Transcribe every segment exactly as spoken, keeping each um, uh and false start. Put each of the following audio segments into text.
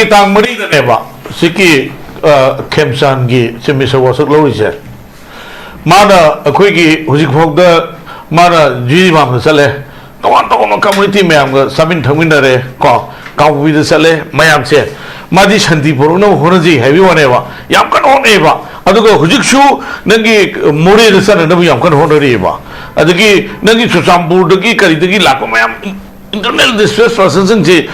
ꯇꯥꯡ ꯃꯔꯤꯗꯅꯦꯕ ꯁꯤꯒꯤ, ꯑ, ꯈꯦꯝꯆꯥꯟꯒꯤ ꯆꯤꯐ ꯃꯤꯅꯤꯁꯇꯔ ꯋꯥꯁꯛ ꯂꯧꯔꯤꯁꯦ꯫ ꯃꯥꯅ ꯑꯩꯈꯣꯏꯒꯤ ꯍꯧꯖꯤꯛ ꯐꯥꯎꯗ ꯃꯥꯅ ꯖꯤꯔꯤꯕꯥꯝꯗ ꯆꯠꯂꯦ, ꯇꯣꯉꯥꯟ ꯇꯣꯉꯥꯟꯕ ꯀꯝꯃꯨꯅꯤꯇꯤ ꯃꯌꯥꯝꯒ ꯆꯥꯃꯤꯟ ꯊꯛꯃꯤꯟꯅꯔꯦ ꯀꯣ, ꯀꯥꯡꯄꯣꯛꯄꯤꯗ ꯆꯠꯂꯦ꯫ ꯃꯌꯥꯝꯁꯦ ꯃꯥꯗꯤ ꯁꯥꯟꯇꯤ ꯄꯨꯔꯛꯅꯕ ꯍꯣꯠꯅꯖꯩ ꯍꯥꯏꯕꯒꯤ ꯋꯥꯅꯦꯕ, ꯌꯥꯝ ꯀꯟꯅ ꯍꯣꯠꯅꯩꯕ꯫ ꯑꯗꯨꯒ ꯍꯧꯖꯤꯛꯁꯨ ꯅꯪꯒꯤ ꯃꯣꯔꯦꯗ ꯆꯠꯅꯅꯕ ꯌꯥꯝ ꯀꯟꯅ ꯍꯣꯠꯅꯔꯤꯑꯕ꯫ ꯑꯗꯒꯤ ꯅꯪꯒꯤ ꯆꯨꯔꯆꯥꯟꯄꯨꯔꯗꯒꯤ ꯀꯔꯤꯗꯒꯤ ꯂꯥꯛꯄ ꯃꯌꯥꯝ, internal displaced personꯁꯤꯡꯁꯦ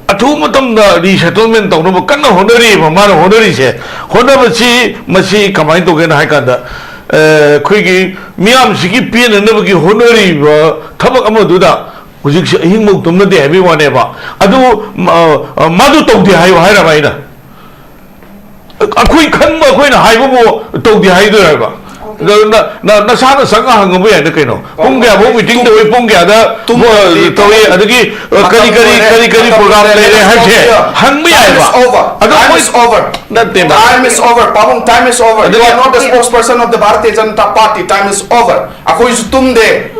ꯑꯊꯨꯕ ꯃꯇꯝꯗ resettlement ꯇꯧꯅꯕ ꯀꯟꯅ ꯍꯣꯠꯅꯔꯤꯑꯕ꯫ ꯃꯥꯅ ꯍꯣꯠꯅꯔꯤꯁꯦ, ꯍꯣꯠꯅꯕꯁꯤ ꯃꯁꯤ ꯀꯃꯥꯏꯅ ꯇꯧꯒꯦꯅ ꯍꯥꯏ ꯀꯥꯟꯗ, ꯑ, ꯑꯩꯈꯣꯏꯒꯤ ꯃꯤꯌꯥꯝꯁꯤꯒꯤ ꯄꯦꯟꯅꯅꯕꯒꯤ ꯍꯣꯠꯅꯔꯤꯕ ꯊꯕꯛ ꯑꯃꯗꯨꯗ ꯍꯧꯖꯤꯛꯁꯦ ꯑꯍꯤꯡꯃꯛ ꯇꯨꯝꯅꯗꯦ ꯍꯥꯏꯕꯒꯤ ꯋꯥꯅꯦꯕ꯫ ꯑꯗꯨ, ꯑ, ꯑ, ꯃꯗꯨ ꯇꯧꯗꯦ ꯍꯥꯏꯌꯨ ꯍꯥꯏꯔꯕ ꯑꯩꯅ? ꯑꯩꯈꯣꯏ ꯈꯟꯕ ꯑꯩꯈꯣꯏꯅ ꯍꯥꯏꯕꯕꯨ ꯇꯧꯗꯦ ꯍꯥꯏꯗꯣꯏꯔꯕ? ꯑꯗꯣ ꯅ-, ꯅ-, ꯅꯁꯥꯅ ꯆꯪꯉ ꯍꯪꯉꯨꯕ ꯌꯥꯏꯅ ꯀꯩꯅꯣ? ꯄꯨꯡ ꯀꯌꯥꯐꯥꯎ meeting ꯇꯧꯏ, ꯄꯨꯡ ꯀꯌꯥꯗ ꯇꯧꯏ, ꯑꯗꯒꯤ, ꯑ, ꯀꯔꯤ, ꯀꯔꯤ, ꯀꯔꯤ, ꯀꯔꯤ program ꯂꯩꯔꯦ ꯍꯥꯏꯕꯁꯦ ꯍꯪꯕ ꯌꯥꯏꯕ꯫ ꯑꯗꯣ ꯃꯣꯏ over. ꯅꯠꯇꯦꯕ꯫ Time is over. ꯄꯥꯕꯨꯡ, time is over. You are not the spokesperson of the Bharatiya Janata Party. Time is over. ꯑꯩꯈꯣꯏꯁꯨ ꯇꯨꯝꯗꯦ꯫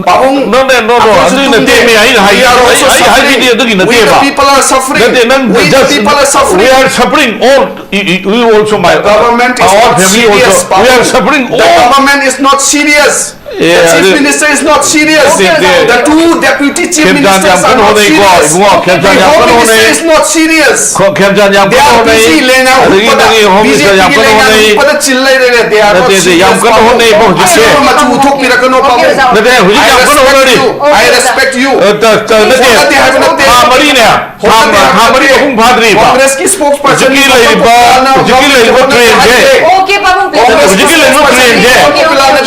ꯄꯥꯕꯨꯡ, no, no, no, no, ꯑꯩꯈꯣꯏꯁꯨ ꯑꯗꯨꯒꯤ ꯇꯨꯝꯗꯦ꯫ ꯅꯠꯇꯦꯃꯤ ꯑꯩꯅ ꯍꯥꯏꯁꯦ꯫ We are also suffering. ꯑꯩ, ꯑꯩ ꯍꯥꯏꯕꯗꯤ ꯑꯗꯨꯒꯤ ꯅꯠꯇꯦꯕ꯫ We the people are suffering. ꯅꯠꯇꯦ, ꯅꯪ We the just, people are suffering. We are suffering all, you, you, you also, my, the government is not serious. We are suffering all. The government is not serious. The chief minister is not serious. The two deputy chief ministers are not serious. The home minister is not serious. ꯈꯦꯝꯆꯥꯟ ꯌꯥꯝ ꯀꯟꯅ ꯍꯣꯠꯅꯩ꯫ ꯈꯦꯝꯆꯥꯟ ꯌꯥꯝ ꯀꯟꯅ ꯍꯣꯠꯅꯩ꯫ ꯑꯗꯒꯤ ꯅꯪꯒꯤ home minister ꯌꯥꯝ ꯀꯟꯅ ꯍꯣꯠꯅꯩ꯫ ꯅꯠꯇꯦ, ꯅꯠꯇꯦ, ꯌꯥꯝ ꯀꯟꯅ ꯍꯣꯠꯅꯩꯕ ꯍꯧꯖꯤꯛꯁꯦ꯫ ꯑꯁꯤꯒꯨꯝꯕ ꯃꯆꯨ ꯊꯣꯛꯄꯤꯔꯛꯀꯅꯣ, ꯄꯥꯕꯨꯡ꯫ ꯅꯠꯇꯦ, ꯍꯧꯖꯤꯛ ꯌꯥꯝ ꯀꯟꯅ ꯍꯣꯠꯅꯔꯤ꯫ I respect you. ꯑ, ꯇ-, ꯇ-, ꯅꯠꯇꯦ, ꯍꯣꯠꯅꯗꯦ ꯍꯥꯏꯕ ꯅꯠꯇꯦ꯫ ꯊꯥ ꯃꯔꯤꯅꯦ꯫ ꯊꯥ, ꯊꯥ ꯃꯔꯤ ꯑꯍꯨꯝ ꯐꯥꯗ꯭ꯔꯤꯕ꯫ ꯀꯣꯡꯒ꯭ꯔꯦꯁꯀꯤ spokesperson ꯍꯧꯖꯤꯛꯀꯤ ꯂꯩꯔꯤꯕ, ꯍꯧꯖꯤꯛꯀꯤ ꯂꯩꯔꯤꯕ ꯇ꯭ꯔꯦꯟꯁꯦ꯫ Okay, ꯄꯥꯕꯨꯡ, please. ꯍꯧꯖꯤꯛꯀꯤ ꯂꯩꯔꯤꯕ ꯇ꯭ꯔꯦꯟꯁꯦ꯫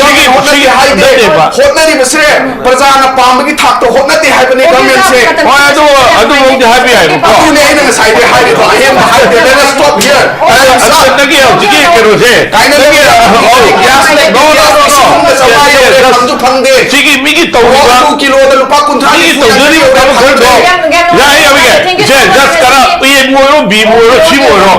ꯁꯤꯒꯤ, ꯁꯤꯒꯤ ꯅꯠꯇꯦꯕ꯫ ꯍꯣꯠꯅꯔꯤꯕꯁꯦ ꯄ꯭ꯔꯖꯥꯅ ꯄꯥꯝꯕꯒꯤ ꯊꯥꯛꯇ ꯍꯣꯠꯅꯗꯦ ꯍꯥꯏꯕꯅꯦ governmentꯁꯦ꯫ ꯍꯣꯏ, ꯑꯗꯨ, ꯑꯗꯨꯃꯛꯇꯤ ꯍꯥꯏꯕ ꯌꯥꯏꯕꯀꯣ꯫ ꯑꯗꯨꯅꯦ ꯑꯩꯅ ꯉꯁꯥꯏꯗꯩ ꯍꯥꯏꯔꯤꯗꯣ, ꯑꯍꯦꯟꯕ ꯍꯥꯏꯗꯦ꯫ Let us stop here. ꯑꯗꯨ, ꯑꯗꯨ ꯅꯪꯒꯤ ꯍꯧꯖꯤꯛꯀꯤ ꯀꯩꯅꯣꯁꯦ, ꯅꯪꯒꯤ, ꯑ, gas ꯂꯩꯇꯦ, no, no, no, no. ꯂꯤꯁꯤꯡ ꯑꯃꯒ ꯆꯥꯝꯃꯉꯥ ꯌꯧꯔꯦ, ꯈꯪꯁꯨ ꯈꯪꯗꯦ꯫ ꯁꯤꯒꯤ ꯃꯤꯒꯤ ꯇꯧꯔꯤꯕ, ꯃꯣꯔꯣꯛꯇꯨ ꯀꯤꯂꯣꯗ ꯂꯨꯄꯥ ꯀꯨꯟꯊ꯭ꯔꯥ ꯃꯤꯒꯤ ꯅꯤꯐꯨ ꯇꯧꯖꯔꯤꯕ ꯌꯧꯔꯦ, ꯊꯕꯛ ꯈꯔꯗꯣ, ꯈꯪꯗꯦ꯫ ꯌꯥꯏ, ꯌꯥꯏ, ꯌꯥꯏ꯫ Thank you so much. Say, just ꯈꯔ, ꯑꯦꯕꯨ ꯑꯣꯏꯔꯣ, ꯕꯤꯕꯨ ꯑꯣꯏꯔꯣ, ꯁꯤꯕꯨ ꯑꯣꯏꯔꯣ,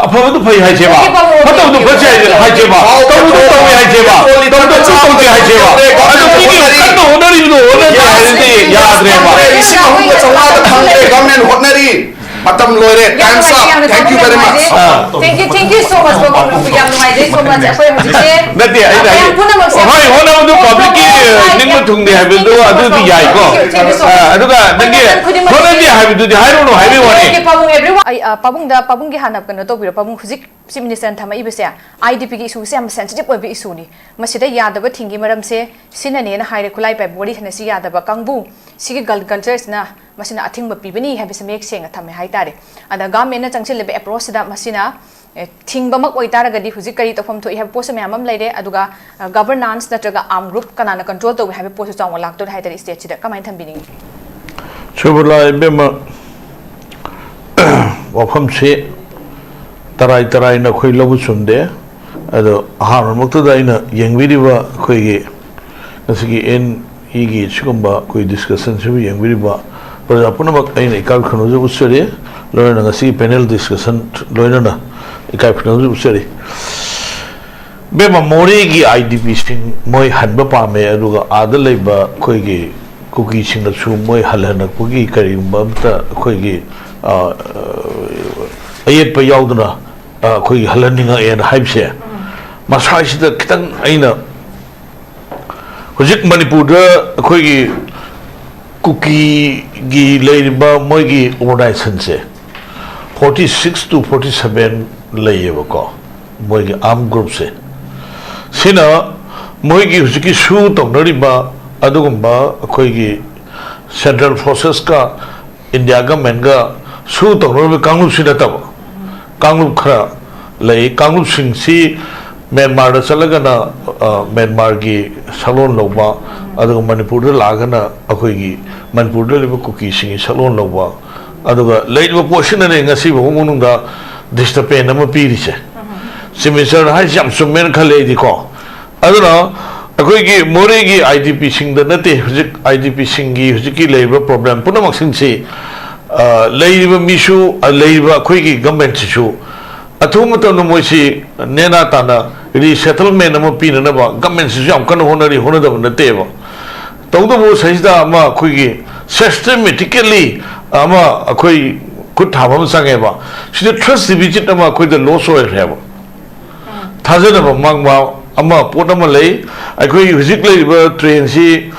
ꯑꯐꯕꯗꯨ ꯐꯩ ꯍꯥꯏꯁꯦꯕ, ꯐꯠꯇꯕꯗꯨ ꯐꯠꯇꯦ ꯍꯥꯏꯁꯦꯕ꯫ ꯇꯧꯕꯗꯨ ꯇꯧꯋꯦ ꯍꯥꯏꯁꯦꯕ꯫ ꯇꯧꯗꯕꯗꯨ ꯇꯧꯗꯦ ꯍꯥꯏꯁꯦꯕ꯫ ꯑꯗꯨ ꯃꯤꯒꯤ ꯀꯟꯅ ꯍꯣꯠꯅꯔꯤꯕꯗꯣ ꯍꯣꯠꯅꯗꯦ ꯍꯥꯏꯔꯗꯤ ꯌꯥꯗ꯭ꯔꯦꯕ꯫ ꯂꯤꯁꯤꯡ ꯑꯍꯨꯝꯒ ꯆꯥꯝꯃꯉꯥꯗ ꯐꯪꯗꯦ, government ꯍꯣꯠꯅꯔꯤ꯫ ꯃꯇꯝ ꯂꯣꯏꯔꯦ꯫ ꯌꯥꯝ Time's ꯅꯨꯡꯉꯥꯏꯖꯩ, up. ꯌꯥꯝꯅ Thank you ꯊꯥꯒꯠꯆꯔꯤ꯫ very much. ꯃꯥꯁꯦ꯫ Thank you, thank you so much, ꯄꯥꯕꯨꯡ꯫ ꯌꯥꯝ ꯅꯨꯡꯉꯥꯏꯖꯩ so much꯫ ꯑꯩꯈꯣꯏ ꯍꯧꯖꯤꯛꯁꯦ ꯅꯠꯇꯦ, ꯑꯩꯅ ꯍꯥꯏꯗꯤ, ꯃꯌꯥꯝ ꯄꯨꯝꯅꯃꯛꯁꯦ ꯍꯣꯏ, ꯍꯣꯠꯅꯕꯗꯨ ꯄꯨꯝꯅꯃꯛ publicꯀꯤ ꯂꯣꯏꯅ ꯅꯤꯡꯕ ꯊꯨꯡꯗꯦ ꯍꯥꯏꯕꯗꯨ ꯑꯗꯨꯗꯤ ꯌꯥꯏꯀꯣ꯫ Thank you, thank you so much꯫ ꯑ, ꯑꯗꯨꯒ ꯅꯪꯒꯤ ꯃꯇꯝ ꯈꯨꯗꯤꯡꯃꯛ ꯍꯣꯠꯅꯗꯦ ꯍꯥꯏꯕꯗꯨꯗꯤ ꯍꯥꯏꯔꯨꯅꯨ ꯍꯥꯏꯕꯒꯤ ꯋꯥꯅꯤ꯫ Okay, ꯄꯥꯕꯨꯡ, everyone꯫ ꯑꯩ, ꯑ, ꯄꯥꯕꯨꯡꯗ, ꯄꯥꯕꯨꯡꯒꯤ ꯍꯥꯟꯅ ꯀꯩꯅꯣ ꯇꯧꯕꯤꯔꯣ꯫ ꯄꯥꯕꯨꯡ, ꯍꯧꯖꯤꯛ Chief Minister ꯊꯝꯃꯛꯏꯕꯁꯦ IDPꯒꯤ issueꯁꯦ ꯌꯥꯝ sensitive ꯑꯣꯏꯕ issueꯅꯤ꯫ ꯃꯁꯤꯗ ꯌꯥꯗꯕ ꯊꯤꯡꯒꯤ ꯃꯔꯝꯁꯦ ꯁꯤꯅꯅꯦꯅ ꯍꯥꯏꯔꯦ, ꯈꯨꯠꯂꯥꯏ ꯄꯥꯏꯕ ꯋꯥꯔꯤ ꯁꯥꯟꯅꯁꯤ ꯌꯥꯗꯕ ꯀꯥꯡꯕꯨ, ꯁꯤꯒꯤ ꯒꯜ ꯀꯜꯆꯔꯁꯤꯅ ꯃꯁꯤꯅ ꯑꯊꯤꯡꯕ ꯄꯤꯕꯅꯤ ꯍꯥꯏꯕꯁꯦ ꯃꯌꯦꯛ ꯁꯦꯡꯅ ꯊꯝꯃꯦ ꯍꯥꯏꯇꯥꯔꯦ꯫ ꯑꯗ governmentꯅ ꯆꯪꯁꯤꯜꯂꯤꯕ approachꯁꯤꯗ ꯃꯁꯤꯅ, ꯑꯦ, ꯊꯤꯡꯕꯃꯛ ꯑꯣꯏꯇꯥꯔꯒꯗꯤ ꯍꯧꯖꯤꯛ ꯀꯔꯤ ꯇꯧꯐꯝ ꯊꯣꯛꯏ ꯍꯥꯏꯕ ꯄꯣꯠꯁꯨ ꯃꯌꯥꯝ ꯑꯃ ꯂꯩꯔꯦ꯫ ꯑꯗꯨꯒ, ꯑ, governance ꯅꯠꯇ꯭ꯔꯒ armed group ꯀꯅꯥꯅ control ꯇꯧꯏ ꯍꯥꯏꯕ ꯄꯣꯠꯁꯨ ꯆꯥꯎꯅ ꯂꯥꯛꯇꯣꯔꯦ ꯍꯥꯏꯇꯥꯔꯦ꯫ Stateꯁꯤꯗ ꯀꯃꯥꯏꯅ ꯊꯝꯕꯤꯅꯤꯡꯉꯤ? ꯁꯨꯕꯂꯥ ꯏꯕꯦꯝꯃ, ꯋꯥꯐꯝꯁꯤ ꯇꯔꯥꯏ ꯇꯔꯥꯏꯅ ꯑꯩꯈꯣꯏ ꯂꯧꯕ ꯆꯨꯝꯗꯦ꯫ ꯑꯗꯣ ꯑꯍꯥꯟꯕꯃꯛꯇꯗ ꯑꯩꯅ ꯌꯦꯡꯕꯤꯔꯤꯕ ꯑꯩꯈꯣꯏꯒꯤ ꯉꯁꯤꯒꯤ ꯑꯦꯟ ꯏꯒꯤ ꯁꯤꯒꯨꯝꯕ ꯑꯩꯈꯣꯏ discussionꯁꯤꯕꯨ ꯌꯦꯡꯕꯤꯔꯤꯕ ꯄ꯭ꯔꯖꯥ ꯄꯨꯝꯅꯃꯛ ꯑꯩꯅ ꯏꯀꯥꯏ ꯈꯨꯝꯅꯖꯕ ꯎꯠꯆꯔꯤ꯫ ꯂꯣꯏꯅꯅ ꯉꯁꯤꯒꯤ panel discussion ꯂꯣꯏꯅꯅ ꯏꯀꯥꯏ ꯈꯨꯝꯅꯖꯕ ꯎꯠꯆꯔꯤ꯫ ꯕꯦꯝꯃ, ꯃꯣꯔꯦꯒꯤ IDPꯁꯤꯡ ꯃꯣꯏ ꯍꯟꯕ ꯄꯥꯝꯃꯦ, ꯑꯗꯨꯒ ꯑꯥꯗ ꯂꯩꯕ ꯑꯩꯈꯣꯏꯒꯤ ꯀꯨꯀꯤꯁꯤꯡꯅꯁꯨ ꯃꯣꯏ ꯍꯜꯍꯜꯂꯛꯄꯒꯤ ꯀꯔꯤꯒꯨꯝꯕ ꯑꯝꯇ ꯑꯩꯈꯣꯏꯒꯤ, ꯑ, ꯑ, ꯑꯌꯦꯠꯄ ꯌꯥꯎꯗꯅ, ꯑ, ꯑꯩꯈꯣꯏꯒꯤ ꯍꯜꯍꯟꯅꯤꯡꯉꯛꯑꯦꯅ ꯍꯥꯏꯕꯁꯦ, ꯃꯁꯥꯁꯤꯗ ꯈꯤꯇꯪ ꯑꯩꯅ ꯍꯧꯖꯤꯛ ꯃꯅꯤꯄꯨꯔꯗ ꯑꯩꯈꯣꯏꯒꯤ ꯀꯨꯀꯤꯒꯤ ꯂꯩꯔꯤꯕ ꯃꯣꯏꯒꯤ organizationꯁꯦ forty six to forty seven ꯂꯩꯌꯦꯕꯀꯣ, ꯃꯣꯏꯒꯤ armed groupꯁꯦ꯫ ꯁꯤꯅ ꯃꯣꯏꯒꯤ ꯍꯧꯖꯤꯛꯀꯤ ꯁꯨ ꯇꯧꯅꯔꯤꯕ ꯑꯗꯨꯒꯨꯝꯕ ꯑꯩꯈꯣꯏꯒꯤ central forcesꯀ India governmentꯀ ꯁꯨ ꯇꯧꯅꯔꯤꯕ ꯀꯥꯡꯂꯨꯞꯁꯤ ꯅꯠꯇꯕ ꯀꯥꯡꯂꯨꯞ ꯈꯔ ꯂꯩ꯫ ꯀꯥꯡꯂꯨꯞꯁꯤꯡꯁꯤ ꯃ꯭ꯌꯥꯟꯃꯥꯔꯗ ꯆꯠꯂꯒꯅ, ꯑ, ꯃ꯭ꯌꯥꯟꯃꯥꯔꯒꯤ ꯁꯛꯂꯣꯟ ꯂꯧꯕ, ꯑꯗꯨꯒ ꯃꯅꯤꯄꯨꯔꯗ ꯂꯥꯛꯑꯒꯅ ꯑꯩꯈꯣꯏꯒꯤ ꯃꯅꯤꯄꯨꯔꯗ ꯂꯩꯕ ꯀꯨꯀꯤꯁꯤꯡꯒꯤ ꯁꯛꯂꯣꯟ ꯂꯧꯕ, ꯑꯗꯨꯒ ꯂꯩꯔꯤꯕ ꯄꯣꯠꯁꯤꯅꯅꯦ ꯉꯁꯤ ꯐꯥꯎꯕ ꯃꯅꯨꯡꯗ disturbance ꯑꯃ ꯄꯤꯔꯤꯁꯦ꯫ Chief Minister ꯍꯥꯏꯁꯤ ꯌꯥꯝ ꯆꯨꯝꯃꯦꯅ ꯈꯜꯂꯦ ꯑꯩꯗꯤꯀꯣ꯫ ꯑꯗꯨꯅ ꯑꯩꯈꯣꯏꯒꯤ ꯃꯣꯔꯦꯒꯤ IDPꯁꯤꯡꯗ ꯅꯠꯇꯦ, ꯍꯧꯖꯤꯛ IDPꯁꯤꯡꯒꯤ ꯍꯧꯖꯤꯛꯀꯤ ꯂꯩꯔꯤꯕ problem ꯄꯨꯝꯅꯃꯛꯁꯤꯡꯁꯤ, ꯑ, ꯂꯩꯔꯤꯕ ꯃꯤꯁꯨ, ꯑ, ꯂꯩꯔꯤꯕ ꯑꯩꯈꯣꯏꯒꯤ governmentꯁꯤꯁꯨ ꯑꯊꯨꯕ ꯃꯇꯝꯗ ꯃꯣꯏꯁꯤ ꯅꯦꯅꯥ ꯇꯥꯅ resettlement ꯑꯃ ꯄꯤꯅꯅꯕ governmentꯁꯤꯁꯨ ꯌꯥꯝ ꯀꯟꯅ ꯍꯣꯠꯅꯔꯤ, ꯍꯣꯠꯅꯗꯕ ꯅꯠꯇꯦꯕ꯫ ꯇꯧꯕꯇꯕꯨ ꯁꯤꯗꯩꯁꯤꯗ ꯑꯃ ꯑꯩꯈꯣꯏꯒꯤ systematically ꯑꯃ ꯑꯩꯈꯣꯏ ꯈꯨꯠ ꯊꯥꯕ ꯑꯃ ꯆꯪꯉꯦꯕ꯫ ꯁꯤꯗ trust deficit ꯑꯃ ꯑꯩꯈꯣꯏꯗ loss ꯑꯣꯏꯈ꯭ꯔꯦꯕ꯫ ꯊꯥꯖꯅꯕ ꯃꯥꯡꯕ ꯑꯃ, ꯄꯣꯠ ꯑꯃ ꯂꯩ꯫ ꯑꯩꯈꯣꯏ ꯍꯧꯖꯤꯛ ꯂꯩꯔꯤꯕ ꯇ꯭ꯔꯦꯟꯁꯤ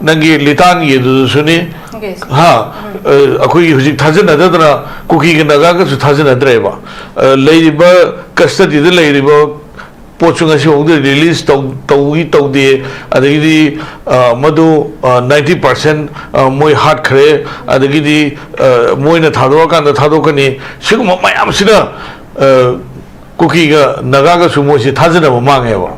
ꯅꯪꯒꯤ ꯂꯤꯇꯥꯟꯒꯤ ꯑꯗꯨꯗꯁꯨꯅꯤ꯫ ꯍꯥ? ꯑ, ꯑꯩꯈꯣꯏꯒꯤ ꯍꯧꯖꯤꯛ ꯊꯥꯖꯅꯗꯗꯅ ꯀꯨꯀꯤꯒ ꯅꯥꯒꯥꯒꯁꯨ ꯊꯥꯖꯅꯗ꯭ꯔꯦꯕ꯫ ꯑ, ꯂꯩꯔꯤꯕ custody ꯗ ꯂꯩꯔꯤꯕ ꯄꯣꯠꯁꯨ ꯉꯁꯤ ꯐꯥꯎꯗ release ꯇꯧ-, ꯇꯧꯏ ꯇꯧꯗꯦ꯫ ꯑꯗꯒꯤꯗꯤ, ꯑ, ꯃꯗꯨ, ꯑ, ninety percent, ꯑ, ꯃꯣꯏ ꯍꯥꯠꯈ꯭ꯔꯦ꯫ ꯑꯗꯒꯤꯗꯤ, ꯑ, ꯃꯣꯏꯅ ꯊꯥꯗꯣꯔꯀꯥꯟꯗ ꯊꯥꯗꯣꯛꯀꯅꯤ꯫ ꯁꯤꯒꯨꯝꯕ ꯃꯌꯥꯝꯁꯤꯅ, ꯑ, ꯀꯨꯀꯤꯒ ꯅꯥꯒꯥꯒꯁꯨ ꯃꯣꯏꯁꯦ ꯊꯥꯖꯅꯕ ꯃꯥꯡꯉꯦꯕ꯫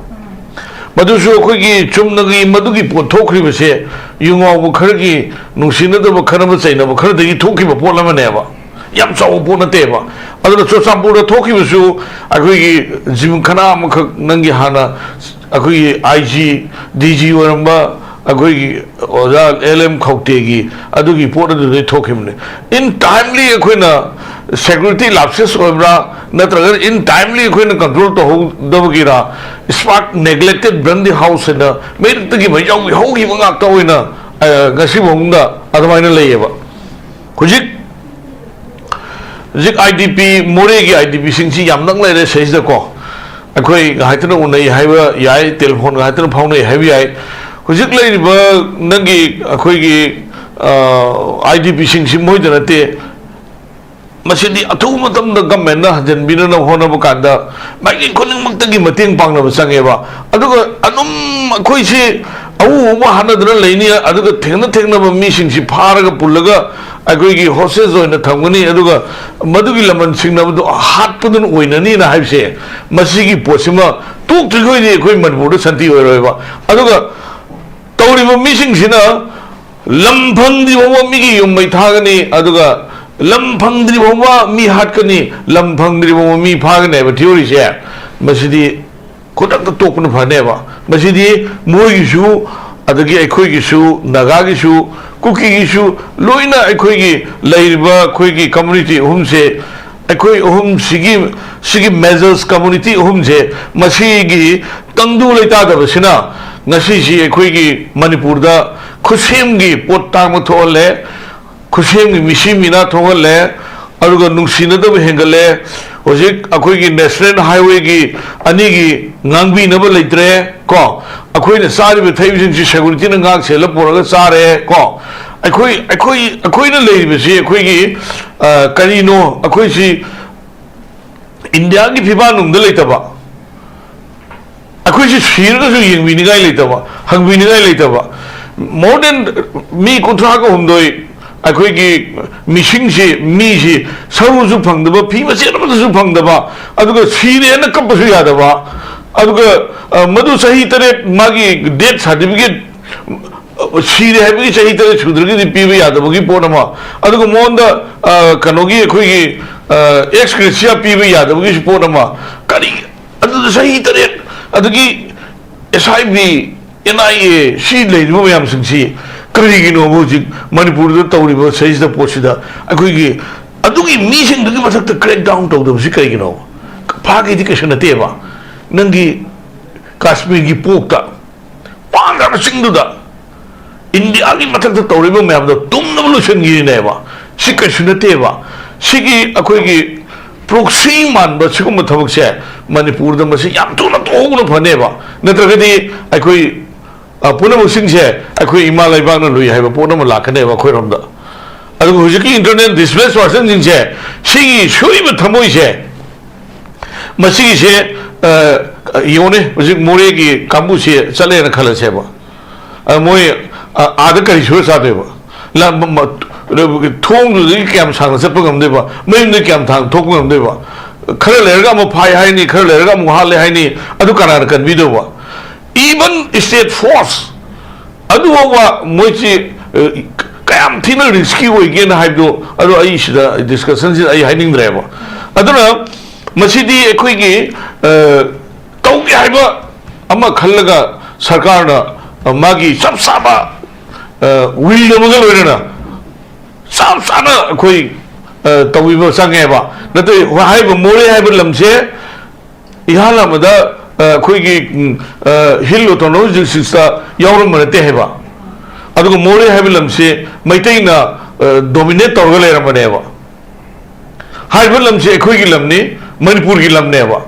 ꯃꯗꯨꯁꯨ ꯑꯩꯈꯣꯏꯒꯤ ꯆꯨꯝꯅꯒꯤ ꯃꯗꯨꯒꯤ ꯄꯣꯠ ꯊꯣꯛꯈ꯭ꯔꯤꯕꯁꯦ ꯌꯨ ꯉꯥꯎꯕ ꯈꯔꯒꯤ ꯅꯨꯡꯁꯤꯅꯗꯕ, ꯈꯠꯅꯕ ꯆꯩꯅꯕ ꯈꯔꯗꯒꯤ ꯊꯣꯛꯈꯤꯕ ꯄꯣꯠ ꯑꯃꯅꯦꯕ꯫ ꯌꯥꯝ ꯆꯥꯎꯕ ꯄꯣꯠ ꯅꯠꯇꯦꯕ꯫ ꯑꯗꯨꯅ ꯆꯨꯔꯆꯥꯟꯄꯨꯔꯗ ꯊꯣꯛꯈꯤꯕꯁꯨ ꯑꯩꯈꯣꯏꯒꯤ ꯖꯤꯝꯈꯥꯅꯥ ꯑꯃꯈꯛ, ꯅꯪꯒꯤ ꯍꯥꯟꯅ ꯑꯩꯈꯣꯏꯒꯤ IG, DG ꯑꯣꯏꯔꯝꯕ ꯑꯩꯈꯣꯏꯒꯤ ꯑꯣꯖꯥ L M ꯈꯧꯇꯦꯒꯤ ꯑꯗꯨꯒꯤ ꯄꯣꯠ ꯑꯗꯨꯗꯩ ꯊꯣꯛꯈꯤꯕꯅꯤ꯫ In timely ꯑꯩꯈꯣꯏꯅ security lapses ꯑꯣꯏꯕ꯭ꯔꯥ, ꯅꯠꯇ꯭ꯔꯒ in timely ꯑꯩꯈꯣꯏꯅ control ꯇꯧꯍꯧꯗꯕꯒꯤꯔꯥ, spark neglected burn the house ꯍꯥꯏꯅ ꯃꯩꯔꯛꯇꯒꯤ ꯃꯩꯖꯥꯎꯒꯤ ꯍꯧꯈꯤꯕ ꯉꯥꯛꯇ ꯑꯣꯏꯅ, ꯑ, ꯉꯁꯤ ꯐꯥꯎꯗ ꯑꯗꯨꯃꯥꯏꯅ ꯂꯩꯌꯦꯕ꯫ ꯍꯧꯖꯤꯛ, ꯍꯧꯖꯤꯛ IDP, ꯃꯣꯔꯦꯒꯤ IDP ꯁꯤꯡꯁꯤ ꯌꯥꯝ ꯅꯛ ꯂꯩꯔꯦ ꯁꯤꯗꯩꯁꯤꯗꯀꯣ꯫ ꯑꯩꯈꯣꯏ ꯉꯥꯏꯍꯥꯛꯇꯅ ꯎꯅꯩ ꯍꯥꯏꯕ ꯌꯥꯏ, telephone ꯉꯥꯏꯍꯥꯛꯇꯅ ꯐꯥꯎꯅꯩ ꯍꯥꯏꯕ ꯌꯥꯏ꯫ ꯍꯧꯖꯤꯛ ꯂꯩꯔꯤꯕ ꯅꯪꯒꯤ, ꯑꯩꯈꯣꯏꯒꯤ, ꯑ, IDP ꯁꯤꯡꯁꯤ ꯃꯣꯏꯗ ꯅꯠꯇꯦ, ꯃꯁꯤꯗꯤ ꯑꯊꯨꯕ ꯃꯇꯝꯗ government ꯅ ꯍꯟꯖꯤꯟꯕꯤꯅꯅꯕ ꯍꯣꯠꯅꯕ ꯀꯥꯟꯗ ꯃꯥꯏꯀꯩ ꯈꯨꯗꯤꯡꯃꯛꯇꯒꯤ ꯃꯇꯦꯡ ꯄꯥꯡꯅꯕ ꯆꯪꯉꯦꯕ꯫ ꯑꯗꯨꯒ ꯑꯗꯨꯝ ꯑꯩꯈꯣꯏꯁꯤ ꯑꯎ ꯑꯎꯕ ꯍꯥꯠꯅꯗꯨꯅ ꯂꯩꯅꯤ, ꯑꯗꯨꯒ ꯊꯦꯡꯅ ꯊꯦꯡꯅꯕ ꯃꯤꯁꯤꯡꯁꯤ ꯐꯥꯔꯒ ꯄꯨꯜꯂꯒ ꯑꯩꯈꯣꯏꯒꯤ hostage ꯑꯣꯏꯅ ꯊꯝꯒꯅꯤ, ꯑꯗꯨꯒ ꯃꯗꯨꯒꯤ ꯂꯃꯟ ꯁꯤꯡꯅꯕꯗꯨ ꯍꯥꯠꯄꯗꯨꯅ ꯑꯣꯏꯅꯅꯤꯅ ꯍꯥꯏꯕꯁꯦ, ꯃꯁꯤꯒꯤ ꯄꯣꯠꯁꯤꯃ ꯇꯣꯛꯇ꯭ꯔꯤꯈꯣꯏꯗꯤ ꯑꯩꯈꯣꯏ ꯃꯅꯤꯄꯨꯔꯗ ꯁꯥꯟꯇꯤ ꯑꯣꯏꯔꯣꯏꯕ꯫ ꯑꯗꯨꯒ ꯇꯧꯔꯤꯕ ꯃꯤꯁꯤꯡꯁꯤꯅ ꯂꯝ ꯐꯪꯗ꯭ꯔꯤ ꯐꯥꯎꯕ ꯃꯤꯒꯤ ꯌꯨꯝ ꯃꯩ ꯊꯥꯒꯅꯤ, ꯑꯗꯨꯒ ꯂꯝ ꯐꯪꯗ꯭ꯔꯤ ꯐꯥꯎꯕ ꯃꯤ ꯍꯥꯠꯀꯅꯤ, ꯂꯝ ꯐꯪꯗ꯭ꯔꯤ ꯐꯥꯎꯕ ꯃꯤ ꯐꯥꯒꯅꯤ ꯍꯥꯏꯕ theory ꯁꯦ, ꯃꯁꯤꯗꯤ ꯈꯨꯗꯛꯇ ꯇꯣꯛꯄꯅ ꯐꯅꯦꯕ꯫ ꯃꯁꯤꯗꯤ ꯃꯣꯏꯒꯤꯁꯨ, ꯑꯗꯒꯤ ꯑꯩꯈꯣꯏꯒꯤꯁꯨ, ꯅꯥꯒꯥꯒꯤꯁꯨ, ꯀꯨꯀꯤꯒꯤꯁꯨ, ꯂꯣꯏꯅ ꯑꯩꯈꯣꯏꯒꯤ ꯂꯩꯔꯤꯕ ꯑꯩꯈꯣꯏꯒꯤ community ꯑꯍꯨꯝꯁꯦ, ꯑꯩꯈꯣꯏ ꯑꯍꯨꯝꯁꯤꯒꯤ, ꯁꯤꯒꯤ major community ꯑꯍꯨꯝꯁꯦ, ꯃꯁꯤꯒꯤ ꯇꯪꯗꯨ ꯂꯩꯇꯥꯗꯕꯁꯤꯅ ꯉꯁꯤꯁꯤ ꯑꯩꯈꯣꯏꯒꯤ ꯃꯅꯤꯄꯨꯔꯗ ꯈꯨꯠꯁꯦꯝꯒꯤ ꯄꯣꯠ ꯇꯥꯡꯕ ꯊꯣꯛꯍꯜꯂꯦ, ꯈꯨꯠꯁꯦꯝꯒꯤ ꯃꯤꯁꯤ ꯃꯤꯅꯥ ꯊꯣꯛꯍꯜꯂꯦ, ꯑꯗꯨꯒ ꯅꯨꯡꯁꯤꯅꯗꯕ ꯍꯦꯟꯒꯠꯂꯦ꯫ ꯍꯧꯖꯤꯛ ꯑꯩꯈꯣꯏꯒꯤ ꯅꯦꯁꯅꯦꯜ ꯍꯥꯏꯋꯦꯒꯤ ꯑꯅꯤꯒꯤ ꯉꯥꯡꯕꯤꯅꯕ ꯂꯩꯇ꯭ꯔꯦ꯫ ꯀꯣ, ꯑꯩꯈꯣꯏꯅ ꯆꯥꯔꯤꯕ ꯊꯛꯏꯕꯁꯤꯡꯁꯤ ꯁꯦꯀꯨꯔꯤꯇꯤꯅ ꯉꯥꯛ ꯁꯦꯜꯂ ꯄꯨꯔꯒ ꯆꯥꯔꯦ꯫ ꯀꯣ, ꯑꯩꯈꯣꯏ ꯑꯩꯈꯣꯏ ꯑꯩꯈꯣꯏꯅ ꯂꯩꯔꯤꯕꯁꯤ ꯑꯩꯈꯣꯏꯒꯤ, ꯑ, ꯀꯔꯤꯅꯣ, ꯑꯩꯈꯣꯏꯁꯤ ꯏꯟꯗꯤꯌꯥꯒꯤ ꯐꯤꯕꯥꯜꯅꯨꯡꯗ ꯂꯩꯇꯕ, ꯑꯩꯈꯣꯏꯁꯤ ꯁꯤꯔꯒꯁꯨ ꯌꯦꯡꯕꯤꯅꯤꯡꯉꯥꯏ ꯂꯩꯇꯕ, ꯍꯪꯕꯤꯅꯤꯡꯉꯥꯏ ꯂꯩꯇꯕ꯫ More than ꯃꯤ ꯀꯨꯟꯊ꯭ꯔꯥꯒ ꯍꯨꯝꯗꯣꯏ, ꯑꯩꯈꯣꯏꯒꯤ ꯃꯤꯁꯤꯡꯁꯤ, ꯃꯤꯁꯤ ꯁꯔꯨꯁꯨ ꯐꯪꯗꯕ, ꯐꯤ ꯃꯆꯦꯠ ꯑꯃꯠꯇꯁꯨ ꯐꯪꯗꯕ, ꯑꯗꯨꯒ ꯁꯤꯔꯦꯅ ꯀꯞꯄꯁꯨ ꯌꯥꯗꯕ, ꯑꯗꯨꯒ, ꯑ, ꯃꯗꯨ ꯆꯍꯤ ꯇꯔꯦꯠ ꯃꯥꯒꯤ ꯗꯦꯠ ꯁꯥꯔꯇꯤꯐꯤꯀꯦꯠ ꯁꯤꯔꯦ ꯍꯥꯏꯕꯒꯤ ꯆꯍꯤ ꯇꯔꯦꯠ ꯁꯨꯗ꯭ꯔꯒꯗꯤ ꯄꯤꯕ ꯌꯥꯗꯕꯒꯤ ꯄꯣꯠ ꯑꯃ, ꯑꯗꯨꯒ ꯃꯉꯣꯟꯗ, ꯑ, ꯀꯩꯅꯣꯒꯤ, ꯑꯩꯈꯣꯏꯒꯤ, ꯑ, ꯑꯦꯛꯁ ꯒ꯭ꯔꯦꯁꯤꯌꯥ ꯄꯤꯕ ꯌꯥꯗꯕꯒꯤ ꯄꯣꯠ ꯑꯃ, ꯀꯔꯤ, ꯑꯗꯨꯗ ꯆꯍꯤ ꯇꯔꯦꯠ, ꯑꯗꯒꯤ S I B, N I A, ꯁꯤ ꯂꯩꯔꯤꯕ ꯃꯌꯥꯝꯁꯤꯡꯁꯤ ꯀꯔꯤꯒꯤꯅꯣꯕ ꯍꯧꯖꯤꯛ ꯃꯅꯤꯄꯨꯔꯗ ꯇꯧꯔꯤꯕ ꯁꯤꯗꯩꯁꯤꯗ ꯄꯣꯠꯁꯤꯗ ꯑꯩꯈꯣꯏꯒꯤ ꯑꯗꯨꯒꯤ ꯃꯤꯁꯤꯡꯗꯨꯒꯤ ꯃꯊꯛꯇ crack down ꯇꯧꯗꯕꯁꯤ ꯀꯩꯒꯤꯅꯣ? ꯐꯥꯒꯦꯗꯤ ꯀꯩꯁꯨ ꯅꯠꯇꯦꯕ꯫ ꯅꯪꯒꯤ ꯀꯥꯁꯃꯤꯔꯒꯤ ꯄꯣꯛꯇ ꯄꯥꯡꯒ꯭ꯔꯕ ꯆꯤꯡꯗꯨꯗ ꯏꯟꯗꯤꯌꯥꯒꯤ ꯃꯊꯛꯇ ꯇꯧꯔꯤꯕ ꯃꯌꯥꯝꯗꯣ ꯇꯨꯝꯅꯕ ꯂꯣꯏꯁꯤꯟꯈꯤꯔꯤꯅꯦꯕ꯫ ꯁꯤ ꯀꯩꯁꯨ ꯅꯠꯇꯦꯕ꯫ ꯁꯤꯒꯤ ꯑꯩꯈꯣꯏꯒꯤ proxy ꯃꯥꯟꯕ ꯁꯤꯒꯨꯝꯕ ꯊꯕꯛꯁꯦ ꯃꯅꯤꯄꯨꯔꯗ ꯃꯁꯤ ꯌꯥꯝ ꯊꯨꯅ ꯇꯣꯛꯍꯧꯕꯅ ꯐꯅꯦꯕ꯫ ꯅꯠꯇ꯭ꯔꯒꯗꯤ ꯑꯩꯈꯣꯏ, ꯑ, ꯄꯨꯝꯅꯃꯛꯁꯤꯡꯁꯦ ꯑꯩꯈꯣꯏ ꯏꯃꯥ ꯂꯩꯕꯥꯛꯅ ꯂꯨꯏ ꯍꯥꯏꯕ ꯄꯣꯠ ꯑꯃ ꯂꯥꯛꯀꯅꯦꯕ ꯑꯩꯈꯣꯏꯔꯣꯝꯗ꯫ ꯑꯗꯨꯒ ꯍꯧꯖꯤꯛꯀꯤ internally displaced personꯁꯤꯡꯁꯦ, ꯁꯤꯒꯤ ꯁꯣꯏꯕ ꯊꯃꯣꯏꯁꯦ, ꯃꯁꯤꯒꯤꯁꯦ, ꯑ, ꯌꯦꯡꯉꯨꯅꯦ, ꯍꯧꯖꯤꯛ ꯃꯣꯔꯦꯒꯤ ꯀꯥꯡꯕꯨꯁꯦ ꯆꯠꯂꯦꯅ ꯈꯜꯂꯁꯦꯕ꯫ ꯑ, ꯃꯣꯏ, ꯑ, ꯑꯥꯗ ꯀꯔꯤ ꯁꯨꯔ ꯆꯥꯗꯣꯏꯕ? ꯂꯝ, ꯃ-, ꯃ-, ꯊꯣꯡꯗꯨꯗꯒꯤ ꯀꯌꯥꯝ ꯁꯥꯡꯅ ꯆꯠꯄ ꯉꯝꯗꯣꯏꯕ? ꯃꯌꯨꯝꯗꯒꯤ ꯀꯌꯥꯝ ꯁꯥꯡꯅ ꯊꯣꯛꯄ ꯉꯝꯗꯣꯏꯕ? ꯈꯔ ꯂꯩꯔꯒ ꯑꯃꯨꯛ ꯐꯥꯏ ꯍꯥꯏꯅꯤ, ꯈꯔ ꯂꯩꯔꯒ ꯑꯃꯨꯛ ꯍꯥꯠꯂꯦ ꯍꯥꯏꯅꯤ, ꯑꯗꯨ ꯀꯅꯥꯅ ꯀꯟꯕꯤꯗꯧꯕ? Even state force ꯑꯗꯨꯐꯥꯎꯕ ꯃꯣꯏꯁꯤ, ꯑ, ꯀꯌꯥꯝ ꯊꯤꯅ risky ꯑꯣꯏꯒꯦꯅ ꯍꯥꯏꯕꯗꯣ, ꯑꯗꯣ ꯑꯩ ꯁꯤꯗ discussionꯁꯤꯗ ꯑꯩ ꯍꯥꯏꯅꯤꯡꯗ꯭ꯔꯦꯕ꯫ ꯑꯗꯨꯅ ꯃꯁꯤꯗꯤ ꯑꯩꯈꯣꯏꯒꯤ, ꯑ, ꯇꯧꯒꯦ ꯍꯥꯏꯕ ꯑꯃ ꯈꯜꯂꯒ ꯁꯔꯀꯥꯔꯅ, ꯑ, ꯃꯥꯒꯤ ꯆꯞ ꯆꯥꯕ, ꯑ, will ꯑꯃꯒ ꯂꯣꯏꯅꯅ ꯆꯞ ꯆꯥꯅ ꯑꯩꯈꯣꯏ, ꯑ, ꯇꯧꯕꯤꯕ ꯆꯪꯉꯦꯕ꯫ ꯅꯠꯇ꯭ꯔ ꯍꯥꯏꯔꯤꯕ ꯃꯣꯔꯦ ꯍꯥꯏꯕ ꯂꯝꯁꯦ ꯏꯍꯥꯟ ꯍꯥꯟꯕꯗ, ꯑ, ꯑꯩꯈꯣꯏꯒꯤ, ꯎꯝ, ꯑ, Hill Autonomous Districtsꯇ ꯌꯥꯎꯔꯝꯕ ꯅꯠꯇꯦ ꯍꯥꯏꯕ꯫ ꯑꯗꯨꯒ ꯃꯣꯔꯦ ꯍꯥꯏꯕ ꯂꯝꯁꯤ ꯃꯩꯇꯩꯅ, ꯑ, dominate ꯇꯧꯔꯒ ꯂꯩꯔꯝꯕꯅꯦꯕ꯫ ꯍꯥꯏꯔꯤꯕ ꯂꯝꯁꯤ ꯑꯩꯈꯣꯏꯒꯤ ꯂꯝꯅꯤ, ꯃꯅꯤꯄꯨꯔꯒꯤ ꯂꯝꯅꯦꯕ꯫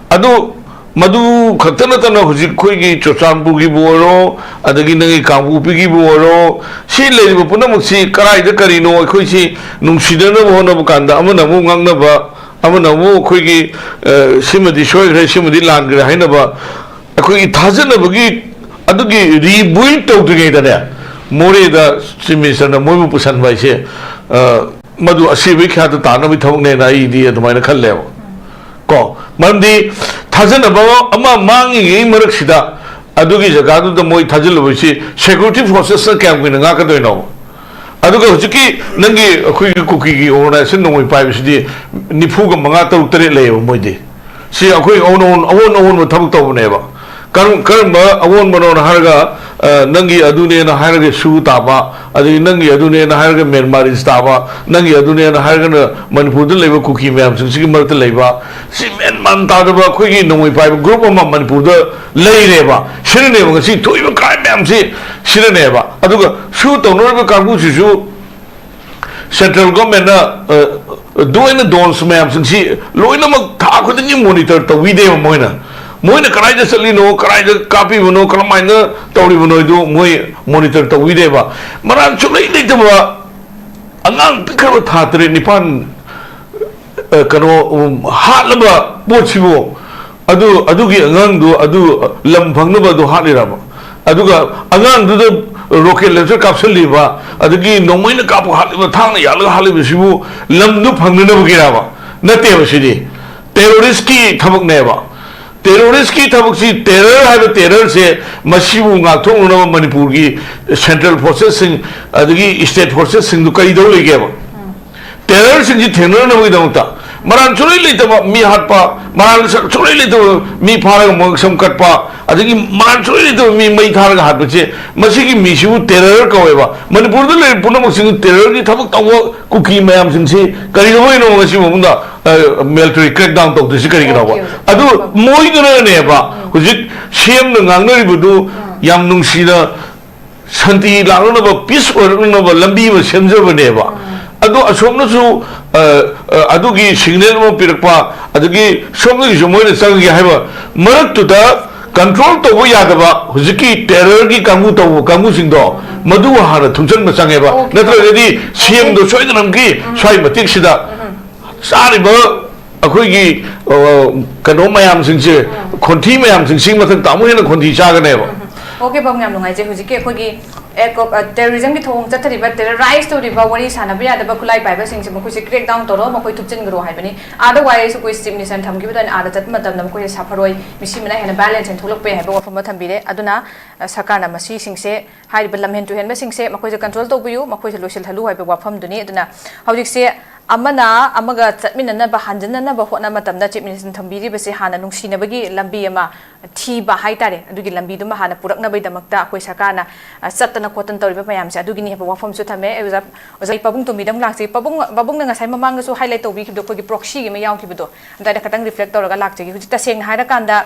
ꯑꯗꯨ ꯃꯗꯨ ꯈꯛꯇ ꯅꯠꯇꯅ ꯍꯧꯖꯤꯛ ꯑꯩꯈꯣꯏꯒꯤ ꯆꯨꯔꯆꯥꯟꯄꯨꯔꯒꯤꯕꯨ ꯑꯣꯏꯔꯣ, ꯑꯗꯒꯤ ꯅꯪꯒꯤ ꯀꯥꯡꯄꯣꯛꯄꯤꯒꯤꯕꯨ ꯑꯣꯏꯔꯣ, ꯁꯤ ꯂꯩꯔꯤꯕ ꯄꯨꯝꯅꯃꯛꯁꯤ ꯀꯗꯥꯏꯗ ꯀꯔꯤꯅꯣ, ꯑꯩꯈꯣꯏꯁꯤ ꯅꯨꯡꯁꯤꯅꯅꯕ ꯍꯣꯠꯅꯕ ꯀꯥꯟꯗ ꯑꯃꯅ ꯑꯃꯨꯛ ꯉꯥꯡꯅꯕ, ꯑꯃꯅ ꯑꯃꯨꯛ ꯑꯩꯈꯣꯏꯒꯤ, ꯑ, ꯁꯤꯃꯗꯤ ꯁꯣꯏꯈ꯭ꯔꯦ, ꯁꯤꯃꯗꯤ ꯂꯥꯟꯈ꯭ꯔꯦ ꯍꯥꯏꯅꯕ, ꯑꯩꯈꯣꯏꯒꯤ ꯊꯥꯖꯅꯕꯒꯤ ꯑꯗꯨꯒꯤ rebuild ꯇꯧꯗ꯭ꯔꯤꯉꯩꯗꯅꯦ, ꯃꯣꯔꯦꯗ Chief Minister ꯅ ꯃꯣꯏꯕꯨ ꯄꯨꯁꯟꯕ ꯍꯥꯏꯁꯦ, ꯑ, ꯃꯗꯨ ꯑꯁꯤꯕꯒꯤ ꯈꯌꯥꯠꯇ ꯇꯥꯅꯕꯒꯤ ꯊꯕꯛꯅꯦꯅ ꯑꯩꯗꯤ ꯑꯗꯨꯃꯥꯏꯅ ꯈꯜꯂꯦꯕ꯫ ꯀꯣ, ꯃꯔꯝꯗꯤ ꯊꯥꯖꯅꯕ ꯑꯃ ꯃꯥꯡꯉꯤꯉꯩ ꯃꯔꯛꯁꯤꯗ ꯑꯗꯨꯒꯤ ꯖꯒꯥꯗꯨꯗ ꯃꯣꯏ ꯊꯥꯖꯤꯜꯂꯨꯕꯁꯤ security forces ꯅ ꯀꯌꯥꯝ ꯀꯨꯏꯅ ꯉꯥꯛꯀꯗꯣꯏꯅꯣ? ꯑꯗꯨꯒ ꯍꯧꯖꯤꯛꯀꯤ ꯅꯪꯒꯤ ꯑꯩꯈꯣꯏꯒꯤ ꯀꯨꯀꯤꯒꯤ organization ꯅꯣꯡꯃꯩ ꯄꯥꯏꯕꯁꯤꯗꯤ ꯅꯤꯐꯨꯒ ꯃꯉꯥ, ꯇꯔꯨꯛ, ꯇꯔꯦꯠ ꯂꯩꯌꯦꯕ ꯃꯣꯏꯗꯤ꯫ ꯁꯤ ꯑꯩꯈꯣꯏ ꯑꯑꯣꯟ ꯑꯑꯣꯟ, ꯑꯑꯣꯟ ꯑꯑꯣꯟꯕ ꯊꯕꯛ ꯇꯧꯕꯅꯦꯕ꯫ ꯀꯔꯝ-, ꯀꯔꯝꯕ ꯑꯑꯣꯟꯕꯅꯣꯅ ꯍꯥꯏꯔꯒ, ꯑ, ꯅꯪꯒꯤ ꯑꯗꯨꯅꯦꯅ ꯍꯥꯏꯔꯒ ꯁꯨ ꯇꯥꯕ, ꯑꯗꯒꯤ ꯅꯪꯒꯤ ꯑꯗꯨꯅꯦꯅ ꯍꯥꯏꯔꯒ Myanmarese ꯇꯥꯕ, ꯅꯪꯒꯤ ꯑꯗꯨꯅꯦꯅ ꯍꯥꯏꯔꯒꯅ ꯃꯅꯤꯄꯨꯔꯗ ꯂꯩꯕ ꯀꯨꯀꯤ ꯃꯌꯥꯝꯁꯤꯡꯁꯤꯒꯤ ꯃꯔꯛꯇ ꯂꯩꯕ, ꯁꯤ ꯃꯦꯟ ꯃꯥꯟ ꯇꯥꯗꯕ ꯑꯩꯈꯣꯏꯒꯤ ꯅꯣꯡꯃꯩ ꯄꯥꯏꯕ group ꯑꯃ ꯃꯅꯤꯄꯨꯔꯗ ꯂꯩꯔꯦꯕ꯫ ꯁꯤꯅꯅꯦꯕ ꯉꯁꯤ ꯊꯣꯛꯏꯕ crime ꯃꯌꯥꯝꯁꯤ, ꯁꯤꯅꯅꯦꯕ꯫ ꯑꯗꯨꯒ ꯁꯨ ꯇꯧꯅꯔꯤꯕ ꯀꯥꯡꯕꯨꯁꯤꯁꯨ central government ꯅ, ꯑ, ꯂꯣꯏꯅ dons ꯃꯌꯥꯝꯁꯤꯡꯁꯤ ꯂꯣꯏꯅꯃꯛ ꯊꯥ ꯈꯨꯗꯤꯡꯒꯤ monitor ꯇꯧꯕꯤꯗꯦꯕ ꯃꯣꯏꯅ꯫ ꯃꯣꯏꯅ ꯀꯗꯥꯏꯗ ꯆꯠꯂꯤꯅꯣ, ꯀꯗꯥꯏꯗ ꯀꯥꯞꯄꯤꯕꯅꯣ, ꯀꯔꯝꯍꯥꯏꯅ ꯇꯧꯔꯤꯕꯅꯣ ꯍꯥꯏꯗꯨ ꯃꯣꯏ monitor ꯇꯧꯕꯤꯗꯦꯕ꯫ ꯃꯔꯥꯜ ꯁꯨꯡꯂꯩ ꯂꯩꯇꯕ ꯑꯉꯥꯡ ꯄꯤꯛꯈ꯭ꯔꯕ ꯊꯥ ꯇꯔꯦꯠ ꯅꯤꯄꯥꯟ, ꯑ, ꯀꯩꯅꯣ, ꯎꯝ, ꯍꯥꯠꯂꯕ ꯄꯣꯠꯁꯤꯕꯨ, ꯑꯗꯨ, ꯑꯗꯨꯒꯤ ꯑꯉꯥꯡꯗꯨ ꯑꯗꯨ ꯂꯝ ꯐꯪꯅꯕ ꯑꯗꯨ ꯍꯥꯠꯂꯤꯔꯕ? ꯑꯗꯨꯒ ꯑꯉꯥꯡꯗꯨꯗ rocket launcher ꯀꯥꯞꯁꯤꯜꯂꯤꯕ, ꯑꯗꯒꯤ ꯅꯣꯡꯃꯩꯅ ꯀꯥꯞꯄ ꯍꯥꯠꯂꯤꯕ, ꯊꯥꯡꯅ ꯌꯥꯜꯂꯒ ꯍꯥꯠꯂꯤꯕꯁꯤꯕꯨ ꯂꯝꯗꯨ ꯐꯪꯅꯅꯕꯒꯤꯔꯕ? ꯅꯠꯇꯦꯕ, ꯁꯤꯗꯤ terrorist ꯀꯤ ꯊꯕꯛꯅꯦꯕ꯫ Terrorist ꯀꯤ ꯊꯕꯛꯁꯤ, terror ꯍꯥꯏꯕ terror ꯁꯦ, ꯃꯁꯤꯕꯨ ꯉꯥꯛꯊꯣꯛꯅꯅꯕ ꯃꯅꯤꯄꯨꯔꯒꯤ central forces ꯁꯤꯡ ꯑꯗꯒꯤ state forces ꯁꯤꯡꯗꯨ ꯀꯔꯤꯗꯧ ꯂꯩꯒꯦꯕ? Terror ꯁꯤꯡꯁꯤ ꯊꯦꯡꯅꯅꯕꯒꯤꯗꯃꯛꯇ ꯃꯔꯥꯜ ꯁꯨꯡꯂꯩ ꯂꯩꯇꯕ ꯃꯤ ꯍꯥꯠꯄ, ꯃꯔꯥꯜ ꯁꯨꯡꯂꯩ ꯂꯩꯇꯕ ꯃꯤ ꯐꯥꯔꯒ ꯃꯣꯏ ꯁꯝ ꯀꯠꯄ, ꯑꯗꯒꯤ ꯃꯔꯥꯜ ꯁꯨꯡꯂꯩ ꯂꯩꯇꯕ ꯃꯤ ꯃꯩ ꯊꯥꯔꯒ ꯍꯥꯠꯄꯁꯦ, ꯃꯁꯤꯒꯤ ꯃꯤꯁꯤꯕꯨ terror ꯀꯧꯋꯦꯕ꯫ ꯃꯅꯤꯄꯨꯔꯗ ꯂꯩꯔꯤꯕ ꯄꯨꯝꯅꯃꯛꯁꯤꯡ terror ꯒꯤ ꯊꯕꯛ ꯇꯧꯕ ꯀꯨꯀꯤ ꯃꯌꯥꯝꯁꯤꯡꯁꯤ ꯀꯔꯤꯗꯧꯕꯩꯅꯣ ꯉꯁꯤ ꯐꯥꯎꯕꯗ, ꯑ, military crackdown ꯇꯧꯗꯣꯏꯁꯤ ꯀꯔꯤꯒꯤꯅꯣꯕ? Okay, okay. ꯑꯗꯨ ꯃꯣꯏꯗꯨꯅꯅꯦꯕ ꯍꯧꯖꯤꯛ ꯁꯤ ꯑꯦꯝꯅ ꯉꯥꯡꯅꯔꯤꯕꯗꯨ ꯌꯥꯝ ꯅꯨꯡꯁꯤꯅ ꯁꯥꯟꯇꯤ ꯂꯥꯛꯅꯅꯕ, peace ꯑꯣꯏꯔꯛꯅꯅꯕ ꯂꯝꯕꯤ ꯑꯃ ꯁꯦꯝꯖꯕꯅꯦꯕ꯫ ꯑꯗꯣ ꯑꯁꯣꯝꯅꯁꯨ ꯑ, ꯑ, ꯑꯗꯨꯒꯤ ꯁꯤꯒꯅꯦꯜ ꯑꯃ ꯄꯤꯔꯛꯄ, ꯑꯗꯒꯤ ꯁꯣꯝꯗꯒꯤꯁꯨ ꯃꯣꯏꯅ ꯆꯪꯒꯦ ꯍꯥꯏꯕ ꯃꯔꯛꯇꯨꯗ ꯀꯟꯇ꯭ꯔꯣꯜ ꯇꯧꯕ ꯌꯥꯗꯕ ꯍꯧꯖꯤꯛꯀꯤ ꯇꯦꯔꯔꯒꯤ ꯀꯥꯡꯕꯨ ꯇꯧꯕ ꯀꯥꯡꯕꯨꯁꯤꯡꯗꯣ ꯃꯗꯨ ꯍꯥꯟꯅ ꯊꯨꯞꯆꯟꯕ ꯆꯪꯉꯦꯕ꯫ ꯑꯣꯀꯦ꯫ ꯅꯠꯇ꯭ꯔꯒꯗꯤ ꯁꯤ ꯑꯦꯝꯗꯣ ꯁꯣꯏꯗꯅꯃꯛꯀꯤ ꯁ꯭ꯋꯥꯏ ꯃꯇꯤꯛꯁꯤꯗ ꯆꯥꯔꯤꯕ ꯑꯩꯈꯣꯏꯒꯤ ꯑ, ꯀꯩꯅꯣ ꯃꯌꯥꯝꯁꯤꯡꯁꯦ, ꯈꯣꯟꯊꯤ ꯃꯌꯥꯝꯁꯤꯡꯁꯤ ꯃꯊꯛꯇ ꯑꯃꯨꯛ ꯍꯦꯟꯅ ꯈꯣꯟꯊꯤ ꯆꯥꯒꯅꯦꯕ꯫ ꯑꯣꯀꯦ ꯄꯥꯕꯨꯡ, ꯌꯥꯝ ꯅꯨꯡꯉꯥꯏꯖꯩ꯫ ꯍꯧꯖꯤꯛꯀꯤ ꯑꯩꯈꯣꯏꯒꯤ ꯇꯦꯔꯣꯔꯤꯖꯝꯒꯤ ꯊꯧꯑꯣꯡ ꯆꯠꯊꯔꯤꯕ, ꯇꯦꯔꯣꯔꯥꯏꯁ ꯇꯧꯔꯤꯕ, ꯋꯥꯔꯤ ꯁꯥꯟꯅꯕ ꯌꯥꯗꯕ ꯈꯨꯠꯂꯥꯏ ꯄꯥꯏꯕꯁꯤꯡꯁꯦ ꯃꯈꯣꯏꯁꯦ ꯀ꯭ꯔꯦꯛ ꯗꯥꯎꯟ ꯇꯧꯔꯣ, ꯃꯈꯣꯏ ꯊꯨꯞꯆꯤꯟꯈ꯭ꯔꯣ ꯍꯥꯏꯕꯅꯤ꯫ ꯑꯗꯔꯋꯥꯏꯁ ꯑꯩꯈꯣꯏ ꯆꯤꯐ ꯃꯤꯅꯤꯁꯇꯔꯅ ꯊꯝꯈꯤꯕꯗ ꯑꯥꯗ ꯆꯠꯄ ꯃꯇꯝꯗ ꯃꯈꯣꯏꯁꯦ ꯁꯥꯐꯔꯣꯏ, ꯃꯤꯁꯤ ꯃꯅꯥꯏ ꯍꯦꯟꯅ ꯚꯥꯏꯂꯦꯟꯁ ꯍꯦꯟꯅ ꯊꯣꯛꯂꯛꯄ ꯌꯥꯏ ꯍꯥꯏꯕ ꯋꯥꯐꯝ ꯑꯃ ꯊꯝꯕꯤꯔꯦ꯫ ꯑꯗꯨꯅ ꯑ, ꯁꯔꯀꯥꯔꯅ ꯃꯁꯤꯁꯤꯡꯁꯦ, ꯍꯥꯏꯔꯤꯕ ꯂꯝꯍꯦꯟ ꯇꯨꯍꯦꯟꯕꯁꯤꯡꯁꯦ ꯃꯈꯣꯏꯁꯦ ꯀꯟꯇ꯭ꯔꯣꯜ ꯇꯧꯕꯤꯌꯨ, ꯃꯈꯣꯏꯁꯦ ꯂꯣꯏꯁꯤꯜꯍꯜꯂꯨ ꯍꯥꯏꯕ ꯋꯥꯐꯝꯗꯨꯅꯤ꯫ ꯑꯗꯨꯅ ꯍꯧꯖꯤꯛꯁꯦ ꯑꯃꯅ ꯑꯃꯒ ꯆꯠꯃꯤꯟꯅꯅꯕ, ꯍꯟꯖꯤꯟꯅꯅꯕ ꯍꯣꯠꯅꯕ ꯃꯇꯝꯗ ꯆꯤꯐ ꯃꯤꯅꯤꯁꯇꯔꯅ ꯊꯝꯕꯤꯔꯤꯕꯁꯦ ꯍꯥꯟꯅ ꯅꯨꯡꯁꯤꯅꯕꯒꯤ ꯂꯝꯕꯤ ꯑꯃ ꯊꯤꯕ ꯍꯥꯏꯇꯥꯔꯦ, ꯑꯗꯨꯒꯤ ꯂꯝꯕꯤꯗꯨꯃ ꯍꯥꯟꯅ ꯄꯨꯔꯛꯅꯕꯒꯤꯗꯃꯛꯇ ꯑꯩꯈꯣꯏ ꯁꯔꯀꯥꯔꯅ, ꯑ, ꯆꯠꯇꯅ ꯈꯣꯠꯇꯅ ꯇꯧꯔꯤꯕ ꯃꯌꯥꯝꯁꯦ ꯑꯗꯨꯒꯤꯅꯤ ꯍꯥꯏꯕ ꯋꯥꯐꯝꯁꯨ ꯊꯝꯃꯦ꯫ ꯑꯩ ꯑꯣꯖꯥ, ꯑꯣꯖꯥ, ꯑꯩ ꯄꯥꯕꯨꯡ ꯇꯣꯝꯕꯤꯗ ꯑꯃꯨꯛ ꯂꯥꯛꯆꯒꯦ꯫ ꯄꯥꯕꯨꯡ, ꯄꯥꯕꯨꯡꯅ ꯉꯁꯥꯏ ꯃꯃꯥꯡꯗꯁꯨ ꯍꯥꯏꯂꯥꯏꯠ ꯇꯧꯕꯤꯈꯤꯕꯗꯣ, ꯑꯩꯈꯣꯏꯒꯤ ꯄ꯭ꯔꯣꯛꯁꯤꯒꯤ ꯑꯃ ꯌꯥꯎꯈꯤꯕꯗꯣ, ꯑꯗꯨꯗ ꯈꯤꯇꯪ ꯔꯤꯐ꯭ꯂꯦꯛ ꯇꯧꯔꯒ ꯂꯥꯛꯆꯒꯦ꯫ ꯍꯧꯖꯤꯛ ꯇꯁꯦꯡꯅ ꯍꯥꯏꯔꯀꯥꯟꯗ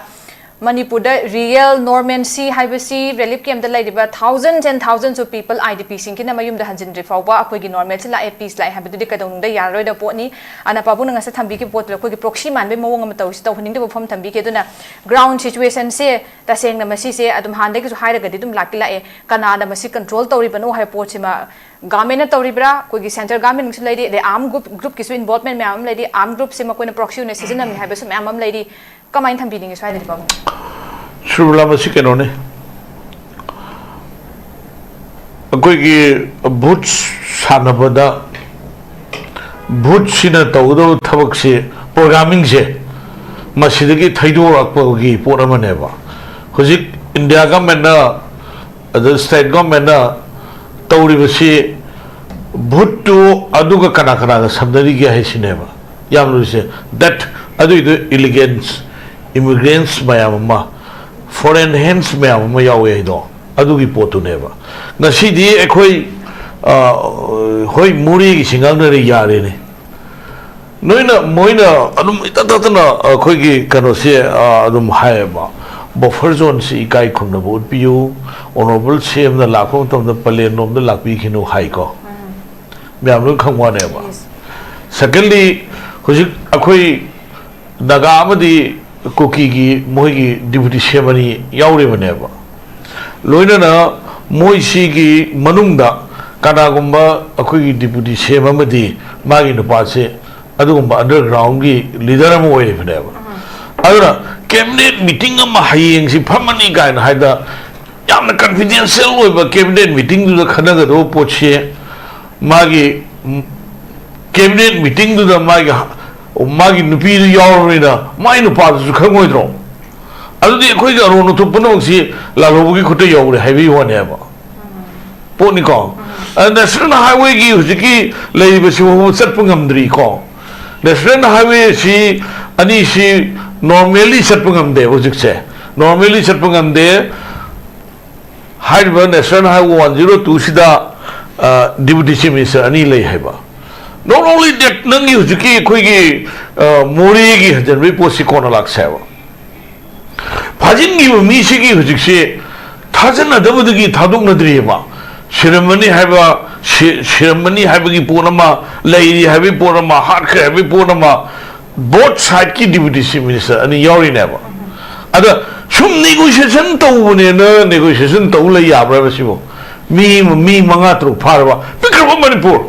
ꯃꯅꯤꯄꯨꯔꯗ ꯔꯤꯌꯦꯜ ꯅꯣꯔꯃꯦꯟꯁꯤ ꯍꯥꯏꯕꯁꯤ ꯔꯤꯂꯤꯐ ꯀꯦꯝꯞꯇ ꯂꯩꯔꯤꯕ thousands and thousands of people, I D ꯄꯤꯁꯤꯡꯁꯤꯅ ꯃꯌꯨꯝꯗ ꯍꯟꯖꯤꯟꯗ꯭ꯔꯤ ꯐꯥꯎꯕ ꯑꯩꯈꯣꯏꯒꯤ ꯅꯣꯔꯃꯦꯜꯁꯤ ꯂꯥꯛꯑꯦ, ꯄꯤꯁ ꯂꯥꯛꯑꯦ ꯍꯥꯏꯕꯗꯨꯗꯤ ꯀꯩꯗꯧꯅꯨꯡꯗ ꯌꯥꯔꯔꯣꯏꯗꯕ ꯄꯣꯠꯅꯤ꯫ ꯑꯅ ꯄꯥꯕꯨꯡꯅ ꯉꯁꯥꯏ ꯊꯝꯕꯤꯈꯤꯕ ꯄꯣꯠꯇꯨꯗ ꯑꯩꯈꯣꯏꯒꯤ ꯄ꯭ꯔꯣꯛꯁꯤ ꯃꯥꯟꯕꯒꯤ ꯃꯑꯣꯡ ꯑꯃ ꯇꯧꯔꯤꯁꯤ ꯇꯧꯍꯟꯅꯤꯡꯗꯕ ꯋꯥꯐꯝ ꯊꯝꯕꯤꯈꯤ꯫ ꯑꯗꯨꯅ ꯒ꯭ꯔꯥꯎꯟ ꯁꯤꯆꯨꯋꯦꯁꯟꯁꯦ ꯇꯁꯦꯡꯅ ꯃꯁꯤꯁꯦ ꯑꯗꯨꯝ ꯍꯥꯟꯅꯗꯒꯤꯁꯨ ꯍꯥꯏꯔꯒꯗꯤ ꯑꯗꯨꯝ ꯂꯥꯛꯇꯤ ꯂꯥꯛꯑꯦ꯫ ꯀꯅꯥꯅ ꯃꯁꯤ ꯀꯟꯇ꯭ꯔꯣꯜ ꯇꯧꯔꯤꯕꯅꯣ ꯍꯥꯏꯕ ꯄꯣꯠꯁꯤꯃ ꯒꯚꯔꯟꯃꯦꯟꯠꯅ ꯇꯧꯔꯤꯕ꯭ꯔꯥ, ꯑꯩꯈꯣꯏꯒꯤ ꯁꯦꯟꯇ꯭ꯔꯦꯜ ꯒꯚꯔꯟꯃꯦꯟꯠꯁꯨ ꯂꯩꯔꯤ, ꯑꯗꯩ ꯑꯥꯔꯝ ꯒ꯭ꯔꯨꯞ, ꯒ꯭ꯔꯨꯞꯀꯤꯁꯨ ꯏꯟꯚꯣꯜꯕꯃꯦꯟꯠ ꯃꯌꯥꯝ ꯑꯃ ꯂꯩꯔꯤ, ꯑꯥꯔꯝ ꯒ꯭ꯔꯨꯞꯁꯦ ꯃꯈꯣꯏꯅ ꯄ꯭ꯔꯣꯛꯁꯤ ꯑꯣꯏꯅ ꯁꯤꯖꯤꯟꯅꯕꯅꯤ ꯍꯥꯏꯕꯁꯨ ꯃꯌꯥꯝ ꯑꯃ ꯂꯩꯔꯤ꯫ ꯀꯃꯥꯏꯅ ꯊꯝꯕꯤꯅꯤꯡꯉꯤ ꯁ꯭ꯋꯥꯏꯗꯗꯤ, ꯄꯥꯕꯨꯡ? ꯁꯨꯔꯃꯤꯂꯥ, ꯃꯁꯤ ꯀꯩꯅꯣꯅꯤ, ꯑꯩꯈꯣꯏꯒꯤ ꯚꯨꯠ ꯁꯥꯟꯅꯕꯗ ꯚꯨꯠꯁꯤꯅ ꯇꯧꯒꯗꯕ ꯊꯕꯛꯁꯤ, ꯄ꯭ꯔꯣꯒ꯭ꯔꯥꯃꯤꯡꯁꯦ, ꯃꯁꯤꯗꯒꯤ ꯊꯩꯗꯣꯔꯛꯄꯒꯤ ꯄꯣꯠ ꯑꯃꯅꯦꯕ꯫ ꯍꯧꯖꯤꯛ ꯏꯟꯗꯤꯌꯥ ꯒꯚꯔꯟꯃꯦꯟꯠꯅ, ꯑꯗ ꯁ꯭ꯇꯦꯠ ꯒꯚꯔꯟꯃꯦꯟꯠꯅ ꯇꯧꯔꯤꯕꯁꯤ ꯚꯨꯠꯇꯨ ꯑꯗꯨꯒ ꯀꯅꯥ ꯀꯅꯥꯒ ꯁꯝꯅꯔꯤꯒꯦ ꯍꯥꯏꯁꯤꯅꯦꯕ ꯌꯥꯝ ꯂꯨꯔꯤꯁꯦ꯫ ꯗꯦꯠ, ꯑꯗꯨꯏꯗꯨ ꯏꯂꯤꯒꯦꯟꯁ, ꯏꯃꯤꯒ꯭ꯔꯦꯟꯁ ꯃꯌꯥꯝ ꯑꯃ, ꯐꯣꯔꯦꯟ ꯍꯦꯟꯁ ꯃꯌꯥꯝ ꯑꯃ ꯌꯥꯎꯋꯦ ꯍꯥꯏꯗꯣ, ꯑꯗꯨꯒꯤ ꯄꯣꯠꯇꯨꯅꯦꯕ꯫ ꯉꯁꯤꯗꯤ ꯑꯩꯈꯣꯏ, ꯑ, ꯍꯣꯏ, ꯃꯣꯔꯦꯒꯤꯁꯤ ꯉꯥꯡꯅꯔꯦ, ꯌꯥꯔꯦꯅꯦ꯫ ꯅꯣꯏꯅ, ꯃꯣꯏꯅ ꯑꯗꯨꯝ ꯏꯇꯠ ꯇꯠꯇꯅ ꯑꯩꯈꯣꯏꯒꯤ ꯀꯩꯅꯣꯁꯦ, ꯑ, ꯑꯗꯨꯝ ꯍꯥꯏꯌꯦꯕ, "ꯕꯐꯔ ꯖꯣꯟꯁꯤ ꯏꯀꯥꯏ ꯈꯨꯝꯅꯕ ꯎꯠꯄꯤꯌꯨ, ꯑꯣꯅꯔꯦꯕꯜ ꯁꯤ ꯑꯦꯝꯅ ꯂꯥꯛꯄ ꯃꯇꯝꯗ ꯄꯂꯦꯟ ꯂꯣꯝꯗ ꯂꯥꯛꯄꯤꯈꯤꯅꯨ" ꯍꯥꯏꯀꯣ꯫ ꯃꯌꯥꯝ ꯂꯣꯏ ꯈꯪꯕ ꯋꯥꯅꯦꯕ꯫ Secondly, ꯍꯧꯖꯤꯛ ꯑꯩꯈꯣꯏ ꯅꯥꯒꯥ ꯑꯃꯗꯤ ꯀꯨꯀꯤꯒꯤ ꯃꯣꯏꯒꯤ ꯗꯤꯄꯨꯇꯤ ꯁꯤ ꯑꯦꯝ ꯑꯅꯤ ꯌꯥꯎꯔꯤꯕꯅꯦꯕ꯫ ꯂꯣꯏꯅꯅ ꯃꯣꯏꯁꯤꯒꯤ ꯃꯅꯨꯡꯗ ꯀꯅꯥꯒꯨꯝꯕ ꯑꯩꯈꯣꯏꯒꯤ ꯗꯤꯄꯨꯇꯤ ꯁꯤ ꯑꯦꯝ ꯑꯃꯗꯤ ꯃꯥꯒꯤ ꯅꯨꯄꯥꯁꯦ ꯑꯗꯨꯒꯨꯝꯕ ꯑꯟꯗꯔꯒ꯭ꯔꯥꯎꯟꯒꯤ ꯂꯤꯗꯔ ꯑꯃ ꯑꯣꯏꯔꯤꯕꯅꯦꯕ꯫ ꯑꯗꯨꯅ ꯀꯦꯕꯤꯅꯦꯠ ꯃꯤꯇꯤꯡ ꯑꯃ ꯍꯌꯦꯡꯁꯤ ꯐꯝꯃꯅꯤ ꯀꯥꯏꯅ ꯍꯥꯏꯗ ꯌꯥꯝꯅ ꯀꯟꯐꯤꯗꯦꯟꯁꯤꯌꯦꯜ ꯑꯣꯏꯕ ꯀꯦꯕꯤꯅꯦꯠ ꯃꯤꯇꯤꯡꯗꯨꯗ ꯈꯟꯅꯒꯗꯕ ꯄꯣꯠꯁꯤ ꯃꯥꯒꯤ, ꯎꯝ, ꯀꯦꯕꯤꯅꯦꯠ ꯃꯤꯇꯤꯡꯗꯨꯗ ꯃꯥꯒꯤ, ꯃꯥꯒꯤ ꯅꯨꯄꯤꯗꯨ ꯌꯥꯎꯔꯕꯅꯤꯅ ꯃꯥꯏ ꯅꯨꯄꯥꯗꯨꯁꯨ ꯈꯪꯉꯣꯏꯗ꯭ꯔꯣ? ꯑꯗꯨꯗꯤ ꯑꯩꯈꯣꯏꯒꯤ ꯑꯔꯣꯟ ꯑꯊꯨꯞ ꯄꯨꯝꯅꯃꯛꯁꯤ ꯂꯥꯜꯍꯧꯕꯒꯤ ꯈꯨꯠꯇ ꯌꯧꯔꯦ ꯍꯥꯏꯕꯒꯤ ꯋꯥꯅꯦꯕ꯫ ꯄꯣꯠꯅꯤꯀꯣ꯫ ꯑ, ꯅꯦꯁꯅꯦꯜ ꯍꯥꯏꯋꯦꯒꯤ ꯍꯧꯖꯤꯛꯀꯤ ꯂꯩꯔꯤꯕꯁꯤ ꯐꯥꯎꯕ ꯆꯠꯄ ꯉꯝꯗ꯭ꯔꯤꯀꯣ꯫ ꯅꯦꯁꯅꯦꯜ ꯍꯥꯏꯋꯦ ꯑꯁꯤ ꯑꯅꯤꯁꯤ ꯅꯣꯔꯃꯦꯜꯂꯤ ꯆꯠꯄ ꯉꯝꯗꯦ ꯍꯧꯖꯤꯛꯁꯦ꯫ ꯅꯣꯔꯃꯦꯜꯂꯤ ꯆꯠꯄ ꯉꯝꯗꯦ꯫ ꯍꯥꯏꯔꯤꯕ ꯅꯦꯁꯅꯦꯜ ꯍꯥꯏꯋꯦ ꯋꯥꯟ ꯖꯤꯔꯣ ꯇꯨꯁꯤꯗ, ꯑ, ꯗꯤꯄꯨꯇꯤ ꯆꯤꯐ ꯃꯤꯅꯤꯁꯇꯔ ꯑꯅꯤ ꯂꯩ ꯍꯥꯏꯕ꯫ Not only that, ꯅꯪꯒꯤ ꯍꯧꯖꯤꯛꯀꯤ ꯑꯩꯈꯣꯏꯒꯤ, ꯑ, ꯃꯣꯔꯦꯒꯤ ꯍꯟꯖꯟꯕꯒꯤ ꯄꯣꯠꯁꯤ ꯀꯣꯟꯅ ꯂꯥꯛꯁꯦ ꯍꯥꯏꯕ꯫ ꯐꯥꯖꯤꯟꯈꯤꯕ ꯃꯤꯁꯤꯒꯤ ꯍꯧꯖꯤꯛꯁꯦ ꯊꯥꯖꯅꯗꯕꯗꯒꯤ ꯊꯥꯗꯣꯛꯅꯗ꯭ꯔꯤꯑꯕ꯫ ꯁꯤꯔꯝꯃꯅꯤ ꯍꯥꯏꯕ, ꯁꯤ-, ꯁꯤꯔꯝꯃꯅꯤ ꯍꯥꯏꯕꯒꯤ ꯄꯣꯠ ꯑꯃ, ꯂꯩꯔꯤ ꯍꯥꯏꯕꯒꯤ ꯄꯣꯠ ꯑꯃ, ꯍꯥꯠꯈ꯭ꯔꯦ ꯍꯥꯏꯕꯒꯤ ꯄꯣꯠ ꯑꯃ, both sideꯀꯤ ꯗꯤꯄꯨꯇꯤ ꯆꯤꯐ ꯃꯤꯅꯤꯁꯇꯔ ꯑꯅꯤ ꯌꯥꯎꯔꯤꯅꯦꯕ꯫ ꯑꯗ ꯁꯨꯝ ꯅꯦꯒꯣꯁꯤꯌꯦꯁꯟ ꯇꯧꯕꯅꯦꯅ ꯅꯦꯒꯣꯁꯤꯌꯦꯁꯟ ꯇꯧ ꯂꯩ ꯌꯥꯕ꯭ꯔꯥꯕ ꯁꯤꯕꯨ? ꯃꯤ, ꯃꯤ ꯃꯉꯥ ꯇꯔꯨꯛ ꯐꯥꯔꯕ ꯄꯤꯛꯈ꯭ꯔꯕ ꯃꯅꯤꯄꯨꯔ꯫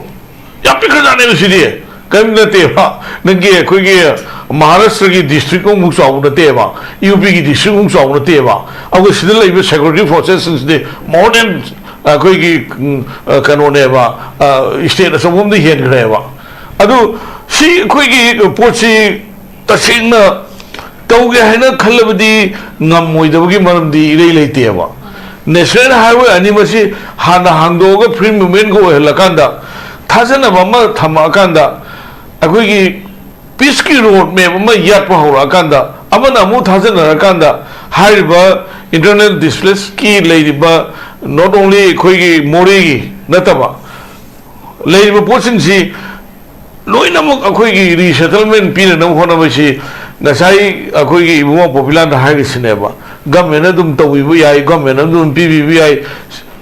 ꯌꯥꯝ ꯄꯤꯛꯈ꯭ꯔꯖꯥꯠꯅꯦꯕ ꯁꯤꯗꯤ꯫ ꯀꯔꯤꯝ ꯅꯠꯇꯦꯕ꯫ ꯅꯪꯒꯤ ꯑꯩꯈꯣꯏꯒꯤ ꯃꯍꯥꯔꯥꯁꯇ꯭ꯔꯒꯤ ꯗꯤꯁꯇ꯭ꯔꯤꯛ ꯑꯃꯨꯛ ꯆꯥꯎꯕ ꯅꯠꯇꯦꯕ, ꯌꯨ ꯄꯤꯒꯤ ꯗꯤꯁꯇ꯭ꯔꯤꯛ ꯑꯃꯨꯛ ꯆꯥꯎꯕ ꯅꯠꯇꯦꯕ꯫ ꯑꯩꯈꯣꯏ ꯁꯤꯗ ꯂꯩꯕ ꯁꯦꯀ꯭ꯌꯨꯔꯤꯇꯤ ꯐꯣꯔꯁꯦꯁꯁꯤꯡꯁꯤꯗꯤ more than ꯑꯩꯈꯣꯏꯒꯤ, ꯎꯝ, ꯑ, ꯀꯩꯅꯣꯅꯦꯕ, ꯑ, ꯁ꯭ꯇꯦꯠ ꯑꯆꯧꯕ ꯑꯃꯗꯤ ꯍꯦꯟꯈ꯭ꯔꯦꯕ꯫ ꯑꯗꯨ ꯁꯤ ꯑꯩꯈꯣꯏꯒꯤ ꯄꯣꯠꯁꯤ ꯇꯁꯦꯡꯅ ꯇꯧꯒꯦ ꯍꯥꯏꯅ ꯈꯜꯂꯕꯗꯤ ꯉꯝꯃꯣꯏꯗꯕꯒꯤ ꯃꯔꯝꯗꯤ ꯏꯔꯩ ꯂꯩꯇꯦꯕ꯫ ꯅꯦꯁꯅꯦꯜ ꯍꯥꯏꯋꯦ ꯑꯅꯤꯃꯛꯁꯤ ꯍꯥꯟꯅ ꯍꯥꯡꯗꯣꯛꯑꯒ ꯐ꯭ꯔꯤ ꯃꯨꯚꯃꯦꯟꯒ ꯑꯣꯏꯍꯜꯂꯀꯥꯟꯗ ꯊꯥꯖꯅꯕ ꯑꯃ ꯊꯝꯃꯛꯑꯀꯥꯟꯗ ꯑꯩꯈꯣꯏꯒꯤ ꯄꯤꯁꯀꯤ ꯔꯣꯗ ꯃꯦꯞ ꯑꯃ ꯌꯥꯠꯄ ꯍꯧꯔꯛꯑꯀꯥꯟꯗ ꯑꯃꯅ ꯑꯃꯨꯛ ꯊꯥꯖꯅꯔꯀꯥꯟꯗ ꯍꯥꯏꯔꯤꯕ ꯏꯟꯇꯔꯅꯦꯜ ꯗꯤꯁꯄ꯭ꯂꯦꯁꯀꯤ ꯂꯩꯔꯤꯕ not only ꯑꯩꯈꯣꯏꯒꯤ ꯃꯣꯔꯦꯒꯤ ꯅꯠꯇꯕ ꯂꯩꯔꯤꯕ ꯄꯣꯠꯁꯤꯡꯁꯤ ꯂꯣꯏꯅꯃꯛ ꯑꯩꯈꯣꯏꯒꯤ ꯔꯤꯁꯦꯇꯜꯃꯦꯟ ꯄꯤꯅꯅꯕ ꯍꯣꯠꯅꯕꯁꯤ ꯉꯁꯥꯏ ꯑꯩꯈꯣꯏꯒꯤ ꯏꯕꯨꯡꯉꯣ ꯄꯣꯄꯤꯂꯥꯅ ꯍꯥꯏꯔꯤꯁꯤꯅꯦꯕ꯫ ꯒꯃꯦꯟꯅ ꯑꯗꯨꯝ ꯇꯧꯕꯤꯕ ꯌꯥꯏ, ꯒꯃꯦꯟꯅ ꯑꯗꯨꯝ ꯄꯤꯕꯤꯕ ꯌꯥꯏ꯫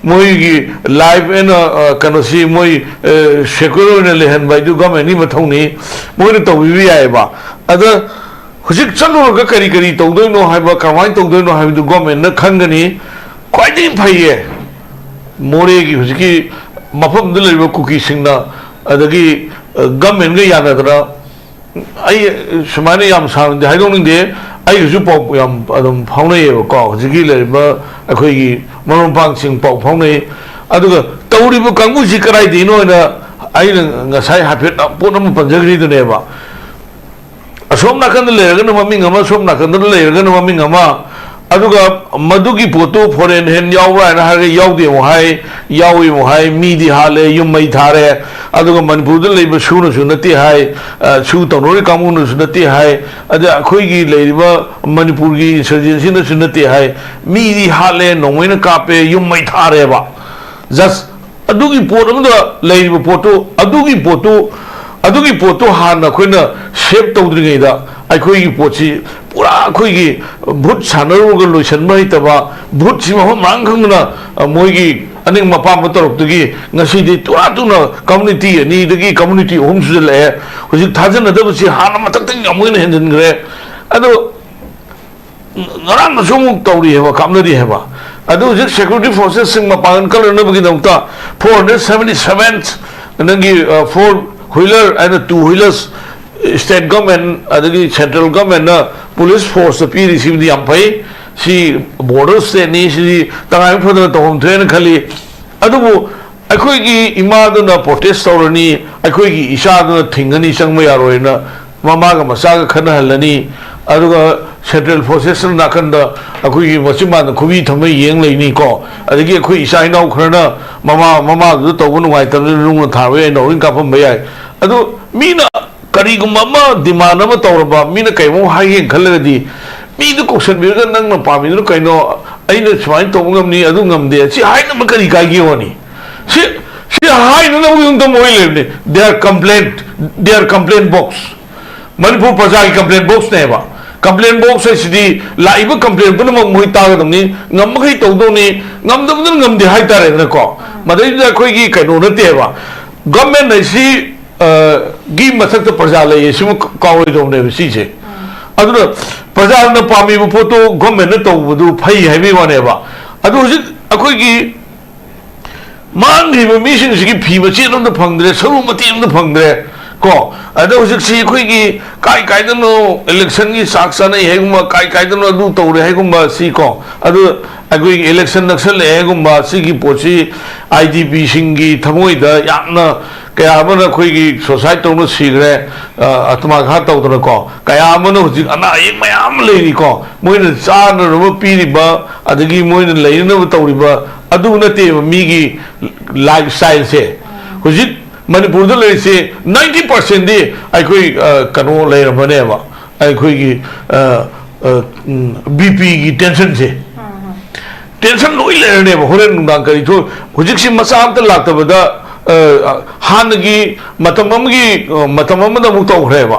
ꯃꯣꯏꯒꯤ life ꯑꯦꯟ ꯀꯩꯅꯣꯁꯤ ꯃꯣꯏ ꯁꯦꯀ꯭ꯌꯨꯔ ꯑꯣꯏꯅ ꯂꯩꯍꯟꯕ ꯍꯥꯏꯗꯨ ꯒꯚꯔꯟꯃꯦꯟꯒꯤ ꯃꯊꯧꯅꯤ꯫ ꯃꯣꯏꯅ ꯇꯧꯕꯤꯕ ꯌꯥꯏꯑꯕ꯫ ꯑꯗ ꯍꯧꯖꯤꯛ ꯆꯠꯂꯨꯔꯒ ꯀꯔꯤ ꯀꯔꯤ ꯇꯧꯗꯣꯏꯅꯣ ꯍꯥꯏꯕ, ꯀꯃꯥꯏꯅ ꯇꯧꯗꯣꯏꯅꯣ ꯍꯥꯏꯕꯗꯨ ꯒꯚꯔꯟꯃꯦꯟꯅ ꯈꯟꯒꯅꯤ꯫ ꯈ꯭ꯋꯥꯏꯗꯒꯤ ꯐꯩꯌꯦ, ꯃꯣꯔꯦꯒꯤ ꯍꯧꯖꯤꯛꯀꯤ ꯃꯐꯝꯗꯨꯗ ꯂꯩꯔꯤꯕ ꯀꯨꯀꯤꯁꯤꯡꯅ, ꯑꯗꯒꯤ ꯒꯚꯔꯟꯃꯦꯟꯒ ꯌꯥꯅꯗꯅ, ꯑꯩ ꯁꯨꯃꯥꯏꯅ ꯌꯥꯝ ꯁꯥꯡꯅꯗꯤ ꯍꯥꯏꯗꯣꯛꯅꯤꯡꯗꯦ꯫ ꯑꯩꯒꯁꯨ ꯄꯥꯎ ꯌꯥꯝ ꯑꯗꯨꯝ ꯐꯥꯎꯅꯩꯌꯦꯕꯀꯣ, ꯍꯧꯖꯤꯛꯀꯤ ꯂꯩꯔꯤꯕ ꯑꯩꯈꯣꯏꯒꯤ ꯃꯔꯨꯞ ꯃꯄꯥꯡꯁꯤꯡ ꯄꯥꯎ ꯐꯥꯎꯅꯩ꯫ ꯑꯗꯨꯒ ꯇꯧꯔꯤꯕ ꯀꯥꯡꯕꯨꯁꯤ ꯀꯗꯥꯏꯗꯒꯤꯅꯣ ꯍꯥꯏꯅ ꯑꯩꯅ ꯉꯁꯥꯏ ꯍꯥꯏꯐꯦꯠ ꯄꯣꯠ ꯑꯃ ꯄꯟꯖꯈ꯭ꯔꯤꯗꯨꯅꯦꯕ꯫ ꯑꯁꯣꯝ ꯅꯥꯀꯟꯗ ꯂꯩꯔꯒꯅ ꯃꯃꯤꯡ ꯑꯃ, ꯁꯣꯝ ꯅꯥꯀꯟꯗ ꯂꯩꯔꯒꯅ ꯃꯃꯤꯡ ꯑꯃ꯫ ꯑꯗꯨꯒ ꯃꯗꯨꯒꯤ ꯄꯣꯠꯇꯨ foreign hand ꯌꯥꯎꯕ꯭ꯔꯥ ꯍꯥꯏꯅ ꯍꯥꯏꯔꯒ ꯌꯥꯎꯗꯦ ꯑꯃꯨꯛ ꯍꯥꯏ, ꯌꯥꯎꯏ ꯑꯃꯨꯛ ꯍꯥꯏ, ꯃꯤꯗꯤ ꯍꯥꯠꯂꯦ, ꯌꯨꯝ ꯃꯩ ꯊꯥꯔꯦ꯫ ꯑꯗꯨꯒ ꯃꯅꯤꯄꯨꯔꯗ ꯂꯩꯕ ꯁꯨꯅꯁꯨ ꯅꯠꯇꯦ ꯍꯥꯏ, ꯑ, ꯁꯨ ꯇꯧꯅꯔꯤ ꯀꯥꯡꯕꯨꯅꯁꯨ ꯅꯠꯇꯦ ꯍꯥꯏ, ꯑꯗ ꯑꯩꯈꯣꯏꯒꯤ ꯂꯩꯔꯤꯕ ꯃꯅꯤꯄꯨꯔꯒꯤ insurgencyꯅꯁꯨ ꯅꯠꯇꯦ ꯍꯥꯏ, ꯃꯤꯗꯤ ꯍꯥꯠꯂꯦ, ꯅꯣꯡꯃꯩꯅ ꯀꯥꯞꯄꯦ, ꯌꯨꯝ ꯃꯩ ꯊꯥꯔꯦꯕ꯫ Just ꯑꯗꯨꯒꯤ ꯄꯣꯠ ꯑꯃꯗ ꯂꯩꯔꯤꯕ ꯄꯣꯠꯇꯨ, ꯑꯗꯨꯒꯤ ꯄꯣꯠꯇꯨ, ꯑꯗꯨꯒꯤ ꯄꯣꯠꯇꯨ ꯍꯥꯟꯅ ꯑꯩꯈꯣꯏꯅ save ꯇꯧꯗ꯭ꯔꯤꯉꯩꯗ, ꯑꯩꯈꯣꯏꯒꯤ ꯄꯣꯠꯁꯤ ꯄꯨꯔꯥ ꯑꯩꯈꯣꯏꯒꯤ ꯚꯨꯠ ꯁꯥꯟꯅꯔꯨꯔꯒ ꯂꯣꯏꯁꯤꯟꯕ ꯍꯩꯇꯕ, ꯚꯨꯠꯁꯤ ꯃꯐꯝ ꯃꯔꯥꯡ ꯈꯪꯗꯅ, ꯑ, ꯃꯣꯏꯒꯤ ꯑꯅꯤꯡꯕ ꯑꯄꯥꯝꯕ ꯇꯧꯔꯛꯇꯒꯤ ꯉꯁꯤꯗꯤ ꯇꯨꯔꯥ ꯇꯨꯅ community ꯑꯅꯤꯗꯒꯤ community ꯑꯍꯨꯝ ꯁꯨꯖꯜꯂꯛꯑꯦ꯫ ꯍꯧꯖꯤꯛ ꯊꯥꯖꯅꯗꯕꯁꯤ ꯍꯥꯟꯅ ꯃꯊꯛꯇꯒꯤ ꯑꯃꯨꯛ ꯍꯦꯟꯅ ꯍꯦꯟꯖꯤꯟꯈ꯭ꯔꯦ꯫ ꯑꯗꯣ ꯉꯔꯥꯡꯗꯁꯨ ꯑꯃꯨꯛ ꯇꯧꯔꯤ ꯍꯥꯏꯕ, ꯀꯥꯞꯅꯔꯤ ꯍꯥꯏꯕ꯫ ꯑꯗꯨ ꯍꯧꯖꯤꯛ security forcesꯁꯤꯡ ꯃꯄꯥꯡꯒꯜ ꯀꯜꯍꯟꯅꯕꯒꯤꯗꯃꯛꯇ four hundred seventy seven ꯅꯪꯒꯤ, ꯑ, four wheeler ꯍꯥꯏꯅ two wheelers state government ꯑꯗꯒꯤ central governmentꯅ police forceꯇ ꯄꯤꯔꯤꯁꯤꯕꯨꯗꯤ ꯌꯥꯝ ꯐꯩ꯫ ꯁꯤ border stateꯅꯤ, ꯁꯤꯗꯤ ꯇꯉꯥꯏ ꯐꯗꯅ ꯇꯧꯐꯝ ꯊꯣꯛꯑꯦꯅ ꯈꯜꯂꯤ꯫ ꯑꯗꯨꯕꯨ ꯑꯩꯈꯣꯏꯒꯤ ꯏꯃꯥꯗꯨꯅ protest ꯇꯧꯔꯅꯤ, ꯑꯩꯈꯣꯏꯒꯤ ꯏꯆꯥꯗꯨꯅ ꯊꯤꯡꯒꯅꯤ, ꯆꯪꯕ ꯌꯥꯔꯣꯏꯅ ꯃꯃꯥꯒ ꯃꯆꯥꯒ ꯈꯠꯅꯍꯜꯂꯅꯤ꯫ ꯑꯗꯨꯒ central forcesꯅ ꯅꯥꯀꯟꯗ ꯑꯩꯈꯣꯏꯒꯤ ꯃꯆꯤꯟꯕꯥꯟꯗ ꯈꯨꯕꯤ ꯊꯝꯃ ꯌꯦꯡ ꯂꯩꯅꯤꯀꯣ꯫ ꯑꯗꯒꯤ ꯑꯩꯈꯣꯏ ꯏꯆꯥ ꯏꯅꯥꯎ ꯈꯔꯅ ꯃꯃꯥ, ꯃꯃꯥꯗꯨꯗ ꯇꯧꯕ ꯅꯨꯡꯉꯥꯏꯇꯕꯅꯤꯅ ꯅꯨꯡꯅ ꯊꯥꯕ ꯌꯥꯏ, ꯅꯥꯎꯔꯤ ꯀꯥꯞꯄꯝꯕ ꯌꯥꯏ꯫ ꯑꯗꯨ ꯃꯤꯅ ꯀꯔꯤꯒꯨꯝꯕ ꯑꯃ demand ꯑꯃ ꯇꯧꯔꯕ, ꯃꯤꯅ ꯀꯩꯒꯨꯝꯕ ꯍꯥꯏꯒꯦꯅ ꯈꯜꯂꯒꯗꯤ, ꯃꯤꯗꯨ ꯀꯧꯁꯟꯕꯤꯔꯒ, "ꯅꯪꯅ ꯄꯥꯝꯃꯤꯗꯨꯅ ꯀꯩꯅꯣ? ꯑꯩꯅ ꯁꯨꯃꯥꯏꯅ ꯇꯧꯕ ꯉꯝꯅꯤ, ꯑꯗꯨ ꯉꯝꯗꯦ", ꯁꯤ ꯍꯥꯏꯅꯕ ꯀꯔꯤ ꯀꯥꯏꯒꯦ ꯋꯥꯅꯤ? ꯁꯤ, ꯁꯤ ꯍꯥꯏꯅꯅꯕꯒꯤ ꯑꯗꯨꯝ ꯑꯣꯏ ꯂꯩꯕꯅꯤ꯫ They are complaint, they are complaint box꯫ Manipur ꯄ꯭ꯔꯖꯥꯒꯤ complaint boxꯅꯦꯕ꯫ ꯀꯝꯄ꯭ꯂꯦꯟ ꯕꯣꯛꯁ ꯍꯥꯏꯁꯤꯗꯤ ꯂꯥꯛꯏꯕ ꯀꯝꯄ꯭ꯂꯦꯟ ꯄꯨꯝꯅꯃꯛ ꯃꯣꯏ ꯇꯥꯒꯗꯕꯅꯤ, ꯉꯝꯃꯈꯩ ꯇꯧꯗꯧꯅꯤ, ꯉꯝꯗꯕꯗꯨꯅ ꯉꯝꯗꯦ ꯍꯥꯏꯇꯥꯔꯦꯗꯅꯀꯣ꯫ ꯃꯗꯩꯗꯨꯗ ꯑꯩꯈꯣꯏꯒꯤ ꯀꯩꯅꯣ ꯅꯠꯇꯦꯕ, ꯒꯚꯔꯟꯃꯦꯟ ꯍꯥꯏꯁꯤ, ꯑ, ꯒꯤ ꯃꯊꯛꯇ ꯄ꯭ꯔꯖꯥ ꯂꯩꯌꯦ, ꯁꯤꯃ ꯀꯥꯎꯔꯣꯏꯗꯧꯕꯅꯦꯕ ꯁꯤꯁꯦ꯫ ꯑꯗꯨꯅ ꯄ꯭ꯔꯖꯥꯅ ꯄꯥꯝꯃꯤꯕ ꯄꯣꯠꯇꯣ ꯒꯚꯔꯟꯃꯦꯟꯅ ꯇꯧꯕꯗꯨ ꯐꯩ ꯍꯥꯏꯕꯒꯤ ꯋꯥꯅꯦꯕ꯫ ꯑꯗꯨ ꯍꯧꯖꯤꯛ ꯑꯩꯈꯣꯏꯒꯤ ꯃꯥꯡꯈ꯭ꯔꯤꯕ ꯃꯤꯁꯤꯡꯁꯤꯒꯤ ꯐꯤ ꯃꯆꯦꯠ ꯑꯃꯇ ꯐꯪꯗ꯭ꯔꯦ, ꯁꯔꯨ ꯃꯇꯦꯛ ꯑꯃꯇ ꯐꯪꯗ꯭ꯔꯦ꯫ ꯀꯣ, ꯑꯗꯣ ꯍꯧꯖꯤꯛꯁꯤ ꯑꯩꯈꯣꯏꯒꯤ ꯀꯥꯏ ꯀꯥꯏꯗꯅꯣ ꯏꯂꯦꯛꯁꯟꯒꯤ ꯆꯥꯛ ꯆꯥꯅꯩ ꯍꯥꯏꯒꯨꯝꯕ, ꯀꯥꯏ ꯀꯥꯏꯗꯅꯣ ꯑꯗꯨ ꯇꯧꯔꯦ ꯍꯥꯏꯒꯨꯝꯕ ꯁꯤ ꯀꯣ, ꯑꯗꯨ ꯑꯩꯈꯣꯏꯒꯤ ꯏꯂꯦꯛꯁꯟ ꯅꯛꯁꯜꯂꯛꯑꯦ ꯍꯥꯏꯒꯨꯝꯕ ꯁꯤꯒꯤ ꯄꯣꯠꯁꯤ ꯑꯥꯏ ꯗꯤ ꯄꯤꯁꯤꯡꯒꯤ ꯊꯃꯣꯏꯗ ꯌꯥꯝꯅ ꯀꯌꯥ ꯑꯃꯅ ꯑꯩꯈꯣꯏꯒꯤ ꯁꯣꯁꯥꯏꯠ ꯇꯧꯅ ꯁꯤꯈ꯭ꯔꯦ, ꯑ, ꯑꯇꯃꯥꯘꯥꯠ ꯇꯧꯗꯅꯀꯣ, ꯀꯌꯥ ꯑꯃꯅ ꯍꯧꯖꯤꯛ ꯑꯅꯥ ꯑꯌꯦꯛ ꯃꯌꯥꯝ ꯑꯃ ꯂꯩꯔꯤꯀꯣ, ꯃꯣꯏꯅ ꯆꯥꯅꯅꯕ ꯄꯤꯔꯤꯕ ꯑꯗꯒꯤ ꯃꯣꯏꯅ ꯂꯩꯅꯅꯕ ꯇꯧꯔꯤꯕ ꯑꯗꯨ ꯅꯠꯇꯦꯕ ꯃꯤꯒꯤ ꯂꯥꯏꯐ ꯁ꯭ꯇꯥꯏꯜꯁꯦ꯫ ꯍꯧꯖꯤꯛ ꯃꯅꯤꯄꯨꯔꯗ ꯂꯩꯔꯤꯁꯦ ꯅꯥꯏꯟꯇꯤ ꯄꯥꯔꯁꯦꯟꯗꯤ ꯑꯩꯈꯣꯏ, ꯑ, ꯀꯩꯅꯣ ꯂꯩꯔꯝꯃꯅꯦꯕ, ꯑꯩꯈꯣꯏꯒꯤ, ꯑ, ꯑ, ꯎꯝ, ꯕꯤ ꯄꯤꯒꯤ ꯇꯦꯟꯁꯟꯁꯦ꯫ ꯇꯦꯟꯁꯟ ꯂꯣꯏ ꯂꯩꯔꯅꯦꯕ ꯍꯣꯔꯦꯟ ꯅꯨꯡꯗꯥꯡ ꯀꯔꯤ ꯊꯣꯛ-, ꯍꯧꯖꯤꯛꯁꯤ ꯃꯆꯥ ꯑꯝꯇ ꯂꯥꯛꯇꯕꯗ, ꯑ, ꯍꯥꯟꯅꯒꯤ ꯃꯇꯝ ꯑꯃꯒꯤ, ꯑ, ꯃꯇꯝ ꯑꯃꯗ ꯑꯃꯨꯛ ꯇꯧꯈ꯭ꯔꯦꯕ꯫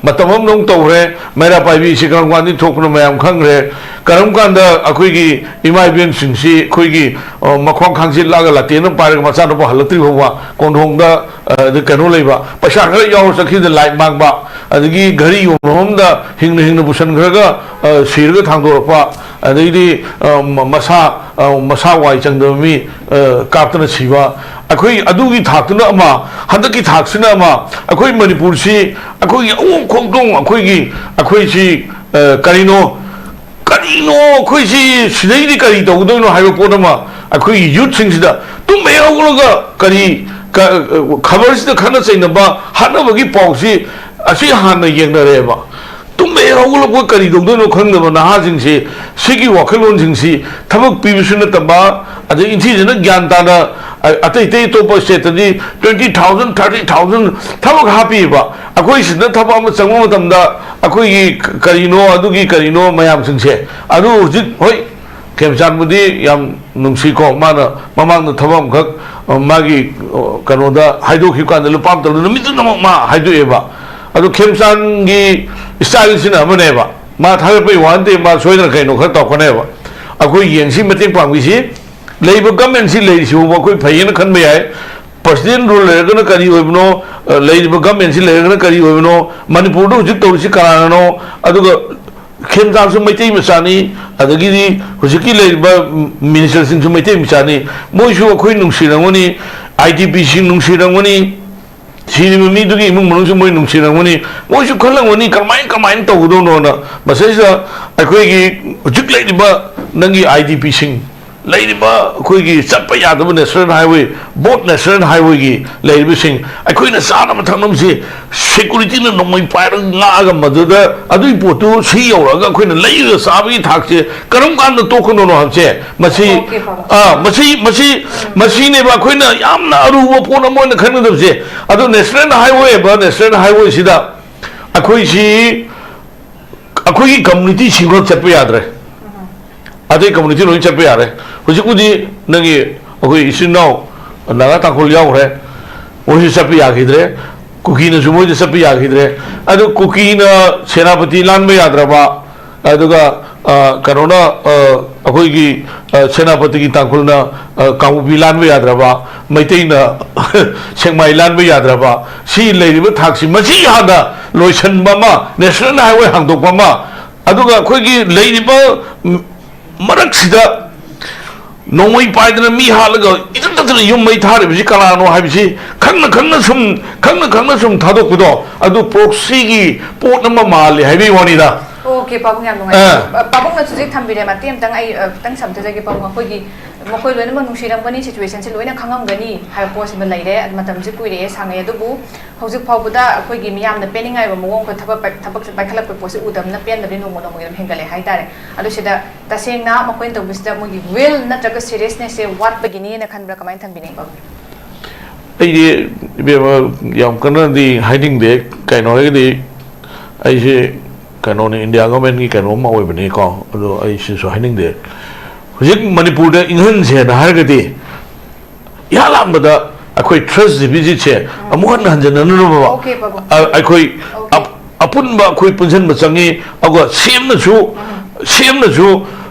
ꯃꯇꯝ ꯑꯃꯗ ꯑꯃꯨꯛ ꯇꯧꯈ꯭ꯔꯦ꯫ ꯃꯩꯔꯥ ꯄꯥꯏꯕꯤꯁꯤ ꯀꯔꯝ ꯀꯥꯟꯗ ꯊꯣꯛꯄꯅꯣ ꯃꯌꯥꯝ ꯈꯪꯈ꯭ꯔꯦ꯫ ꯀꯔꯝ ꯀꯥꯟꯗ ꯑꯩꯈꯣꯏꯒꯤ ꯏꯃꯥ ꯏꯕꯦꯟꯁꯤꯡꯁꯤ ꯑꯩꯈꯣꯏꯒꯤ, ꯑ, ꯃꯈ꯭ꯋꯥꯡ ꯈꯥꯡꯖꯤꯜꯂꯛꯑꯒ ꯂꯥꯇꯦꯟ ꯑꯃ ꯄꯥꯏꯔꯒ ꯃꯆꯥꯅꯨꯄꯥ ꯍꯜꯂꯛꯇ꯭ꯔꯤ ꯐꯥꯎꯕ ꯀꯣꯟꯊꯣꯡꯗ, ꯑ, ꯑꯗ ꯀꯩꯅꯣ ꯂꯩꯕ, ꯄꯩꯁꯥ ꯈꯔ ꯌꯥꯎꯔ ꯆꯠꯈꯤꯕꯗ ꯂꯥꯏꯠ ꯃꯥꯡꯕ, ꯑꯗꯒꯤ ꯘꯔꯤ ꯌꯣꯟꯐꯝ ꯑꯃꯗ ꯍꯤꯡꯅ ꯍꯤꯡꯅ ꯄꯨꯁꯟꯈ꯭ꯔꯒ, ꯑ, ꯁꯤꯔꯒ ꯊꯥꯡꯗꯣꯔꯛꯄ, ꯑꯗꯩꯗꯤ, ꯑ, ꯃ-, ꯃꯁꯥ, ꯑ, ꯃꯁꯥ ꯋꯥꯏ ꯆꯪꯗꯕ ꯃꯤ, ꯑ, ꯀꯥꯞꯇꯅ ꯁꯤꯕ, ꯑꯩꯈꯣꯏ ꯑꯗꯨꯒꯤ ꯊꯥꯛꯇꯨꯅ ꯑꯃ, ꯍꯟꯗꯛꯀꯤ ꯊꯥꯛꯁꯤꯅ ꯑꯃ, ꯑꯩꯈꯣꯏ ꯃꯅꯤꯄꯨꯔꯁꯤ ꯑꯩꯈꯣꯏꯒꯤ ꯑꯑꯣꯟ ꯈꯣꯡꯗꯣꯡ, ꯑꯩꯈꯣꯏꯒꯤ, ꯑꯩꯈꯣꯏꯁꯤ, ꯑ, ꯀꯔꯤꯅꯣ, ꯀꯔꯤꯅꯣ ꯑꯩꯈꯣꯏꯁꯤ ꯁꯤꯗꯩꯗꯤ ꯀꯔꯤ ꯇꯧꯒꯗꯣꯏꯅꯣ ꯍꯥꯏꯕ ꯄꯣꯠ ꯑꯃ ꯑꯩꯈꯣꯏꯒꯤ ꯌꯨꯠꯁꯤꯡꯁꯤꯗ ꯇꯨꯝꯕ ꯍꯦꯛ ꯍꯧꯒꯠꯂꯒ ꯀꯔꯤ, ꯀ-, ꯈꯕꯔꯁꯤꯗ ꯈꯠꯅ ꯆꯩꯅꯕ, ꯍꯥꯠꯅꯕꯒꯤ ꯄꯥꯎꯁꯤ ꯑꯁꯤ ꯍꯥꯟꯅ ꯌꯦꯡꯅꯔꯦꯕ꯫ ꯇꯨꯝꯕ ꯍꯦꯛ ꯍꯧꯒꯠꯂꯛꯄ ꯀꯔꯤ ꯇꯧꯗꯣꯏꯅꯣ ꯈꯪꯗꯕ ꯅꯍꯥꯁꯤꯡꯁꯤ, ꯁꯤꯒꯤ ꯋꯥꯈꯜꯂꯣꯟꯁꯤꯡꯁꯤ ꯊꯕꯛ ꯄꯤꯕꯁꯨ ꯅꯠꯇꯕ, ꯑꯗꯩ ꯏꯟꯊꯤꯖꯅ ꯒ꯭ꯌꯥꯟ ꯇꯥꯅ, ꯑ-, ꯑꯇꯩ ꯑꯇꯩ ꯑꯇꯣꯞꯄ ꯁ꯭ꯇꯦꯠꯇꯗꯤ twenty thousand, thirty thousand ꯊꯕꯛ ꯍꯥꯞꯄꯤꯕ꯫ ꯑꯩꯈꯣꯏ ꯁꯤꯗ ꯊꯕꯛ ꯑꯃ ꯆꯪꯕ ꯃꯇꯝꯗ ꯑꯩꯈꯣꯏꯒꯤ ꯀꯔꯤꯅꯣ, ꯑꯗꯨꯒꯤ ꯀꯔꯤꯅꯣ ꯃꯌꯥꯝꯁꯤꯡꯁꯦ꯫ ꯑꯗꯨ ꯍꯧꯖꯤꯛ, ꯍꯣꯏ, ꯈꯦꯝꯆꯥꯟꯕꯨꯗꯤ ꯌꯥꯝ ꯅꯨꯡꯁꯤꯀꯣ, ꯃꯥꯅ ꯃꯃꯥꯡꯗ ꯊꯕꯛ ꯑꯃꯈꯛ, ꯑ, ꯃꯥꯒꯤ, ꯑ, ꯀꯩꯅꯣꯗ ꯍꯥꯏꯗꯣꯛꯈꯤꯕ ꯀꯥꯟꯗ ꯂꯨꯄꯥ ꯑꯃꯇ ꯂꯧꯗꯅ ꯅꯨꯃꯤꯠꯇꯨꯗꯃꯛ ꯃꯥ ꯍꯥꯏꯗꯣꯛꯑꯦꯕ꯫ ꯑꯗꯣ ꯈꯦꯝꯆꯥꯟꯒꯤ ꯁ꯭ꯇꯥꯏꯜꯁꯤꯅ ꯑꯃꯅꯦꯕ꯫ ꯃꯥ ꯊꯥꯒꯠꯄꯩ ꯋꯥ ꯅꯠꯇꯦ, ꯃꯥ ꯁꯣꯏꯗꯅ ꯀꯩꯅꯣ ꯈꯔ ꯇꯧꯔꯛꯀꯅꯦꯕ꯫ ꯑꯩꯈꯣꯏ ꯌꯦꯡꯁꯤ, ꯃꯇꯦꯡ ꯄꯥꯡꯕꯤꯁꯤ꯫ ꯂꯩꯔꯤꯕ ꯒꯃꯦꯟꯁꯤ ꯂꯩꯔꯤꯁꯤꯕꯨ ꯑꯩꯈꯣꯏ ꯐꯩꯌꯦꯅ ꯈꯟꯕ ꯌꯥꯏ꯫ ꯄ꯭ꯔꯁꯤꯗꯦꯟ ꯔꯨꯜ ꯂꯩꯔꯒꯅ ꯀꯔꯤ ꯑꯣꯏꯕꯅꯣ? ꯑ, ꯂꯩꯔꯤꯕ ꯒꯃꯦꯟꯁꯤ ꯂꯩꯔꯒꯅ ꯀꯔꯤ ꯑꯣꯏꯕꯅꯣ? ꯃꯅꯤꯄꯨꯔꯗ ꯍꯧꯖꯤꯛ ꯇꯧꯔꯤꯁꯤ ꯀꯅꯥꯅꯅꯣ? ꯑꯗꯨꯒ ꯈꯦꯝꯆꯥꯟꯁꯨ ꯃꯩꯇꯩ ꯃꯆꯥꯅꯤ, ꯑꯗꯒꯤꯗꯤ ꯍꯧꯖꯤꯛꯀꯤ ꯂꯩꯔꯤꯕ ꯃꯤꯅꯤꯁꯇꯔꯁꯤꯡꯁꯨ ꯃꯩꯇꯩ ꯃꯆꯥꯅꯤ꯫ ꯃꯣꯏꯁꯨ ꯑꯩꯈꯣꯏ ꯅꯨꯡꯁꯤꯔꯝꯒꯅꯤ, ꯑꯥꯏ ꯗꯤ ꯄꯤꯁꯤꯡ ꯅꯨꯡꯁꯤꯔꯝꯒꯅꯤ, ꯁꯤꯔꯤꯕ ꯃꯤꯗꯨꯒꯤ ꯏꯃꯨꯡ ꯃꯅꯨꯡꯁꯨ ꯃꯣꯏ ꯅꯨꯡꯁꯤꯔꯝꯒꯅꯤ꯫ ꯃꯣꯏꯁꯨ ꯈꯜꯂꯝꯒꯅꯤ ꯀꯔꯝꯍꯥꯏꯅ, ꯀꯃꯥꯏꯅ ꯇꯧꯒꯗꯧꯅꯣꯅ꯫ ꯃꯁꯤꯗꯩꯁꯤꯗ ꯑꯩꯈꯣꯏꯒꯤ ꯍꯧꯖꯤꯛ ꯂꯩꯔꯤꯕ ꯅꯪꯒꯤ ꯑꯥꯏ ꯗꯤ ꯄꯤꯁꯤꯡ, ꯂꯩꯔꯤꯕ ꯑꯩꯈꯣꯏꯒꯤ ꯆꯠꯄ ꯌꯥꯗꯕ ꯅꯦꯁꯅꯦꯜ ꯍꯥꯏꯋꯦ, ꯕꯣꯠ ꯅꯦꯁꯅꯦꯜ ꯍꯥꯏꯋꯦꯒꯤ ꯂꯩꯔꯤꯕꯁꯤꯡ, ꯑꯩꯈꯣꯏꯅ ꯆꯥꯅꯕ ꯊꯛꯅꯕꯁꯦ ꯁꯦꯀꯨꯔꯤꯇꯤꯅ ꯅꯣꯡꯃꯩ ꯄꯥꯏꯔꯒ ꯉꯥꯛꯑꯒ ꯃꯗꯨꯗ ꯑꯗꯨꯒꯤ ꯄꯣꯠꯇꯨ ꯁꯤ ꯌꯧꯔꯛꯑꯒ ꯑꯩꯈꯣꯏꯅ ꯂꯩꯔꯒ ꯆꯥꯕꯒꯤ ꯊꯥꯛꯁꯦ ꯀꯔꯝ ꯀꯥꯟꯗ ꯇꯣꯛꯀꯗꯣꯏꯅꯣ ꯍꯥꯏꯕꯁꯦ, ꯃꯁꯤ, ꯑꯣꯀꯦ, ꯐꯕ꯫ ꯑꯥ, ꯃꯁꯤ, ꯃꯁꯤ, ꯃꯁꯤꯅꯦꯕ ꯑꯩꯈꯣꯏꯅ ꯌꯥꯝꯅ ꯑꯔꯨꯕ ꯄꯣꯠ ꯑꯃ ꯑꯣꯏꯅ ꯈꯟꯒꯗꯕꯁꯦ꯫ ꯑꯗꯣ ꯅꯦꯁꯅꯦꯜ ꯍꯥꯏꯋꯦ ꯍꯥꯏꯕ, ꯅꯦꯁꯅꯦꯜ ꯍꯥꯏꯋꯦꯁꯤꯗ ꯑꯩꯈꯣꯏꯁꯤ, ꯑꯩꯈꯣꯏꯒꯤ ꯀꯝꯃꯨꯅꯤꯇꯤꯁꯤꯡꯈꯛ ꯆꯠꯄ ꯌꯥꯗ꯭ꯔꯦ, ꯑꯇꯩ ꯀꯝꯃꯨꯅꯤꯇꯤ ꯂꯣꯏ ꯆꯠꯄ ꯌꯥꯔꯦ꯫ ꯍꯧꯖꯤꯛꯄꯨꯗꯤ ꯅꯪꯒꯤ ꯑꯩꯈꯣꯏ ꯏꯆꯤꯟ ꯏꯅꯥꯎ ꯅꯥꯒꯥ ꯇꯥꯡꯈꯨꯜ ꯌꯥꯎꯈ꯭ꯔꯦ, ꯃꯣꯏꯁꯨ ꯆꯠꯄ ꯌꯥꯈꯤꯗ꯭ꯔꯦ, ꯀꯨꯀꯤꯅꯁꯨ ꯃꯣꯏꯗ ꯆꯠꯄ ꯌꯥꯈꯤꯗ꯭ꯔꯦ꯫ ꯑꯗꯨ ꯀꯨꯀꯤꯅ ꯁꯦꯅꯥꯄꯇꯤ ꯂꯥꯟꯕ ꯌꯥꯗ꯭ꯔꯕ, ꯑꯗꯨꯒ, ꯑ, ꯀꯩꯅꯣꯅ, ꯑ, ꯑꯩꯈꯣꯏꯒꯤ, ꯑ, ꯁꯦꯅꯥꯄꯇꯤꯒꯤ ꯇꯥꯡꯈꯨꯜꯅ, ꯑ, ꯀꯥꯡꯄꯣꯛꯄꯤ ꯂꯥꯟꯕ ꯌꯥꯗ꯭ꯔꯕ, ꯃꯩꯇꯩꯅ ꯁꯦꯛꯃꯥꯏ ꯂꯥꯟꯕ ꯌꯥꯗ꯭ꯔꯕ, ꯁꯤ ꯂꯩꯔꯤꯕ ꯊꯥꯛꯁꯤ ꯃꯁꯤ ꯍꯥꯟꯅ ꯂꯣꯏꯁꯤꯟꯕ ꯑꯃ, ꯅꯦꯁꯅꯦꯜ ꯍꯥꯏꯋꯦ ꯍꯥꯡꯗꯣꯛꯄ ꯑꯃ, ꯑꯗꯨꯒ ꯑꯩꯈꯣꯏꯒꯤ ꯂꯩꯔꯤꯕ ꯃꯔꯛꯁꯤꯗ ꯅꯣꯡꯃꯩ ꯄꯥꯏꯗꯅ ꯃꯤ ꯍꯥꯠꯂꯒ ꯏꯇꯠ ꯇꯠꯇꯅ ꯌꯨꯝ ꯃꯩ ꯊꯥꯔꯤꯕꯁꯤ ꯀꯅꯥꯅꯣ ꯍꯥꯏꯕꯁꯤ ꯈꯪꯅ ꯈꯪꯅ ꯁꯨꯝ, ꯈꯪꯅ ꯈꯪꯅ ꯁꯨꯝ ꯊꯥꯗꯣꯛꯄꯗꯣ, ꯑꯗꯨ ꯄ꯭ꯔꯣꯛꯁꯤꯒꯤ ꯄꯣꯠ ꯑꯃ ꯃꯥꯜꯂꯤ ꯍꯥꯏꯕꯒꯤ ꯋꯥꯅꯤꯗ꯫ ꯑꯣꯀꯦ, ꯄꯥꯕꯨꯡ, ꯌꯥꯝ ꯅꯨꯡꯉꯥꯏꯖꯔꯦ꯫ ꯑꯥ꯫ ꯑ, ꯄꯥꯕꯨꯡꯅꯁꯨ ꯍꯧꯖꯤꯛ ꯊꯝꯕꯤꯔꯦ, ꯃꯇꯦꯛ ꯑꯃꯇꯪ ꯑꯩ, ꯑ, ꯈꯤꯇꯪ ꯁꯝꯊꯖꯒꯦ, ꯄꯥꯕꯨꯡ꯫ ꯑꯩꯈꯣꯏꯒꯤ ꯃꯈꯣꯏ ꯂꯣꯏꯅꯃꯛ ꯅꯨꯡꯁꯤꯔꯝꯒꯅꯤ, ꯁꯤꯆꯨꯋꯦꯁꯟꯁꯤ ꯂꯣꯏꯅ ꯈꯪꯉꯝꯒꯅꯤ ꯍꯥꯏꯕ ꯄꯣꯠꯁꯤꯃ ꯂꯩꯔꯦ꯫ ꯑꯗꯨ ꯃꯇꯝꯁꯤ ꯀꯨꯏꯔꯛꯑꯦ, ꯁꯥꯡꯉꯦ, ꯑꯗꯨꯕꯨ ꯍꯧꯖꯤꯛ ꯐꯥꯎꯕꯗ ꯑꯩꯈꯣꯏꯒꯤ ꯃꯤꯌꯥꯝꯅ ꯄꯦꯟꯅꯤꯡꯉꯥꯏ ꯑꯣꯏꯕ ꯃꯑꯣꯡ ꯑꯩꯈꯣꯏ ꯊꯕꯛ ꯄꯥꯏ-, ꯊꯕꯛꯁꯦ ꯄꯥꯏꯈꯠꯂꯛꯄ ꯄꯣꯠꯁꯦ ꯎꯗꯕꯅ ꯄꯦꯟꯗꯕꯗꯤ ꯅꯣꯡꯃ ꯅꯣꯡꯃꯒꯤ ꯑꯗꯨꯝ ꯍꯦꯟꯒꯠꯂꯦ ꯍꯥꯏꯇꯥꯔꯦ꯫ ꯑꯗꯣ ꯁꯤꯗ ꯇꯁꯦꯡꯅ ꯃꯈꯣꯏꯅ ꯇꯧꯕꯁꯤꯗ ꯃꯣꯏꯒꯤ ꯋꯤꯜ ꯅꯠꯇ꯭ꯔꯒ ꯁꯤꯔꯤꯌꯁꯅꯦꯁꯁꯦ ꯋꯥꯠꯄꯒꯤꯅꯦꯅ ꯈꯟꯕ꯭ꯔꯥ? ꯀꯃꯥꯏꯅ ꯊꯝꯕꯤꯅꯤꯡꯕ? ꯑꯩꯗꯤ, ꯏꯕꯦꯝꯃ, ꯌꯥꯝ ꯀꯟꯅꯗꯤ ꯍꯥꯏꯅꯤꯡꯗꯦ꯫ ꯀꯩꯅꯣ ꯍꯥꯏꯔꯒꯗꯤ ꯑꯩꯁꯦ ꯀꯩꯅꯣꯅꯤ, ꯏꯟꯗꯤꯌꯥ ꯒꯣꯔꯃꯦꯟꯒꯤ ꯀꯩꯅꯣ ꯑꯃ ꯑꯣꯏꯕꯅꯤꯀꯣ, ꯑꯗꯣ ꯑꯩ ꯁꯤꯁꯨ ꯍꯥꯏꯅꯤꯡꯗꯦ꯫ ꯍꯧꯖꯤꯛ ꯃꯅꯤꯄꯨꯔꯗ ꯏꯪꯍꯟꯁꯦꯅ ꯍꯥꯏꯔꯒꯗꯤ ꯏꯍꯥꯟ ꯍꯥꯟꯕꯗ ꯑꯩꯈꯣꯏ ꯊ꯭ꯔꯁ ꯗꯤꯐꯤꯁꯤꯠꯁꯦ ꯑꯃꯨꯛ ꯍꯟꯅ ꯍꯟꯖꯟꯅꯅꯕ, ꯑꯣꯀꯦ, ꯄꯥꯕꯨꯡ꯫ ꯑ, ꯑꯩꯈꯣꯏ ꯑꯣꯀꯦ꯫ ꯑꯞ-, ꯑꯄꯨꯟꯕ ꯑꯩꯈꯣꯏ ꯄꯨꯟꯁꯤꯟꯕ ꯆꯪꯉꯤ꯫ ꯑꯗꯨꯒ ꯁꯤ ꯑꯦꯝꯅꯁꯨ, ꯁꯤ ꯑꯦꯝꯅꯁꯨ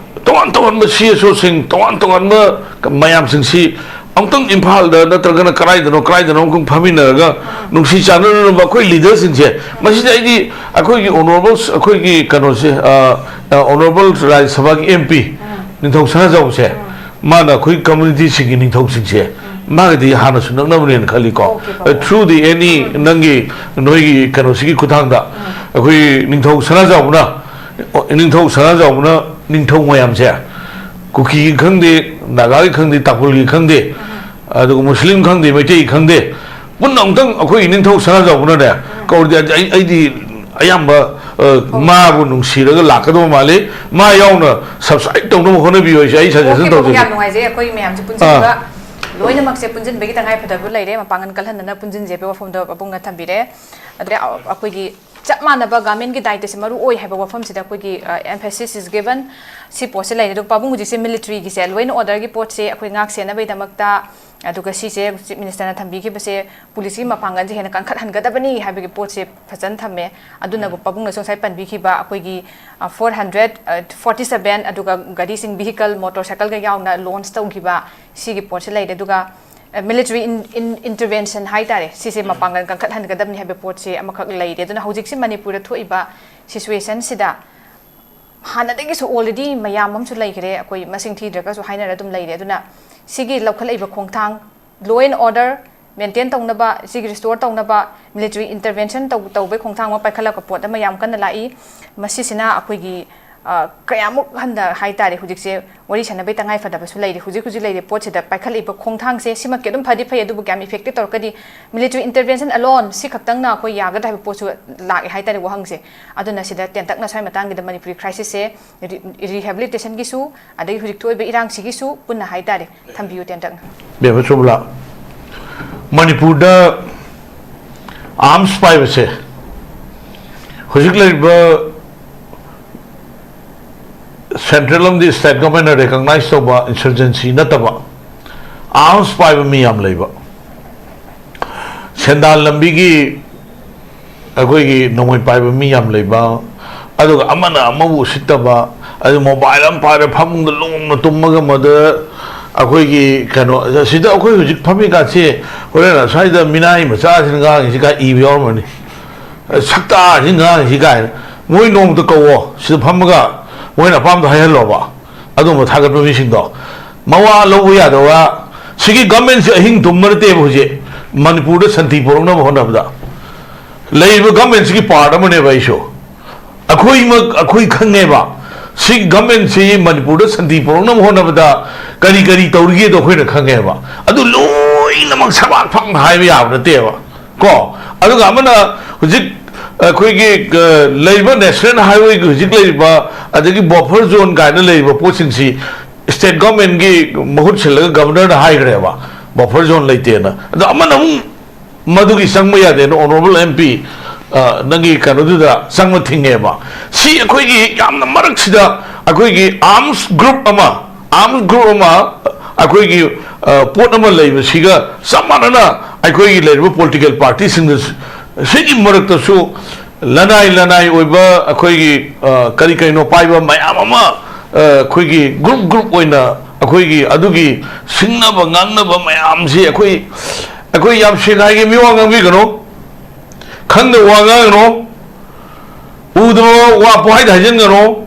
ꯇꯣꯉꯥꯟ ꯇꯣꯉꯥꯟꯕ ꯁꯤ ꯑꯦꯁ ꯑꯣꯁꯤꯡ, ꯇꯣꯉꯥꯟ ꯇꯣꯉꯥꯟꯕ ꯃꯌꯥꯝꯁꯤꯡꯁꯤ ꯑꯃꯨꯛꯇꯪ ꯏꯝꯐꯥꯜꯗ ꯅꯠꯇ꯭ꯔꯒꯅ ꯀꯗꯥꯏꯗꯅꯣ ꯀꯗꯥꯏꯗꯅꯣ ꯑꯃꯨꯛꯇꯪ ꯐꯝꯃꯤꯟꯅꯔꯒ ꯅꯨꯡꯁꯤ ꯆꯥꯟꯅꯅꯕ ꯑꯩꯈꯣꯏ ꯂꯤꯗꯔꯁꯤꯡꯁꯦ, ꯃꯁꯤꯗ ꯑꯩꯗꯤ ꯑꯩꯈꯣꯏꯒꯤ ꯑꯣꯅꯔꯦꯕꯜ, ꯑꯩꯈꯣꯏꯒꯤ ꯀꯩꯅꯣꯁꯦ, ꯑꯣꯅꯔꯦꯕꯜ ꯔꯥꯖ꯭ꯌ ꯁꯚꯥꯒꯤ ꯑꯦꯝ ꯄꯤ ꯅꯤꯡꯊꯧ ꯁꯅꯥꯖꯥꯎꯕꯁꯦ, ꯃꯥꯅ ꯑꯩꯈꯣꯏ ꯀꯝꯃ꯭ꯌꯨꯅꯤꯇꯤꯁꯤꯡꯒꯤ ꯅꯤꯡꯊꯧꯁꯤꯡꯁꯦ ꯃꯥꯒꯗꯤ ꯍꯥꯟꯅꯁꯨ ꯅꯛꯅꯕꯅꯦꯅ ꯈꯜꯂꯤꯀꯣ꯫ Okay, ꯄꯥꯕꯨꯡ꯫ Through the any ꯅꯪꯒꯤ, ꯅꯣꯏꯒꯤ ꯀꯩꯅꯣꯁꯤꯒꯤ ꯈꯨꯠꯊꯥꯡꯗ ꯑꯩꯈꯣꯏ ꯅꯤꯡꯊꯧ ꯁꯅꯥꯖꯥꯎꯕꯅ, ꯅꯤꯡꯊꯧ ꯁꯅꯥꯖꯥꯎꯕꯅ ꯅꯤꯡꯊꯧ ꯃꯌꯥꯝꯁꯦ, ꯀꯨꯀꯤꯒꯤ ꯈꯪꯗꯦ, ꯅꯥꯒꯥꯒꯤ ꯈꯪꯗꯦ, ꯇꯥꯡꯈꯨꯜꯒꯤ ꯈꯪꯗꯦ, ꯑꯗꯨꯒ ꯃꯨꯁꯂꯤꯝ ꯈꯪꯗꯦ, ꯃꯩꯇꯩ ꯈꯪꯗꯦ, ꯄꯨꯟꯅ ꯑꯃꯨꯛꯇꯪ ꯑꯩꯈꯣꯏ ꯅꯤꯡꯊꯧ ꯁꯅꯥꯖꯥꯎꯕꯅꯅꯦ ꯀꯧꯔꯗꯤ ꯑꯩ, ꯑꯩꯗꯤ ꯑꯌꯥꯝꯕ, ꯑ, ꯃꯥꯕꯨ ꯅꯨꯡꯁꯤꯔꯒ ꯂꯥꯛꯀꯗꯕ ꯃꯥꯜꯂꯤ꯫ ꯃꯥ ꯌꯥꯎꯅ subscribe ꯇꯧꯅꯕ ꯍꯣꯠꯅꯕꯤꯌꯨ ꯍꯥꯏꯁꯦ ꯑꯩ suggestion Okay, ꯄꯥꯕꯨꯡ, ꯇꯧꯖꯒꯦ꯫ ꯌꯥꯝ ꯅꯨꯡꯉꯥꯏꯖꯩ꯫ ꯑꯩꯈꯣꯏ ꯃꯌꯥꯝꯁꯦ ꯄꯨꯟꯁꯤꯟꯕ ꯑꯥ꯫ ꯂꯣꯏꯅꯃꯛꯁꯦ ꯄꯨꯟꯁꯤꯟꯕꯒꯤ ꯇꯉꯥꯏ ꯐꯗꯕ ꯂꯩꯔꯦ꯫ ꯃꯄꯥꯡꯒꯜ ꯀꯜꯍꯟꯗꯅ ꯄꯨꯟꯁꯤꯟꯁꯦ ꯍꯥꯏꯕ ꯋꯥꯐꯝꯗꯣ ꯄꯥꯕꯨꯡꯅ ꯊꯝꯕꯤꯔꯦ꯫ ꯑꯗꯨꯗ ꯑꯩꯈꯣꯏꯒꯤ ꯆꯞ ꯃꯥꯟꯅꯕ ꯒꯥꯔꯃꯦꯟꯒꯤ ꯗꯥꯏꯇꯁꯦ ꯃꯔꯨ ꯑꯣꯏ ꯍꯥꯏꯕ ꯋꯥꯐꯝꯁꯤꯗ ꯑꯩꯈꯣꯏꯒꯤ, ꯑ, emphasis is given꯫ ꯁꯤ ꯄꯣꯠꯁꯦ ꯂꯩꯔꯦ꯫ ꯑꯗꯣ ꯄꯥꯕꯨꯡ, ꯍꯧꯖꯤꯛꯁꯦ ꯃꯤꯂꯤꯇꯔꯤꯒꯤꯁꯦ, law and orderꯒꯤ ꯄꯣꯠꯁꯦ ꯑꯩꯈꯣꯏ ꯉꯥꯛ ꯁꯦꯟꯅꯕꯒꯤꯗꯃꯛꯇ, ꯑꯗꯨꯒ ꯁꯤꯁꯦ ꯆꯤꯐ ꯃꯤꯅꯤꯁꯇꯔꯅ ꯊꯝꯕꯤꯈꯤꯕꯁꯦ ꯄꯨꯂꯤꯁꯀꯤ ꯃꯄꯥꯡꯒꯜꯁꯦ ꯍꯦꯟꯅ ꯀꯟꯈꯠꯍꯟꯒꯗꯕꯅꯤ ꯍꯥꯏꯕꯒꯤ ꯄꯣꯠꯁꯦ ꯐꯖꯅ ꯊꯝꯃꯦ꯫ ꯑꯗꯨꯅꯕꯨ ꯄꯥꯕꯨꯡꯅꯁꯨ ꯉꯁꯥꯏ ꯄꯟꯕꯤꯈꯤꯕ ꯑꯩꯈꯣꯏꯒꯤ, ꯑ, four hundred forty seven, ꯑꯗꯨꯒ ꯒꯥꯔꯤꯁꯤꯡ, vehicle, motorcycleꯒ ꯌꯥꯎꯅ launch ꯇꯧꯈꯤꯕ ꯁꯤꯒꯤ ꯄꯣꯠꯁꯦ ꯂꯩꯔꯦ꯫ ꯑꯗꯨꯒ, ꯑ, military in, in, intervention ꯍꯥꯏ ꯇꯥꯔꯦ, ꯁꯤꯁꯦ ꯃꯄꯥꯡꯒꯜ ꯀꯟꯈꯠꯍꯟꯒꯗꯕꯅꯤ ꯍꯥꯏꯕ ꯄꯣꯠꯁꯦ ꯑꯃꯈꯛ ꯂꯩꯔꯦ꯫ ꯑꯗꯨꯅ ꯍꯧꯖꯤꯛꯁꯦ ꯃꯅꯤꯄꯨꯔꯗ ꯊꯣꯛꯏꯕ situationꯁꯤꯗ ꯍꯥꯟꯅꯗꯒꯤꯁꯨ already ꯃꯌꯥꯝ ꯑꯃꯁꯨ ꯂꯩꯈ꯭ꯔꯦ, ꯑꯩꯈꯣꯏ ꯃꯁꯤꯡ ꯊꯤꯗ꯭ꯔꯒꯁꯨ ꯍꯥꯏꯅꯔ ꯑꯗꯨꯝ ꯂꯩꯔꯦ꯫ ꯑꯗꯨꯅ ꯁꯤꯒꯤ ꯂꯧꯈꯠꯂꯛꯏꯕ ꯈꯣꯡꯊꯥꯡ, law and order maintain ꯇꯧꯅꯕ, ꯁꯤꯒꯤ restore ꯇꯧꯅꯕ military intervention ꯇꯧ-, ꯇꯧꯕꯩ ꯈꯣꯡꯊꯥꯡ ꯑꯃ ꯄꯥꯏꯈꯠꯂꯛꯄ ꯄꯣꯠ ꯑꯃ ꯌꯥꯝ ꯀꯟꯅ ꯂꯥꯛꯏ꯫ ꯃꯁꯤꯁꯤꯅ ꯑꯩꯈꯣꯏꯒꯤ, ꯑ, ꯀꯌꯥꯃꯨꯛ ꯍꯟꯅ ꯍꯥꯏ ꯇꯥꯔꯦ, ꯍꯧꯖꯤꯛꯁꯦ ꯋꯥꯔꯤ ꯁꯥꯟꯅꯕꯩ ꯇꯉꯥꯏ ꯐꯗꯕꯁꯨ ꯂꯩꯔꯤ꯫ ꯍꯧꯖꯤꯛ ꯍꯧꯖꯤꯛ ꯂꯩꯔꯤꯕ ꯄꯣꯠꯁꯤꯗ ꯄꯥꯏꯈꯠꯂꯛꯏꯕ ꯈꯣꯡꯊꯥꯡꯁꯦ ꯁꯤꯃꯛꯀꯤ ꯑꯗꯨꯝ ꯐꯗꯤ ꯐꯩ, ꯑꯗꯨꯕꯨ ꯀꯌꯥꯝ effective ꯇꯧꯔꯛꯀꯅꯤ? Military intervention alone ꯁꯤ ꯈꯛꯇꯪꯅ ꯑꯩꯈꯣꯏ ꯌꯥꯒꯗ꯭ꯔꯥ ꯍꯥꯏꯕ ꯄꯣꯠꯁꯨ ꯂꯥꯛꯑꯦ ꯍꯥꯏ ꯇꯥꯔꯦ ꯋꯥꯍꯪꯁꯦ꯫ ꯑꯗꯨꯅ ꯁꯤꯗ ꯇꯦꯟꯇꯛꯅ ꯁ꯭ꯋꯥꯏ ꯃꯇꯥꯡꯒꯤꯗ ꯃꯅꯤꯄꯨꯔꯤ crisisꯁꯦ ꯔꯤ-, rehabilitationꯒꯤꯁꯨ, ꯑꯗꯒꯤ ꯍꯧꯖꯤꯛ ꯊꯣꯛꯏꯕ ꯏꯔꯥꯡꯁꯤꯒꯤꯁꯨ ꯄꯨꯟꯅ ꯍꯥꯏ ꯇꯥꯔꯦ꯫ ꯊꯝꯕꯤꯌꯨ ꯇꯦꯟꯇꯛꯅ꯫ ꯕꯦꯝꯃ ꯁꯣꯃꯣꯂꯥ, ꯃꯅꯤꯄꯨꯔꯗ arms ꯄꯥꯏꯕꯁꯦ ꯍꯧꯖꯤꯛ ꯂꯩꯔꯤꯕ central ꯑꯃꯗꯤ state governmentꯅ recognize ꯇꯧꯕ insurgency ꯅꯠꯇꯕ arms ꯄꯥꯏꯕ ꯃꯤ ꯌꯥꯝ ꯂꯩꯕ, ꯁꯦꯟꯗꯥꯟ ꯂꯝꯕꯤꯒꯤ ꯑꯩꯈꯣꯏꯒꯤ ꯅꯣꯡꯃꯩ ꯄꯥꯏꯕ ꯃꯤ ꯌꯥꯝ ꯂꯩꯕ, ꯑꯗꯨꯒ ꯑꯃꯅ ꯑꯃꯕꯨ ꯎꯁꯤꯠꯇꯕ, ꯑꯗꯨ ꯃꯣꯕꯥꯏꯜ ꯑꯃ ꯄꯥꯏꯔ ꯐꯃꯨꯡꯗ ꯂꯣꯡꯅ ꯇꯨꯝꯃꯒ ꯃꯗ ꯑꯩꯈꯣꯏꯒꯤ ꯀꯩꯅꯣ, ꯁꯤꯗ ꯑꯩꯈꯣꯏ ꯍꯧꯖꯤꯛ ꯐꯝꯃꯤꯀꯥꯟꯁꯦ, ꯍꯣꯔꯦꯟ ꯑꯁ꯭ꯋꯥꯏꯗ ꯃꯤꯅꯥꯏ ꯃꯆꯥꯁꯤꯅ ꯉꯥꯡꯉꯤꯁꯤ ꯀꯥꯏ ꯏꯕ ꯌꯥꯎꯔꯝꯃꯅꯤ꯫ "ꯁꯛꯇꯥꯁꯤ ꯉꯥꯡꯉꯤꯁꯤ" ꯀꯥꯏꯅ꯫ ꯃꯣꯏ ꯅꯣꯡꯃꯇ ꯀꯧꯋꯣ, ꯁꯤꯗ ꯐꯝꯃꯒ ꯃꯣꯏꯅ ꯑꯄꯥꯝꯕꯗꯣ ꯍꯥꯏꯍꯜꯂꯣꯕ꯫ ꯑꯗꯨꯒꯨꯝꯕ ꯊꯥꯒꯠꯄ ꯃꯤꯁꯤꯡꯗꯣ ꯃꯋꯥ ꯂꯧꯕ ꯌꯥꯗꯕ꯫ ꯁꯤꯒꯤ ꯒꯃꯦꯟꯁꯦ ꯑꯍꯤꯡ ꯇꯨꯝꯕ ꯅꯠꯇꯦꯕ꯫ ꯍꯧꯖꯤꯛ ꯃꯅꯤꯄꯨꯔꯗ ꯁꯥꯟꯇꯤ ꯄꯨꯔꯛꯅꯕ ꯍꯣꯠꯅꯕꯗ ꯂꯩꯔꯤꯕ ꯒꯃꯦꯟꯁꯤꯒꯤ ꯄꯥꯔꯠ ꯑꯃꯅꯦꯕ ꯑꯩꯁꯨ꯫ ꯑꯩꯈꯣꯏꯃꯛ, ꯑꯩꯈꯣꯏ ꯈꯪꯉꯦꯕ꯫ ꯁꯤ ꯒꯃꯦꯟꯁꯤ ꯃꯅꯤꯄꯨꯔꯗ ꯁꯥꯟꯇꯤ ꯄꯨꯔꯛꯅꯕ ꯍꯣꯠꯅꯕꯗ ꯀꯔꯤ ꯀꯔꯤ ꯇꯧꯔꯤꯒꯦꯗꯣ ꯑꯩꯈꯣꯏꯅ ꯈꯪꯉꯦꯕ꯫ ꯑꯗꯨ ꯂꯣꯏꯅꯃꯛ ꯁꯕꯥꯛ ꯐꯪꯅ ꯍꯥꯏꯕ ꯌꯥꯕ ꯅꯠꯇꯦꯕ꯫ ꯀꯣ? ꯑꯗꯨꯒ ꯑꯃꯅ ꯍꯧꯖꯤꯛ ꯑꯩꯈꯣꯏꯒꯤ, ꯑ, ꯂꯩꯔꯤꯕ ꯅꯦꯁꯅꯦꯜ ꯍꯥꯏꯋꯦꯒꯤ ꯍꯧꯖꯤꯛ ꯂꯩꯔꯤꯕ, ꯑꯗꯒꯤ ꯕꯐꯔ ꯖꯣꯟ ꯀꯥꯏꯅ ꯂꯩꯔꯤꯕ ꯄꯣꯠꯁꯤꯡꯁꯤ ꯁ꯭ꯇꯦꯠ ꯒꯚꯔꯟꯃꯦꯟꯠꯀꯤ ꯃꯍꯨꯠ ꯁꯤꯜꯂꯒ ꯒꯚꯔꯅꯔꯅ ꯍꯥꯏꯈ꯭ꯔꯦꯕ, ꯕꯐꯔ ꯖꯣꯟ ꯂꯩꯇꯦꯅ꯫ ꯑꯗꯣ ꯑꯃꯅ ꯑꯃꯨꯛ ꯃꯗꯨꯒꯤ ꯆꯪꯕ ꯌꯥꯗꯦꯅ ꯑꯣꯅꯔꯦꯕꯜ ꯑꯦꯝ ꯄꯤ, ꯑ, ꯅꯪꯒꯤ ꯀꯩꯅꯣꯗꯨꯗ ꯆꯪꯕ ꯊꯤꯡꯉꯦꯕ꯫ ꯁꯤ ꯑꯩꯈꯣꯏꯒꯤ ꯌꯥꯝꯅ ꯃꯔꯛꯁꯤꯗ ꯑꯩꯈꯣꯏꯒꯤ ꯑꯥꯔꯝꯁ ꯒ꯭ꯔꯨꯞ ꯑꯃ, ꯑꯥꯔꯝꯁ ꯒ꯭ꯔꯨꯞ ꯑꯃ ꯑꯩꯈꯣꯏꯒꯤ, ꯑ, ꯄꯣꯠ ꯑꯃ ꯂꯩꯕꯁꯤꯒ ꯆꯞ ꯃꯥꯟꯅꯅ ꯑꯩꯈꯣꯏꯒꯤ ꯂꯩꯔꯤꯕ ꯄꯣꯂꯤꯇꯤꯀꯦꯜ ꯄꯥꯔꯇꯤꯁꯤꯡꯗ ꯁꯤꯒꯤ ꯃꯔꯛꯇꯁꯨ ꯂꯅꯥꯏ ꯂꯅꯥꯏ ꯑꯣꯏꯕ ꯑꯩꯈꯣꯏꯒꯤ, ꯑ, ꯀꯔꯤ ꯀꯔꯤꯅꯣ ꯄꯥꯏꯕ ꯃꯌꯥꯝ ꯑꯃ, ꯑ, ꯑꯩꯈꯣꯏꯒꯤ ꯒ꯭ꯔꯨꯞ ꯒ꯭ꯔꯨꯞ ꯑꯣꯏꯅ ꯑꯩꯈꯣꯏꯒꯤ ꯑꯗꯨꯒꯤ ꯁꯤꯡꯅꯕ ꯉꯥꯡꯅꯕ ꯃꯌꯥꯝꯁꯤ ꯑꯩꯈꯣꯏ, ꯑꯩꯈꯣꯏ ꯌꯥꯝ ꯁꯦꯡꯅ ꯍꯥꯏꯒꯦ, ꯃꯤꯋꯥ ꯉꯥꯡꯕꯤꯒꯅꯨ, ꯈꯪꯗꯕ ꯋꯥ ꯉꯥꯡꯒꯅꯨ, ꯎꯗꯕ ꯋꯥ ꯄꯨꯡꯍꯥꯏꯗ ꯍꯥꯏꯖꯤꯟꯒꯅꯨ꯫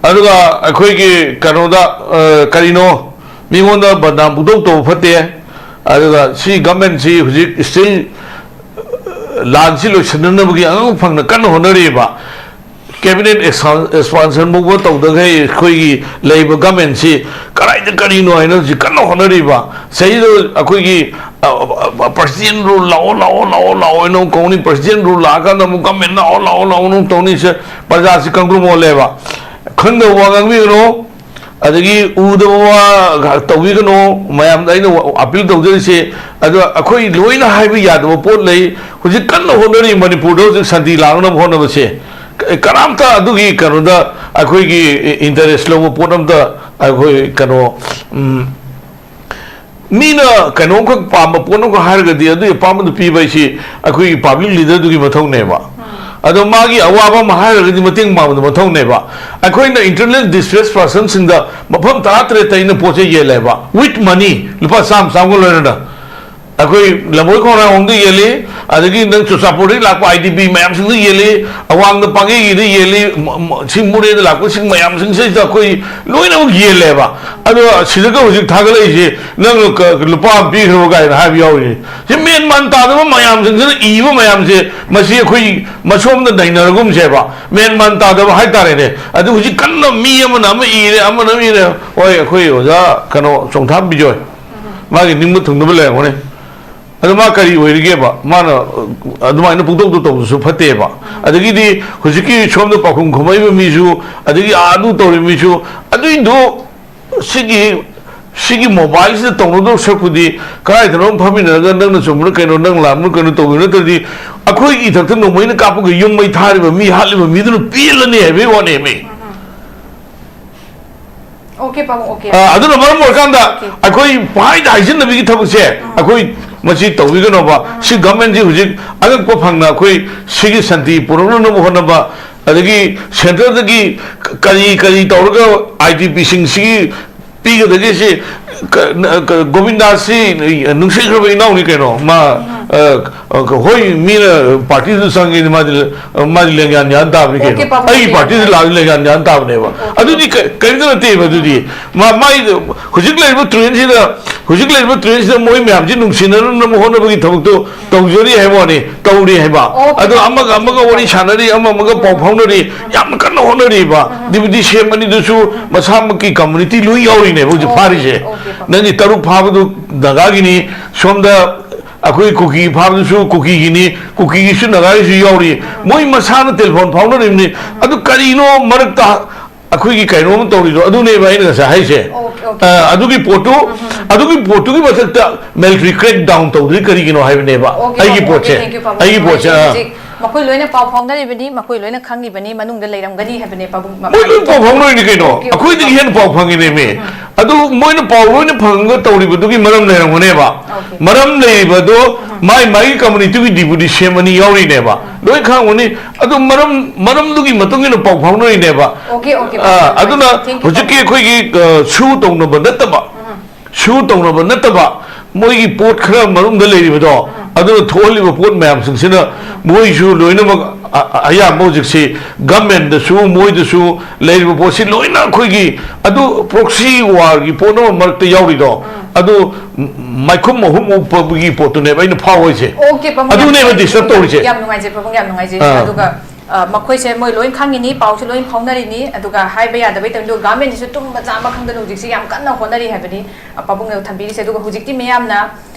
ꯑꯗꯨꯒ ꯑꯩꯈꯣꯏꯒꯤ ꯀꯩꯅꯣꯗ, ꯑ, ꯀꯔꯤꯅꯣ, ꯃꯤꯉꯣꯟꯗ ꯕꯗꯅꯥꯝ ꯄꯨꯡꯇꯧ ꯇꯧꯕ ꯐꯠꯇꯦ꯫ ꯑꯗꯨꯒ ꯁꯤ ꯒꯃꯦꯟꯁꯤ ꯍꯧꯖꯤꯛ ꯁ꯭ꯇꯤꯜ ꯂꯥꯟꯁꯤ ꯂꯣꯏꯁꯤꯟꯅꯅꯕꯒꯤ ꯑꯉꯝ ꯐꯪꯅ ꯀꯟꯅ ꯍꯣꯠꯅꯔꯤꯕ꯫ ꯀꯦꯕꯤꯅꯦꯠ ꯑꯦꯛꯁꯄꯥꯟꯁꯟ ꯐꯥꯎꯕ ꯇꯧꯗꯈꯩ ꯑꯩꯈꯣꯏꯒꯤ ꯂꯩꯔꯤꯕ ꯒꯃꯦꯟꯁꯤ ꯀꯗꯥꯏꯗ ꯀꯔꯤꯅꯣ ꯍꯥꯏꯅ ꯍꯧꯖꯤꯛ ꯀꯟꯅ ꯍꯣꯠꯅꯔꯤꯕ꯫ ꯁꯤꯗꯩꯗ ꯑꯩꯈꯣꯏꯒꯤ, ꯑ, ꯑ, ꯑ, ꯄ꯭ꯔꯁꯤꯗꯦꯟ ꯔꯨꯜ ꯂꯥꯛꯑꯣ, ꯂꯥꯛꯑꯣ, ꯂꯥꯛꯑꯣ, ꯂꯥꯛꯑꯣ ꯍꯥꯏꯅ ꯑꯃꯨꯛ ꯀꯧꯅꯤ, ꯄ꯭ꯔꯁꯤꯗꯦꯟ ꯔꯨꯜ ꯂꯥꯛꯑꯀꯥꯟꯗ ꯑꯃꯨꯛ ꯒꯃꯦꯟ ꯂꯥꯛꯑꯣ, ꯂꯥꯛꯑꯣ, ꯂꯥꯛꯑꯣ ꯑꯃꯨꯛ ꯇꯧꯅꯤ꯫ ꯁꯦ ꯄ꯭ꯔꯖꯥꯁꯤ ꯀꯪꯗ꯭ꯔꯨꯝ ꯑꯣꯜꯂꯦꯕ꯫ ꯈꯪꯗꯕ ꯋꯥ ꯉꯥꯡꯕꯤꯒꯅꯨ꯫ ꯑꯗꯒꯤ ꯎꯗꯕ ꯋꯥ ꯇꯧꯕꯤꯒꯅꯨ꯫ ꯃꯌꯥꯝꯗ ꯑꯩꯅ ꯑꯄꯤꯜ ꯇꯧꯖꯔꯤꯁꯦ, ꯑꯗꯣ ꯑꯩꯈꯣꯏ ꯂꯣꯏꯅ ꯍꯥꯏꯕ ꯌꯥꯗꯕ ꯄꯣꯠ ꯂꯩ꯫ ꯍꯧꯖꯤꯛ ꯀꯟꯅ ꯍꯣꯠꯅꯔꯤ ꯃꯅꯤꯄꯨꯔꯗ ꯍꯧꯖꯤꯛ ꯁꯥꯟꯇꯤ ꯂꯥꯛꯅꯕ ꯍꯣꯠꯅꯕꯁꯦ꯫ ꯀ-, ꯀꯅꯥꯝꯇ ꯑꯗꯨꯒꯤ ꯀꯩꯅꯣꯗ ꯑꯩꯈꯣꯏꯒꯤ ꯏꯟꯇꯔꯦꯁ ꯂꯧꯕ ꯄꯣꯠ ꯑꯝꯇ ꯑꯩꯈꯣꯏ ꯀꯩꯅꯣ, ꯎꯝ, ꯃꯤꯅ ꯀꯩꯅꯣꯝꯈꯛ ꯄꯥꯝꯕ ꯄꯣꯠ ꯑꯃꯈꯛ ꯍꯥꯏꯔꯒꯗꯤ ꯑꯗꯨꯒꯤ ꯑꯄꯥꯝꯕꯗꯨ ꯄꯤꯕ ꯍꯥꯏꯁꯤ ꯑꯩꯈꯣꯏꯒꯤ ꯄꯕ꯭ꯂꯤꯛ ꯂꯤꯗꯔꯗꯨꯒꯤ ꯃꯊꯧꯅꯦꯕ꯫ ꯑꯗꯣ ꯃꯥꯒꯤ ꯑꯋꯥꯕ ꯑꯃ ꯍꯥꯏꯔꯒꯗꯤ ꯃꯇꯦꯡ ꯄꯥꯡꯕꯗꯨ ꯃꯊꯧꯅꯦꯕ꯫ ꯑꯩꯈꯣꯏꯅ internally displaced personꯁꯤꯡꯗ ꯃꯐꯝ ꯇꯔꯥꯇꯔꯦꯠꯇ ꯑꯩꯅ ꯄꯣꯠ ꯆꯩ ꯌꯦꯜꯂꯦꯕ, with money, ꯂꯨꯄꯥ ꯆꯥꯝꯃ ꯆꯥꯝꯃꯒ ꯂꯣꯏꯅꯅ꯫ ꯑꯩꯈꯣꯏ ꯂꯝꯕꯣꯏ ꯈꯣꯡꯅꯥꯡꯈꯣꯡꯗ ꯌꯦꯜꯂꯤ, ꯑꯗꯒꯤ ꯅꯪ ꯆꯨꯔꯆꯥꯟꯄꯨꯔꯗꯒꯤ ꯂꯥꯛꯄ IDP ꯃꯌꯥꯝꯁꯤꯡꯗ ꯌꯦꯜꯂꯤ, ꯑꯋꯥꯡꯗ ꯄꯥꯡꯒꯩꯒꯤꯗ ꯌꯦꯜꯂꯤ, ꯃ-, ꯃ-, ꯁꯤ ꯃꯣꯔꯦꯗ ꯂꯥꯛꯄꯁꯤꯡ ꯃꯌꯥꯝꯁꯤꯡꯁꯤꯗ ꯑꯩꯈꯣꯏ ꯂꯣꯏꯅꯃꯛ ꯌꯦꯜꯂꯦꯕ꯫ ꯑꯗꯣ ꯁꯤꯗꯒ ꯍꯧꯖꯤꯛ ꯊꯥꯒꯠꯂꯛꯏꯁꯦ, ꯅꯪ ꯀ-, ꯂꯨꯄꯥ ꯑꯃ ꯄꯤꯈ꯭ꯔꯕ ꯀꯥꯏꯅ ꯍꯥꯏꯕ ꯌꯥꯎꯔꯤ꯫ ꯁꯤ ꯃꯦꯟ ꯃꯥꯟ ꯇꯥꯗꯕ ꯃꯌꯥꯝꯁꯤꯡꯁꯤꯅ ꯏꯕ ꯃꯌꯥꯝꯁꯦ, ꯃꯁꯤ ꯑꯩꯈꯣꯏ ꯃꯁꯣꯝꯗ ꯅꯩꯅꯔꯒꯨꯝꯁꯦꯕ, ꯃꯦꯟ ꯃꯥꯟ ꯇꯥꯗꯕ ꯍꯥꯏꯇꯥꯔꯦꯅꯦ꯫ ꯑꯗꯨ ꯍꯧꯖꯤꯛ ꯀꯟꯅ ꯃꯤ ꯑꯃꯅ ꯑꯃ ꯏꯔꯦ, ꯑꯃꯅ ꯑꯃ ꯏꯔꯦ꯫ ꯍꯣꯏ, ꯑꯩꯈꯣꯏ ꯑꯣꯖꯥ ꯀꯩꯅꯣ ꯆꯣꯡꯊꯥꯝ ꯕꯤꯖꯣꯏ, ꯃꯥꯒꯤ ꯅꯤꯡꯕ ꯊꯨꯡꯗꯕ ꯂꯩꯔꯝꯒꯅꯤ꯫ ꯑꯗꯣ ꯃꯥ ꯀꯔꯤ ꯑꯣꯏꯔꯤꯒꯦꯕ? ꯃꯥꯅ, ꯑ, ꯑꯗꯨꯃꯥꯏꯅ ꯄꯨꯡꯇꯧꯗ ꯇꯧꯕꯁꯨ ꯐꯠꯇꯦꯕ꯫ ꯑꯗꯒꯤꯗꯤ ꯍꯧꯖꯤꯛꯀꯤ ꯁꯣꯝꯗ ꯄꯥꯎꯈꯨꯝ ꯈꯨꯝꯃꯛꯏꯕ ꯃꯤꯁꯨ, ꯑꯗꯒꯤ ꯑꯥ ꯑꯗꯨ ꯇꯧꯔꯤꯕ ꯃꯤꯁꯨ, ꯑꯗꯨꯏꯗꯣ ꯁꯤꯒꯤ, ꯁꯤꯒꯤ mobileꯁꯤꯗ ꯇꯧꯅꯗꯧ ꯁꯔꯨꯛꯄꯨꯗꯤ ꯀꯗꯥꯏꯗꯅꯣ ꯐꯝꯃꯤꯟꯅꯔꯒ ꯅꯪꯅ ꯆꯨꯝꯕ꯭ꯔꯥ ꯀꯩꯅꯣ, ꯅꯪ ꯂꯥꯟꯕ꯭ꯔꯥ ꯀꯩꯅꯣ ꯇꯧꯕꯤꯌꯨ, ꯅꯠꯇ꯭ꯔꯗꯤ ꯑꯩꯈꯣꯏꯒꯤ ꯏꯊꯛꯇ ꯅꯣꯡꯃꯩꯅ ꯀꯥꯞꯄꯒ ꯌꯨꯝ ꯃꯩ ꯊꯥꯔꯤꯕ ꯃꯤ, ꯍꯥꯠꯂꯤꯕ ꯃꯤꯗꯨꯅ ꯄꯦꯜꯂꯅꯤ ꯍꯥꯏꯕꯒꯤ ꯋꯥꯅꯦꯃꯤ꯫ Okay, ꯄꯥꯕꯨꯡ, okay. ꯑ, ꯑꯗꯨꯅ ꯃꯔꯝ ꯑꯣꯏꯔꯀꯥꯟꯗ ꯑꯩꯈꯣꯏ ꯄꯥꯏꯗ ꯍꯥꯏꯖꯤꯟꯅꯕꯒꯤ ꯊꯕꯛꯁꯦ ꯑꯩꯈꯣꯏ ꯃꯁꯤ ꯇꯧꯕꯤꯒꯅꯣꯕ꯫ ꯁꯤ governmentꯁꯤ ꯍꯧꯖꯤꯛ ꯑꯉꯛꯄ ꯐꯪꯅ ꯑꯩꯈꯣꯏ ꯁꯤꯒꯤ ꯁꯥꯟꯇꯤ ꯄꯨꯔꯛꯅꯅꯕ ꯍꯣꯠꯅꯕ, ꯑꯗꯒꯤ centreꯗꯒꯤ ꯀꯔꯤ ꯀꯔꯤ ꯇꯧꯔꯒ IDPꯁꯤꯡꯁꯤꯒꯤ ꯄꯤꯒꯗꯒꯦ ꯁꯤ ꯀ-, ꯀ-, ꯒꯣꯕꯤꯟꯗꯥꯁꯤ ꯅꯨꯡꯁꯤꯈ꯭ꯔꯕ ꯏꯅꯥꯎꯅꯤ ꯀꯩꯅꯣ꯫ ꯃꯥ, ꯑ, ꯑ, ꯍꯣꯏ, ꯃꯤꯅ partyꯗꯨ ꯆꯪꯉꯦ, ꯃꯥꯗꯤ, ꯃꯥꯗꯤ ꯂꯦꯡꯌꯥꯟ ꯌꯥꯟ ꯇꯥꯕꯅꯤ ꯀꯩꯅꯣ꯫ Okay, ꯄꯥꯕꯨꯡ, ꯑꯩꯒꯤ ꯂꯦꯡꯌꯥꯟ partyꯗ ꯂꯥꯛꯑꯗꯤ ꯂꯦꯡꯌꯥꯟ ꯌꯥꯟ ꯇꯥꯕꯅꯦꯕ꯫ ꯑꯗꯨꯗꯤ ꯀ-, ꯀꯔꯤꯝꯇ ꯅꯠꯇꯦꯕ꯫ ꯑꯗꯨꯗꯤ ꯃꯥ, ꯃꯥꯏ ꯍꯧꯖꯤꯛ ꯂꯩꯔꯤꯕ trendꯁꯤꯗ, ꯍꯧꯖꯤꯛ ꯂꯩꯔꯤꯕ trendꯁꯤꯗ ꯃꯣꯏ ꯃꯌꯥꯝꯁꯤ ꯅꯨꯡꯁꯤꯅꯅꯕ ꯍꯣꯠꯅꯕꯒꯤ ꯊꯕꯛꯇꯣ ꯇꯧꯖꯔꯤ ꯍꯥꯏꯕ ꯋꯥꯅꯤ, ꯇꯧꯔꯤ ꯍꯥꯏꯕ꯫ Okay, ꯑꯗꯣ okay, ꯑꯃꯒ ꯑꯃꯒ okay. ꯋꯥꯔꯤ ꯁꯥꯟꯅꯔꯤ, ꯑꯃ ꯑꯃꯒ ꯄꯥꯎ ꯐꯥꯎꯅꯔꯤ, ꯌꯥꯝꯅ ꯀꯟꯅ ꯍꯣꯠꯅꯔꯤꯕ꯫ Deputy CM ꯑꯅꯤꯗꯨꯁꯨ ꯃꯁꯥꯃꯛꯀꯤ community ꯂꯣꯏ ꯌꯥꯎꯔꯤꯅꯦꯕ ꯍꯧꯖꯤꯛ Okay, ꯐꯥꯔꯤꯁꯦ꯫ okay, okay. ꯅꯪꯒꯤ ꯇꯔꯨꯛ ꯐꯥꯕꯗꯨ ꯅꯥꯒꯥꯒꯤꯅꯤ, ꯁꯣꯝꯗ ꯑꯩꯈꯣꯏ ꯀꯨꯀꯤ ꯐꯥꯕꯗꯨꯁꯨ ꯀꯨꯀꯤꯒꯤꯅꯤ, ꯀꯨꯀꯤꯒꯤꯁꯨ ꯅꯥꯒꯥꯒꯤꯁꯨ ꯌꯥꯎꯔꯤ꯫ ꯃꯣꯏ ꯃꯁꯥꯅ telephone ꯐꯥꯎꯅꯔꯤꯕꯅꯤ꯫ ꯑꯗꯨ ꯀꯔꯤꯅꯣ ꯃꯔꯛꯇ ꯑꯩꯈꯣꯏꯒꯤ ꯀꯩꯅꯣꯝ ꯇꯧꯔꯤꯗꯣ? ꯑꯗꯨꯅꯦꯕ ꯑꯩꯅ ꯉꯁꯥꯏ ꯍꯥꯏꯁꯦ꯫ Okay, okay. ꯑ, ꯑꯗꯨꯒꯤ ꯄꯣꯠꯇꯨ, ꯑꯗꯨꯒꯤ ꯄꯣꯠꯇꯨꯒꯤ ꯃꯊꯛꯇ military crackdown ꯇꯧꯗ꯭ꯔꯤ ꯀꯔꯤꯒꯤꯅꯣ ꯍꯥꯏꯕꯅꯦꯕ꯫ Okay, ꯑꯩꯒꯤ ꯄꯥꯕꯨꯡ, ꯄꯣꯠꯁꯦ, okay, thank you, ꯄꯥꯕꯨꯡ. ꯑꯩꯒꯤ ꯄꯣꯠꯁꯦ, ꯑ, ꯍꯧꯖꯤꯛ ꯃꯈꯣꯏ ꯂꯣꯏꯅ ꯄꯥꯎ ꯐꯥꯎꯅꯔꯤꯕꯅꯤ, ꯃꯈꯣꯏ ꯂꯣꯏꯅ ꯈꯪꯉꯤꯕꯅꯤ, ꯃꯅꯨꯡꯗ ꯂꯩꯔꯝꯒꯅꯤ ꯍꯥꯏꯕꯅꯦ ꯄꯥꯕꯨꯡ꯫ ꯃꯣꯏ ꯂꯣꯏ ꯄꯥꯎ ꯐꯥꯎꯅꯔꯤꯅꯤ ꯀꯩꯅꯣ꯫ ꯑꯩꯈꯣꯏꯗꯒꯤ ꯍꯦꯟꯅ ꯄꯥꯎ ꯐꯪꯉꯤꯅꯦꯃꯤ꯫ ꯑꯗꯨ ꯃꯣꯏꯅ ꯄꯥꯎ ꯂꯣꯏꯅ ꯐꯪꯉꯒ ꯇꯧꯔꯤꯕꯗꯨꯒꯤ ꯃꯔꯝ ꯂꯩꯔꯝꯒꯅꯦꯕ꯫ ꯃꯔꯝ ꯂꯩꯔꯤꯕꯗꯣ ꯃꯥꯏ ꯃꯥꯒꯤ ꯀꯝꯃꯨꯅꯤꯇꯤꯒꯤ ꯗꯤꯄꯨꯇꯤ ꯁꯤ ꯑꯦꯝ ꯑꯅꯤ ꯌꯥꯎꯔꯤꯅꯦꯕ꯫ ꯂꯣꯏ ꯈꯪꯉꯝꯒꯅꯤ꯫ ꯑꯗꯨ ꯃꯔꯝ ꯃꯔꯝꯗꯨꯒꯤ ꯃꯇꯨꯡ ꯏꯟꯅ ꯄꯥꯎ ꯐꯥꯎꯅꯔꯤꯅꯦꯕ꯫ ꯑꯗꯨꯅ ꯍꯧꯖꯤꯛꯀꯤ ꯑꯩꯈꯣꯏꯒꯤ ꯁꯨ ꯇꯧꯅꯕ ꯅꯠꯇꯕ ꯁꯨ ꯇꯧꯅꯕ ꯅꯠꯇꯕ ꯃꯣꯏꯒꯤ ꯄꯣꯠ ꯈꯔ ꯃꯅꯨꯡꯗ ꯂꯩꯔꯤꯕꯗꯣ ꯑꯗꯨꯅ ꯊꯣꯛꯍꯜꯂꯤꯕ ꯄꯣꯠ ꯃꯌꯥꯝꯁꯤꯡꯁꯤꯅ ꯃꯣꯏꯁꯨ ꯂꯣꯏꯅꯃꯛ ꯑꯌꯥꯝꯕ ꯍꯧꯖꯤꯛꯁꯤ ꯒꯃꯦꯟꯗꯁꯨ ꯃꯣꯏꯗꯁꯨ ꯂꯩꯔꯤꯕ ꯄꯣꯠꯁꯤ ꯂꯣꯏꯅ ꯑꯩꯈꯣꯏꯒꯤ ꯑꯗꯨ ꯄ꯭ꯔꯣꯛꯁꯤ ꯋꯥꯔꯒꯤ ꯄꯣꯠ ꯑꯃ ꯃꯔꯛꯇ ꯌꯥꯎꯔꯤꯗꯣ ꯑꯗꯨ ꯃꯥꯏꯈꯨꯝ ꯑꯍꯨꯝ ꯎꯞꯄꯒꯤ ꯄꯣꯠꯇꯨꯅꯦꯕ ꯑꯩꯅ ꯐꯥꯎ ꯍꯥꯏꯁꯦ꯫ ꯑꯣꯀꯦ ꯄꯥꯕꯨꯡ, ꯌꯥꯝ ꯑꯗꯨꯅꯦꯕ ꯅꯨꯡꯉꯥꯏꯖꯩ꯫ ꯗꯤꯁꯇꯔꯕ ꯇꯧꯔꯤꯁꯦ꯫ ꯌꯥꯝ ꯅꯨꯡꯉꯥꯏꯖꯩ ꯄꯥꯕꯨꯡ, ꯌꯥꯝ ꯅꯨꯡꯉꯥꯏꯖꯩ꯫ ꯑꯥ꯫ ꯑꯗꯨꯒ ꯑ, ꯃꯈꯣꯏꯁꯦ ꯃꯣꯏ ꯂꯣꯏ ꯈꯪꯉꯤꯅꯤ, ꯄꯥꯎꯁꯨ ꯂꯣꯏ ꯐꯥꯎꯅꯔꯤꯅꯤ, ꯑꯗꯨꯒ ꯍꯥꯏꯕ ꯌꯥꯗꯕꯩ ꯇꯧꯔꯤꯅꯤ꯫ ꯑꯗꯨꯒ ꯒꯚꯔꯟꯃꯦꯟꯠꯁꯤꯁꯨ ꯇꯨꯝꯕ ꯆꯥꯕ ꯈꯪꯗꯅ ꯍꯧꯖꯤꯛꯁꯤ ꯌꯥꯝ ꯀꯟꯅ ꯍꯣꯠꯅꯔꯤ ꯍꯥꯏꯕꯅꯤ꯫ ꯑ, ꯄꯥꯕꯨꯡꯅ ꯊꯝꯕꯤꯔꯤꯁꯦ꯫ ꯑꯗꯨꯒ ꯍꯧꯖꯤꯛꯇꯤ ꯃꯤꯌꯥꯝꯅ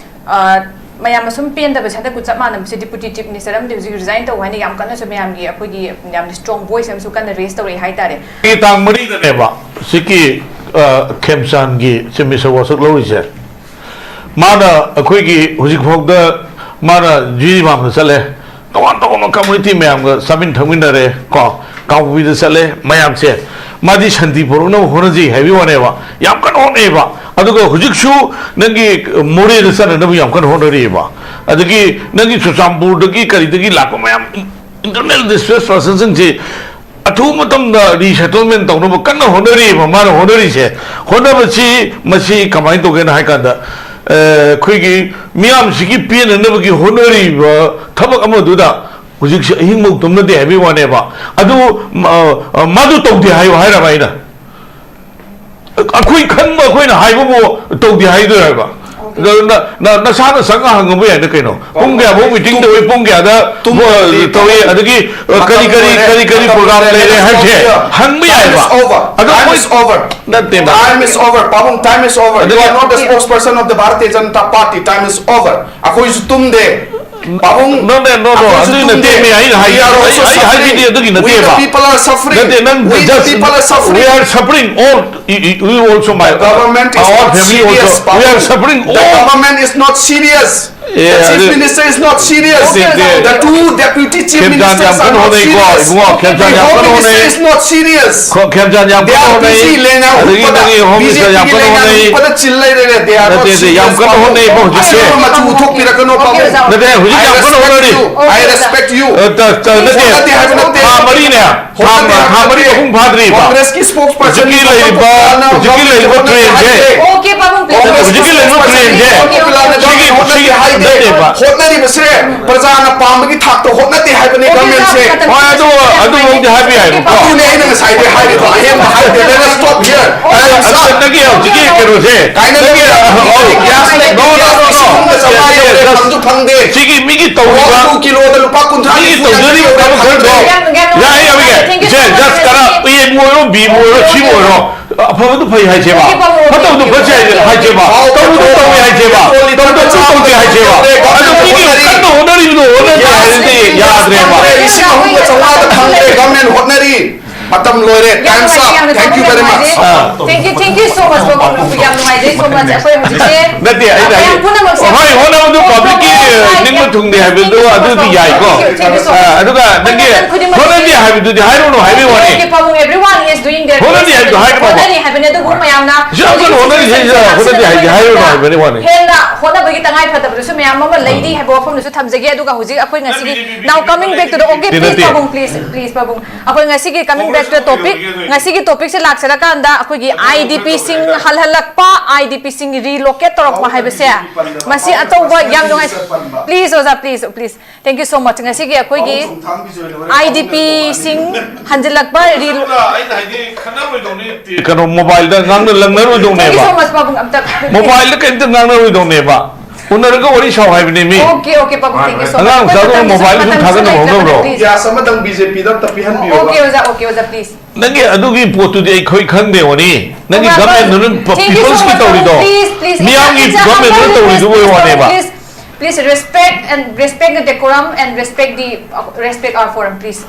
ꯑ, ꯃꯌꯥꯝ ꯑꯁꯨꯝ ꯄꯦꯟꯗꯕꯁꯦ ꯍꯟꯗꯛ ꯆꯞ ꯃꯥꯟꯅꯕꯁꯦ ꯗꯤꯄꯨꯇꯤ ꯆꯤꯐ ꯃꯤꯅꯤꯁꯇꯔ ꯑꯃꯗꯤ ꯍꯧꯖꯤꯛ ꯔꯤꯖꯥꯏꯟ ꯇꯧ ꯍꯥꯏꯅ ꯌꯥꯝ ꯀꯟꯅꯁꯨ ꯃꯌꯥꯝꯒꯤ ꯑꯩꯈꯣꯏꯒꯤ ꯌꯥꯝꯅ ꯁ꯭ꯇꯔꯣꯡ ꯚꯣꯏꯁ ꯑꯃꯁꯨ ꯀꯟꯅ ꯔꯦꯁ ꯇꯧꯔꯛꯑꯦ ꯍꯥꯏꯇꯥꯔꯦ꯫ ꯑꯩ ꯇꯥꯡ ꯃꯔꯤꯗꯅꯦꯕ ꯁꯤꯒꯤ ꯑ, ꯈꯦꯝꯆꯥꯟꯒꯤ ꯆꯤꯐ ꯃꯤꯅꯤꯁꯇꯔ ꯋꯥꯁꯛ ꯂꯧꯔꯤꯁꯦ꯫ ꯃꯥꯅ ꯑꯩꯈꯣꯏꯒꯤ ꯍꯧꯖꯤꯛꯐꯥꯎꯗ ꯃꯥꯅ ꯖꯤꯔꯤꯕꯥꯝꯗ ꯆꯠꯂꯦ, ꯇꯣꯉꯥꯟ ꯇꯣꯉꯥꯟꯕ ꯀꯝꯃꯨꯅꯤꯇꯤ ꯃꯌꯥꯝꯒ ꯆꯥꯃꯤꯟ ꯊꯛꯃꯤꯟꯅꯔꯦ ꯀꯣ, ꯀꯥꯡꯄꯣꯛꯄꯤꯗ ꯆꯠꯂꯦ ꯃꯌꯥꯝꯁꯦ꯫ ꯃꯥꯗꯤ ꯁꯥꯟꯇꯤ ꯄꯨꯔꯛꯅꯕ ꯍꯣꯠꯅꯖꯩ ꯍꯥꯏꯕꯒꯤ ꯋꯥꯅꯦꯕ, ꯌꯥꯝ ꯀꯟꯅ ꯍꯣꯠꯅꯩꯑꯕ꯫ ꯑꯗꯨꯒ ꯍꯧꯖꯤꯛꯁꯨ ꯅꯪꯒꯤ ꯃꯣꯔꯦꯗ ꯆꯠꯅꯅꯕ ꯌꯥꯝ ꯀꯟꯅ ꯍꯣꯠꯅꯔꯤꯑꯕ꯫ ꯑꯗꯒꯤ ꯅꯪꯒꯤ ꯆꯨꯔꯆꯥꯟꯄꯨꯔꯗꯒꯤ ꯀꯔꯤꯗꯒꯤ ꯂꯥꯛꯄ ꯃꯌꯥꯝ ꯏꯟꯇꯔꯅꯦꯜ ꯗꯤꯁꯄ꯭ꯂꯦꯁ ꯄꯥꯔꯁꯟꯁꯤꯡꯁꯤ ꯑꯊꯨꯕ ꯃꯇꯝꯗ ꯔꯤꯁꯦꯇꯜꯃꯦꯟ ꯇꯧꯅꯕ ꯀꯟꯅ ꯍꯣꯠꯅꯔꯤꯑꯕ꯫ ꯃꯥꯅ ꯍꯣꯠꯅꯔꯤꯁꯦ, ꯍꯣꯠꯅꯕꯁꯤ ꯃꯁꯤ ꯀꯃꯥꯏꯅ ꯇꯧꯒꯦꯅ ꯍꯥꯏ ꯀꯥꯟꯗ ꯑ, ꯑꯩꯈꯣꯏꯒꯤ ꯃꯤꯌꯥꯝꯁꯤꯒꯤ ꯄꯦꯟꯅꯅꯕꯒꯤ ꯍꯣꯠꯅꯔꯤꯕ ꯊꯕꯛ ꯑꯃꯗꯨꯗ ꯍꯧꯖꯤꯛꯁꯦ ꯑꯍꯤꯡꯃꯛ ꯇꯨꯝꯅꯗꯦ ꯍꯥꯏꯕꯒꯤ ꯋꯥꯅꯦꯕ꯫ ꯑꯗꯨ ꯃ-, ꯑ, ꯃꯗꯨ ꯇꯧꯗꯦ ꯍꯥꯏꯌꯨ ꯍꯥꯏꯔꯕ ꯑꯩꯅ? ꯑꯩꯈꯣꯏ ꯈꯟꯕ ꯑꯩꯈꯣꯏꯅ ꯍꯥꯏꯕꯕꯨ ꯇꯧꯗꯦ ꯍꯥꯏꯗꯣꯏꯔꯕ? ꯑꯗꯣ ꯅ-, ꯅ-, ꯅꯁꯥꯅ ꯆꯪꯉ ꯍꯪꯉꯕ ꯌꯥꯏꯅ ꯀꯩꯅꯣ꯫ ꯄꯨꯡ ꯀꯌꯥꯐꯥꯎ ꯃꯤꯇꯤꯡ ꯇꯧꯏ, ꯄꯨꯡ ꯀꯌꯥꯗ ꯇꯧꯏ, ꯑꯗꯒꯤ ꯀꯔꯤ ꯀꯔꯤ ꯀꯔꯤ ꯀꯔꯤ ꯄ꯭ꯔꯣꯒ꯭ꯔꯥꯝ ꯂꯩꯔꯦ ꯍꯥꯏꯕꯁꯦ ꯍꯪꯕ ꯌꯥꯏꯕ꯫ ꯑꯗꯣ ꯑꯩꯈꯣꯏ ꯅꯠꯇꯦ꯫ Time is over, Pabung. Time is over. You are not the spokesperson of the Bharatiya Janata Party. Time is over. ꯑꯩꯈꯣꯏꯁꯨ ꯇꯨꯝꯗꯦ꯫ ꯄꯥꯕꯨꯡ, No, no, no, no. ꯑꯩꯈꯣꯏꯁꯨ ꯑꯗꯨꯒꯤ ꯇꯨꯝꯗꯦ꯫ ꯅꯠꯇꯦ, ꯑꯩꯅ We ꯍꯥꯏꯁꯤꯗꯤ꯫ are also ꯑꯩ, ꯑꯩ suffering. ꯍꯥꯏꯁꯤꯗꯤ ꯑꯗꯨꯒꯤ We the ꯅꯠꯇꯦꯕ꯫ people are suffering. ꯅꯠꯇꯦ, ꯅꯪ We the just, people are suffering. we are suffering all. You, you, you also, my, The government is our not family serious, also. We are Pabung. Suffering The all. Government is not serious. A, The chief ꯑꯗꯨ minister is not serious. ꯅꯠꯇꯦ, ꯅꯠꯇꯦ. The two deputy chief ꯈꯦꯝꯆꯥꯟ ministers ꯌꯥꯝ are ꯀꯟꯅ not ꯍꯣꯠꯅꯩꯀꯣ, serious. Ibungo, ꯈꯦꯝꯆꯥꯟ The ꯌꯥꯝ home ꯀꯟꯅ minister ꯍꯣꯠꯅꯩ꯫ is not serious. ꯈꯣ-, ꯈꯦꯝꯆꯥꯟ ꯌꯥꯝ They ꯀꯟꯅ are ꯍꯣꯠꯅꯩ꯫ busy laying out ꯑꯗꯒꯤ ꯅꯪꯒꯤ home minister ꯌꯥꯝ ꯀꯟꯅ ꯍꯣꯠꯅꯩ꯫ ꯄꯗ ꯆꯤꯜ ꯂꯩꯔꯦꯅꯦ꯫ They are not ꯅꯠꯇꯦ, ꯅꯠꯇꯦ, ꯌꯥꯝ serious. ꯀꯟꯅ ꯍꯣꯠꯅꯩꯕ ꯍꯧꯖꯤꯛꯁꯦ꯫ ꯑꯁꯣꯝꯗ ꯃꯆꯨ ꯊꯣꯛꯄꯤꯔꯛꯀꯅꯣ, ꯄꯥꯕꯨꯡ꯫ ꯅꯠꯇꯦ, ꯍꯧꯖꯤꯛ I ꯌꯥꯝ ꯀꯟꯅ respect ꯍꯣꯠꯅꯔꯤ꯫ you. I respect you. ꯑ, ꯇ-, ꯇ-, ꯅꯠꯇꯦ꯫ ꯍꯣꯠꯅꯗꯦ ꯍꯥꯏꯕ ꯅꯠꯇꯦ꯫ ꯊꯥ ꯃꯔꯤꯅꯦ꯫ ꯊꯥ, ꯍꯣꯠꯅꯗꯦ ꯍꯥꯏꯕ ꯊꯥ ꯃꯔꯤ ꯅꯠꯇꯦ꯫ ꯑꯍꯨꯝ ꯐꯥꯗ꯭ꯔꯤꯕ꯫ Congressꯀꯤ spokesperson ꯍꯧꯖꯤꯛꯀꯤ ꯂꯩꯔꯤꯕ, ꯄꯥꯕꯨꯡ ꯍꯧꯖꯤꯛꯀꯤ ꯂꯩꯔꯤꯕ ꯍꯣꯠꯅꯗꯦ trendꯁꯦ꯫ ꯍꯥꯏꯗꯦ꯫ Okay, ꯄꯥꯕꯨꯡ, please. ꯍꯧꯖꯤꯛꯀꯤ ꯂꯩꯔꯤꯕ trendꯁꯦ꯫ ꯄꯥꯕꯨꯡ ꯁꯤꯒꯤ, ꯍꯥꯏꯗꯦ꯫ ꯁꯤꯒꯤ ꯅꯠꯇꯦꯕ꯫ ꯍꯣꯠꯅꯔꯤꯕꯁꯦ ꯄ꯭ꯔꯖꯥꯅ ꯄꯥꯝꯕꯒꯤ ꯊꯥꯛꯇ ꯍꯣꯠꯅꯗꯦ ꯍꯥꯏꯕꯅꯦ Okay, governmentꯁꯦ꯫ ꯃꯇꯝ ꯍꯣꯏ, ꯑꯗꯨ, ꯑꯗꯨꯃꯛꯇꯤ ꯍꯥꯏꯕ ꯌꯥꯏꯕꯀꯣ꯫ ꯑꯗꯨꯅꯦ ꯑꯩꯅ ꯉꯁꯥꯏꯗꯩ ꯍꯥꯏꯔꯤꯗꯣ꯫ I am, I have, let us stop here. ꯑꯗꯨ, ꯑꯗꯨ ꯅꯪꯒꯤ ꯍꯧꯖꯤꯛꯀꯤ ꯀꯩꯅꯣꯁꯦ, ꯀꯥꯏꯅ ꯅꯪꯒꯤ, ꯂꯩꯔꯦ꯫ ꯑꯧ, Gas ꯂꯩꯇꯦ, no, no, no, no. gas ꯂꯤꯁꯤꯡ ꯑꯃꯒ ꯆꯥꯝꯃꯉꯥ ꯌꯧꯔꯦ, ꯐꯪꯁꯨ ꯐꯪꯗꯦ꯫ ꯁꯤꯒꯤ ꯃꯤꯒꯤ ꯇꯧꯔꯤꯕ, ꯀꯤꯂꯣꯗ ꯂꯨꯄꯥ ꯀꯨꯟꯊ꯭ꯔꯥ ꯃꯤꯒꯤ ꯅꯤꯐꯨ ꯇꯧꯖꯔꯤꯕ ꯊꯕꯛ ꯈꯔꯗꯣ, ꯌꯥꯏ, ꯌꯥꯏ, ꯌꯥꯏ꯫ ꯁꯦ, just ꯈꯔ ꯑꯦꯕꯨ ꯑꯣꯏꯔꯣ, ꯕꯤꯕꯨ ꯑꯣꯏꯔꯣ, ꯁꯤꯕꯨ ꯑꯣꯏꯔꯣ, ꯑꯐꯕꯗꯨ ꯐꯩ ꯍꯥꯏꯁꯦꯕ, ꯐꯠꯇꯕꯗꯨ ꯐꯠꯇꯦ ꯍꯥꯏꯁꯦꯕ, ꯇꯧꯕꯗꯨ ꯇꯧꯋꯦ ꯍꯥꯏꯁꯦꯕ, ꯇꯧꯕꯗꯨ ꯇꯧꯗꯦ ꯍꯥꯏꯁꯦꯕ, ꯑꯗꯨ ꯃꯤꯒꯤ ꯀꯟꯅ ꯍꯣꯠꯅꯔꯤꯕꯗꯣ ꯍꯣꯠꯅꯗꯦ ꯍꯥꯏꯔꯗꯤ ꯌꯥꯗ꯭ꯔꯦꯕ꯫ ꯂꯤꯁꯤꯡ ꯑꯍꯨꯝꯒ ꯆꯥꯝꯃꯉꯥꯗ ꯐꯪꯗ꯭ꯔꯦ, government ꯍꯣꯠꯅꯔꯤ꯫ ꯃꯇꯝ ꯂꯣꯏꯔꯦ꯫ Time's up. Thank you very much. Thank you, thank you so much, ꯄꯥꯕꯨꯡ꯫ ꯌꯥꯝ ꯅꯨꯡꯉꯥꯏꯖꯩ so much꯫ ꯑꯩꯈꯣꯏ ꯍꯧꯖꯤꯛꯁꯦ ꯅꯠꯇꯦ, ꯑꯩꯅ ꯃꯌꯥꯝ ꯍꯥꯏꯗꯤ, ꯄꯨꯝꯅꯃꯛꯁꯦ ꯍꯣꯏ, ꯍꯣꯠꯅꯕꯗꯨ publicꯀꯤ ꯅꯤꯡꯕ ꯊꯨꯡꯗꯦ ꯍꯥꯏꯕꯗꯨ ꯑꯗꯨꯗꯤ ꯌꯥꯏꯀꯣ꯫ Thank you, thank you so ꯑ, much. ꯑꯗꯨꯒ ꯅꯪꯒꯤ ꯃꯇꯝ ꯈꯨꯗꯤꯡꯃꯛꯇ ꯍꯣꯠꯅꯗꯦ ꯍꯥꯏꯕꯗꯨꯗꯤ ꯍꯥꯏꯔꯨꯅꯨ ꯍꯥꯏꯕꯒꯤ ꯋꯥꯅꯤ꯫ Okay, ꯄꯥꯕꯨꯡ, everyone is doing their ꯍꯣꯠꯅꯗꯦ best. ꯍꯥꯏꯕꯗꯣ ꯍꯥꯏꯒꯅꯣꯕ꯫ ꯍꯣꯠꯅꯔꯤ ꯍꯥꯏꯕꯅꯦ, ꯑꯗꯨꯕꯨ ꯃꯌꯥꯝꯅ ꯌꯥꯝ ꯀꯟꯅ ꯍꯣꯠꯅꯔꯤ ꯍꯥꯏꯁꯤꯗ ꯍꯣꯠꯅꯗꯦ ꯍꯥꯏꯁꯦ ꯍꯥꯏꯔꯨꯅꯨ ꯍꯥꯏꯕꯅꯤ ꯋꯥꯅꯤ꯫ ꯍꯦꯟꯅ ꯍꯣꯠꯅꯕꯒꯤ ꯇꯉꯥꯏ ꯐꯗꯕꯗꯨꯁꯨ ꯃꯌꯥꯝ ꯑꯃ ꯂꯩꯔꯤ ꯍꯥꯏꯕ ꯋꯥꯐꯝꯗꯨꯁꯨ ꯊꯝꯖꯒꯦ꯫ ꯑꯗꯨꯒ ꯍꯧꯖꯤꯛ ꯑꯩꯈꯣꯏ ꯉꯁꯤꯒꯤ, now coming back to the, okay, ꯅꯠꯇꯦ, please, ꯅꯠꯇꯦ꯫ ꯄꯥꯕꯨꯡ, please, please, ꯄꯥꯕꯨꯡ꯫ ꯑꯩꯈꯣꯏ ꯉꯁꯤꯒꯤ coming back to the topic, ꯉꯁꯤꯒꯤ topicꯁꯦ ꯂꯥꯛꯆꯔꯀꯥꯟꯗ ꯑꯩꯈꯣꯏꯒꯤ IDPꯁꯤꯡ ꯍꯜꯍꯜꯂꯛꯄ, IDPꯁꯤꯡ relocate ꯇꯧꯔꯛꯄ ꯍꯥꯏꯕꯁꯦ, ꯃꯁꯤ ꯑꯆꯧꯕ ꯌꯥꯝ ꯅꯨꯡꯉꯥꯏ꯫ Please, ꯑꯣꯖꯥ, please, please, thank you so much꯫ ꯉꯁꯤꯒꯤ ꯑꯩꯈꯣꯏꯒꯤ IDPꯁꯤꯡ ꯍꯟꯖꯤꯜꯂꯛꯄ, relo- ꯑꯗꯨꯅ ꯑꯩꯅ ꯍꯥꯏꯗꯤ ꯈꯠꯅꯔꯣꯏꯗꯧꯅꯤ꯫ ꯀꯩꯅꯣ, mobileꯗ ꯉꯥꯡꯅ Thank you ꯂꯪꯅꯔꯣꯏꯗꯧꯅꯦꯕ꯫ So much, ꯄꯥꯕꯨꯡ꯫ ꯑꯝꯇ Mobileꯗ ꯀꯩꯝꯇ ꯉꯥꯡꯅꯔꯣꯏꯗꯧꯅꯦꯕ꯫ ꯎꯅꯔꯒ ꯋꯥꯔꯤ ꯁꯥꯎ ꯍꯥꯏꯕꯅꯦ ꯃꯤ꯫ Okay, okay, ꯄꯥꯕꯨꯡ, thank you so much꯫ ꯑꯉꯥꯡ ꯃꯆꯥꯗꯨꯅ ꯃꯇꯝꯁꯨ, mobileꯗ ꯁꯨꯝ ꯃꯇꯝꯁꯨ ꯊꯥꯒꯠꯅꯕ ꯂꯩꯇ꯭ꯔꯕꯅꯤꯅ, ꯍꯧꯅꯕ꯭ꯔꯣ? please꯫ Gas ꯑꯃꯗꯪ BJPꯗ ꯑꯝꯇ ꯄꯤꯍꯟꯕꯤꯌꯣꯕ꯫ Okay, ꯑꯣꯖꯥ, okay, ꯑꯣꯖꯥ, please꯫ ꯅꯪꯒꯤ ꯑꯗꯨꯒꯤ ꯄꯣꯠꯇꯨꯗꯤ ꯑꯩꯈꯣꯏ ꯈꯪꯗꯦ ꯋꯥꯅꯤ꯫ ꯅꯪꯒꯤ ꯑꯣꯖꯥ, governmentꯗꯨꯅ thank you so people's ꯀꯤ much, ꯇꯧꯔꯤꯗꯣ, please, please, ꯃꯤꯌꯥꯝꯒꯤ it's a humble governmentꯗꯨꯅ request, ꯇꯧꯔꯤꯗꯨꯕꯨ please, ꯋꯥꯅꯦꯕ꯫ Please, please respect and respect the decorum and respect the, uh, respect our forum, please.